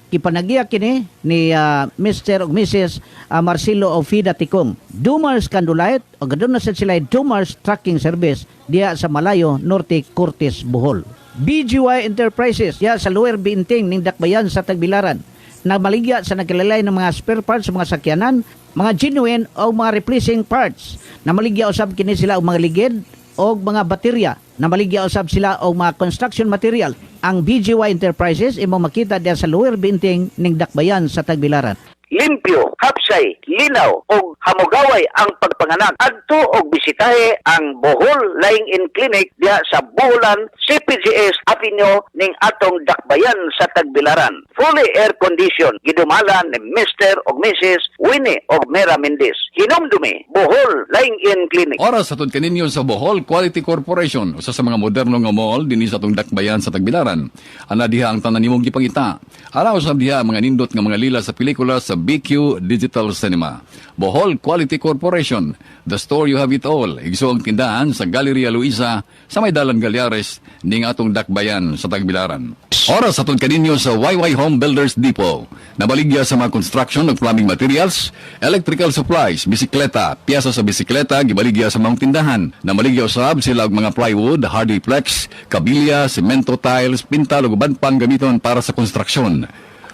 kipanagiya kini ni Mr. ug Mrs. Marcelo Ofida Tikong. Dumars Candlelight o aduna sad sila'y Dumars Trucking Service diha sa Malayo Norte, Cortes, Bohol. BGY Enterprises diha sa Lower Binting ning Dakbayan sa Tagbilaran. Namaligya sa nagkalalay ng mga spare parts sa mga sakyanan, mga genuine o mga replacing parts. Namaligya usab kini sila og mga ligid o mga baterya. Namaligya usab sila og mga construction material. Ang BGY Enterprises imong makita diha sa Lower Binting ning Dakbayan sa Tagbilaran. Limpyo, hapsay, linaw ug hamugaway ang pagpanganak. Adto og bisitahe ang Bohol Lying In Clinic diha sa Boholan, CPGS Avenue ning atong Dakbayan sa Tagbilaran. Fully air condition, gidumala ni Mr. ug Mrs. Winnie og Mera Mendez. Hinumdumi, Bohol Lying In Clinic. Oras sa kaninyo sa Bohol Quality Corporation, usa sa mga moderno nga mall dinhi sa atong Dakbayan sa Tagbilaran. Ana diha ang tanan nimong gipangita. Ara usab diha ang mga nindot nga mga lila sa pelikula sa BQ Digital Cinema. Bohol Quality Corporation, the store you have it all. Igsuong tindahan sa Galleria Luisa sa may Dalan Galyares ning atong Dakbayan sa Tagbilaran. Oras sa kaninyo sa YY Home Builders Depot. Nabaligya sa mga construction ug plumbing materials, electrical supplies, bisikleta, piyesa sa bisikleta, gibaligya sa mga tindahan. Namaligya usab sila og mga plywood, hardiplex, kabilya, semento tiles, pintal ug uban pang gamiton para sa konstruksyon.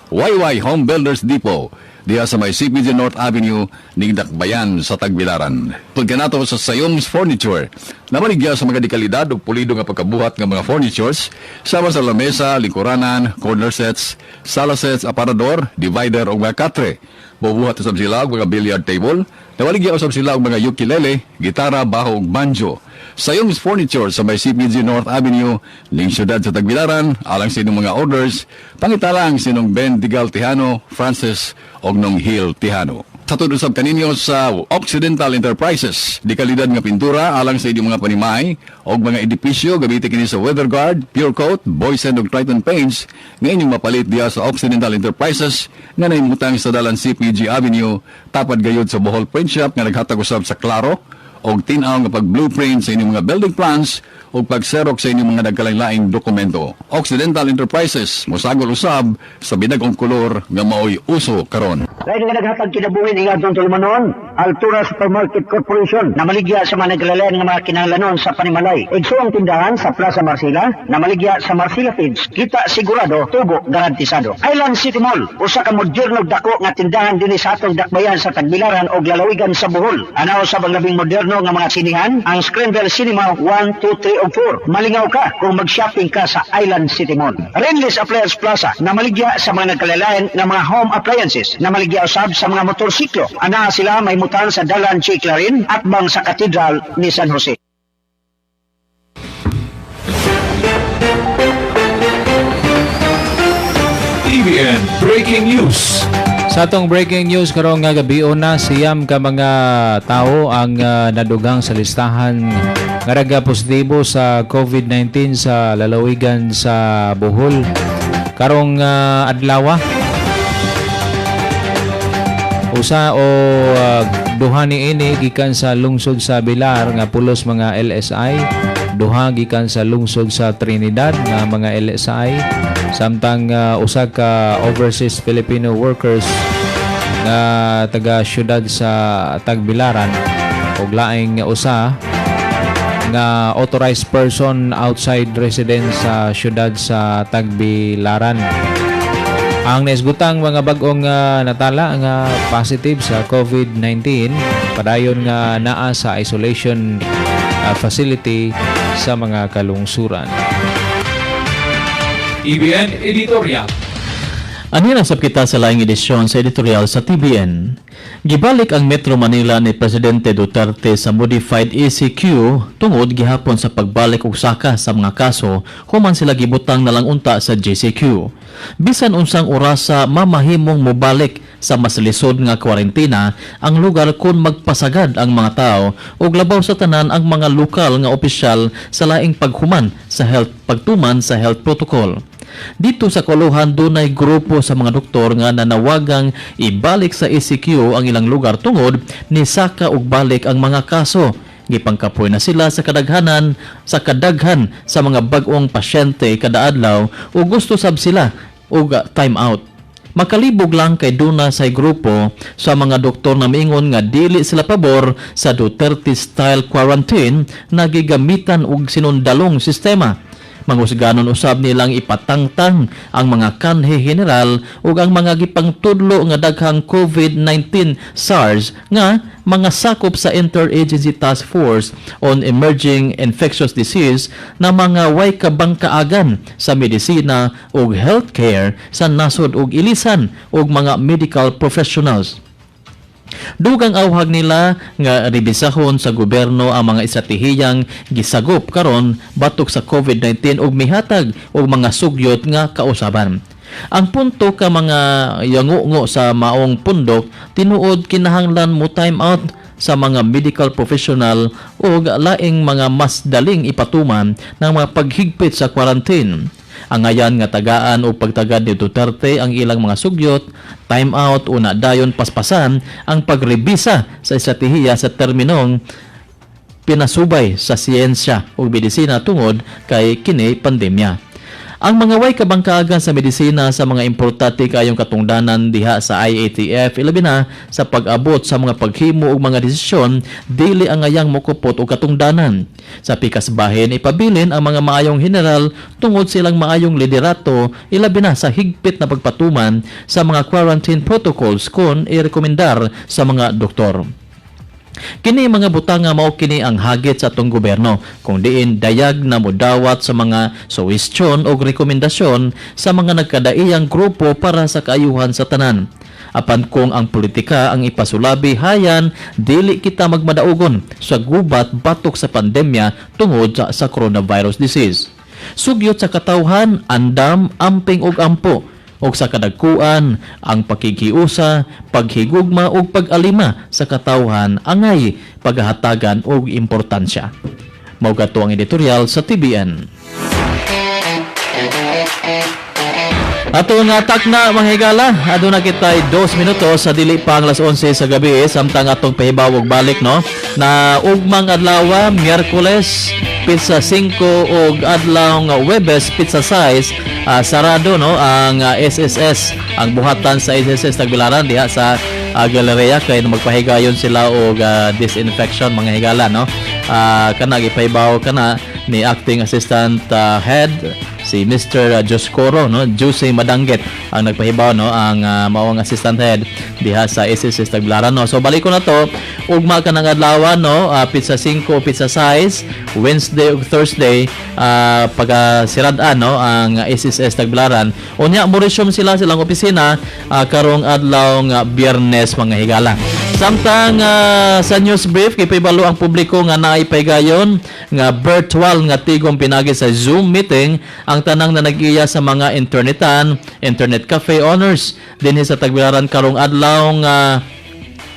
YY Home Builders Depot diha sa may CPG North Avenue ning Dakbayan sa Tagbilaran. Pagkanato sa Sayong's Furniture, namaligya sa mga dekalidad ug pulido nga pagkabuhat nga mga furnitures sama sa lamesa, lingkuranan, corner sets, sala sets, aparador, divider ug mga katre. Bubuhat usab sila og mga billiard table, namaligya usab sila og mga ukulele, gitara, baho ug banjo. Sayong's Furniture sa may CPG North Avenue, ning siyudad sa Tagbilaran, alang sa inyong mga orders, pangita lang sinong Ben Digal Tejano, Francis og nong Hill Tejano. Sa usab kaninyo sa Occidental Enterprises, di kalidad nga pintura alang sa inyong mga panimay og mga edipisyo, gamiti kini sa WeatherGuard, Pure Coat, Boysen ug Triton Paints nga inyong mapalit diha sa Occidental Enterprises nga nahimutang sa dalan CPG Avenue, tapad gayud sa Bohol Print Shop nga naghatag usab sa Klaro og tin-aw nga pag-blueprint sa inyong mga building plans o pag-xerox sa inyong mga nagkalain-laing dokumento. Occidental Enterprises, mosagol usab sa binagong kolor nga maoy uso karon. Lain nga naghatag kinabuhi ni atong tulumanon, Altura Supermarket Corporation, namaligya sa mga nagkalalain nga mga kinahanglanon sa panimalay. Igsuong tindahan sa Plaza Marcela, namaligya sa Marcela Feeds. Kita sigurado, tubo garantisado. Island City Mall, usa ka moderno dako nga tindahan dinhi sa atong dakbayan sa Tagbilaran og lalawigan sa Bohol. Anaw sa labing moderno nga mga sinihan, ang Screenville Cinema 1, 2, 3 ug 4. Malingaw ka kung mag-shopping ka sa Island City Mall. Renlis Appliance Plaza, namaligya sa mga nagkalalain nga mga home appliances, namaligya usab sa mga motorsiklo. Ana sila may mutan sa Dalan J. Clarin at bang sa Cathedral ni San Jose. TVN Breaking News. Sa atong breaking news karong nga gabi una, 9 ka mga tao ang nadugang sa listahan nga nagapositibo sa COVID-19 sa lalawigan sa Bohol karong adlaw. Usa o duha ni ini gikan sa lungsod sa Bilar nga pulos mga LSI, duha gikan sa lungsod sa Trinidad nga mga LSI, samtang usa ka overseas Filipino workers nga taga syudad sa Tagbilaran ug laing usa nga authorized person outside residence sa syudad sa Tagbilaran. Ang naisgutang mga bag-ong natala nga positive sa COVID-19 padayon nga naa sa isolation facility sa mga kalungsuran. TBN Editorial. Ani na sab kita sa laing edisyon sa editorial sa TBN. Gibalik ang Metro Manila ni Presidente Duterte sa modified ECQ tungod gihapon sa pagbalik og saka sa mga kaso human sila gibutang na lang unta sa GCQ. Bisan unsang orasa mamahimong mobalik sa mas lisod nga kwarentina ang lugar kung magpasagad ang mga tao ug labaw sa tanan ang mga lokal nga opisyal sa laing paghuman sa health pagtuman sa health protocol. Dito sa Kuluhan, dunay grupo sa mga doktor nga nanawagang ibalik sa ECQ ang ilang lugar tungod ni saka og balik ang mga kaso. Gipangkapoy na sila sa kadaghanan sa kadaghan sa mga bag-ong pasyente kada adlaw ug gusto sab sila og time out. Makalibog lang kay duna say grupo sa mga doktor na miingon nga dili sila pabor sa Duterte style quarantine na gigamitan og sinundalong sistema. Mangusganon usab nilang ipatangtang ang mga kanhe general ug ang mga gipangtudlo nga daghang COVID-19 SARS nga mga sakop sa Interagency Task Force on Emerging Infectious Disease na mga way kabangkaagan sa medisina ug healthcare sa nasod ug ilisan ug mga medical professionals. Dugang awhag nila nga rebisahon sa gobyerno ang mga estratehiyang gisagop karon batok sa COVID-19 ug mihatag og mga sugyot nga kausaban. Ang punto ka mga yangungo sa maong pundok, tinuod kinahanglan mo time out sa mga medical professional ug laing mga mas daling ipatuman ng mga paghigpit sa quarantine. Angayan nga tagaan o pagtagad ni Duterte ang ilang mga sugyot, time out una dayon paspasan ang pagrebisa sa estratehiya sa terminong pinasubay sa siyensya ug medisina tungod kay kini pandemya. Ang mga way kabangkaagan sa medisina sa mga importante kayong katungdanan diha sa IATF, ilabi na sa pag-abot sa mga paghimo ug mga desisyon, dili ang ngayang mokupot og katungdanan. Sa pikas bahin, ipabilin ang mga maayong general tungod silang maayong liderato, ilabi na sa higpit na pagpatuman sa mga quarantine protocols kon irekomendar sa mga doktor. Kini mga butanga mao kini ang hagit sa atong gobyerno kung diin dayag na modawat sa mga suwestyon o rekomendasyon sa mga nagkadaiyang grupo para sa kaayuhan sa tanan. Apan kung ang politika ang ipasulabi hayan, dili kita magmadaugon sa gubat batok sa pandemya tungod sa coronavirus disease. Sugyot sa katawhan, andam, amping ug ampo og sa kadagkuan ang pakikiusa, paghigugma ug pag-alima sa katawhan angay paghahatagan og importansya. Mao kato ang editorial sa TBN. Ato nga takna mga higala, aduna kitay 2 minutos sa dili pa ang alas 11 sa gabi samtang atong pahibawog balik no na ugmang adlaw Miyerkules pizza 5 og adlaw nga Huwebes pizza size sarado no ang SSS, ang buhatan sa SSS Tagbilaran diha sa Galleria kay magpahigayon sila og disinfection mga higala no. Kana gipahibaw kana ni acting assistant head si Mr. Joscoro no, Jose Madangget ang nagpahibaw no, ang maong assistant head diha sa SSS Tagbilaran no. So balik ko na to ugma ka ng adlaw no, pizza 5, pizza size, Wednesday ug Thursday pagka sirad-an no ang SSS Tagbilaran. Unya mo resume sila silang opisina karong adlaw nga Biyernes mga higala. Samtang sa news brief gipahibalo ang publiko nga naay paygayon nga virtual nga tigom pinagi sa Zoom meeting ang tanang na nag-iya sa mga internetan, internet cafe owners dinhi sa Tagbilaran karong adlaw nga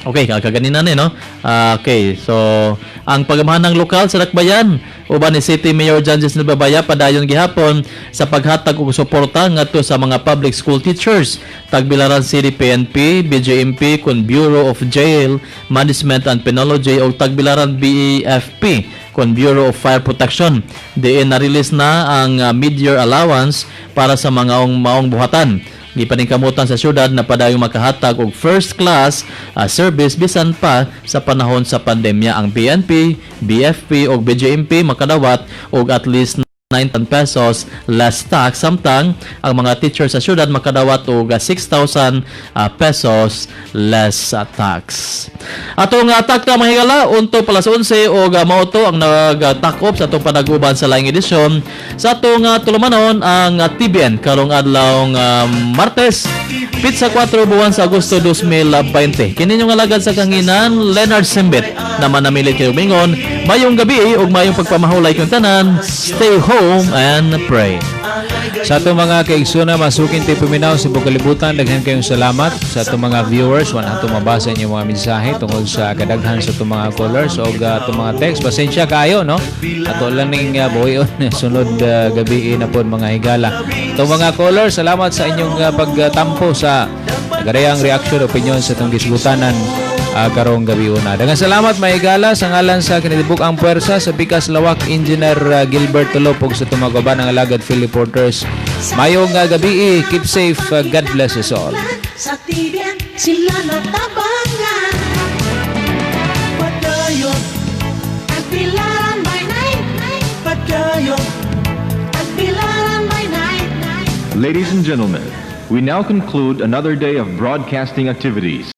Okay, kaganina ni, no? Okay, so ang pagamahan ng lokal sa Dakbayan uban ni City Mayor John Jess Babaya padayon gihapon sa paghatag og suporta ngadto sa mga public school teachers. Tagbilaran City PNP, BJMP kun Bureau of Jail Management and Penology o Tagbilaran BEFP kun Bureau of Fire Protection. Diin na-release na ang mid-year allowance para sa mga maong buhatan. Gipaningkamutan sa syudad na padayong makahatag og first class service bisan pa sa panahon sa pandemya. Ang PNP, BFP ug BJMP makadawat og at least 9 pesos less tax, samtang ang mga teacher sa syudad makadawat og 6,000 pesos less tax. Atong takna, mga higala, unto palas 11 og mao to ang nagtakop sa atong panaguban sa laing edisyon sa atong tulumanon, ang TBN karong adlaw Martes, Pitsa 4 buwan sa Agosto 2020. Kini inyong alagad sa kanginan, Leonard Simbit, na manamilit kayo mingon, mayong gabi ug mayong pagpamahulay kang tanan. Stay home and pray. Sa atong mga kaigsoon, masukin ti paminaw sa buong kalibutan, daghan kayong salamat sa atong mga viewers. Wala nato mabasa inyong mga mensahe tungod sa kadaghan sa atong mga callers o atong mga text. Pasensya kayo, no? Ato lang ning buhion sunod gabi na pod, mga higala. Atong mga callers, salamat sa inyong pagtampo sa nagarayang reaction, opinion sa atong gisgutanan karong gabi una. Daghang salamat, mga higala, sa ngalan sa kinatibuk ang puwersa sa Pikas Lawak, Engineer Gilbert Tulop, ug sa tumagoban ang alagad Philip Porters. Mayong gabi, keep safe, God bless us all. Sa TVN sila natabangan. Padayon Tagbilaran by night. Padayon Tagbilaran by night. Ladies and gentlemen, we now conclude another day of broadcasting activities.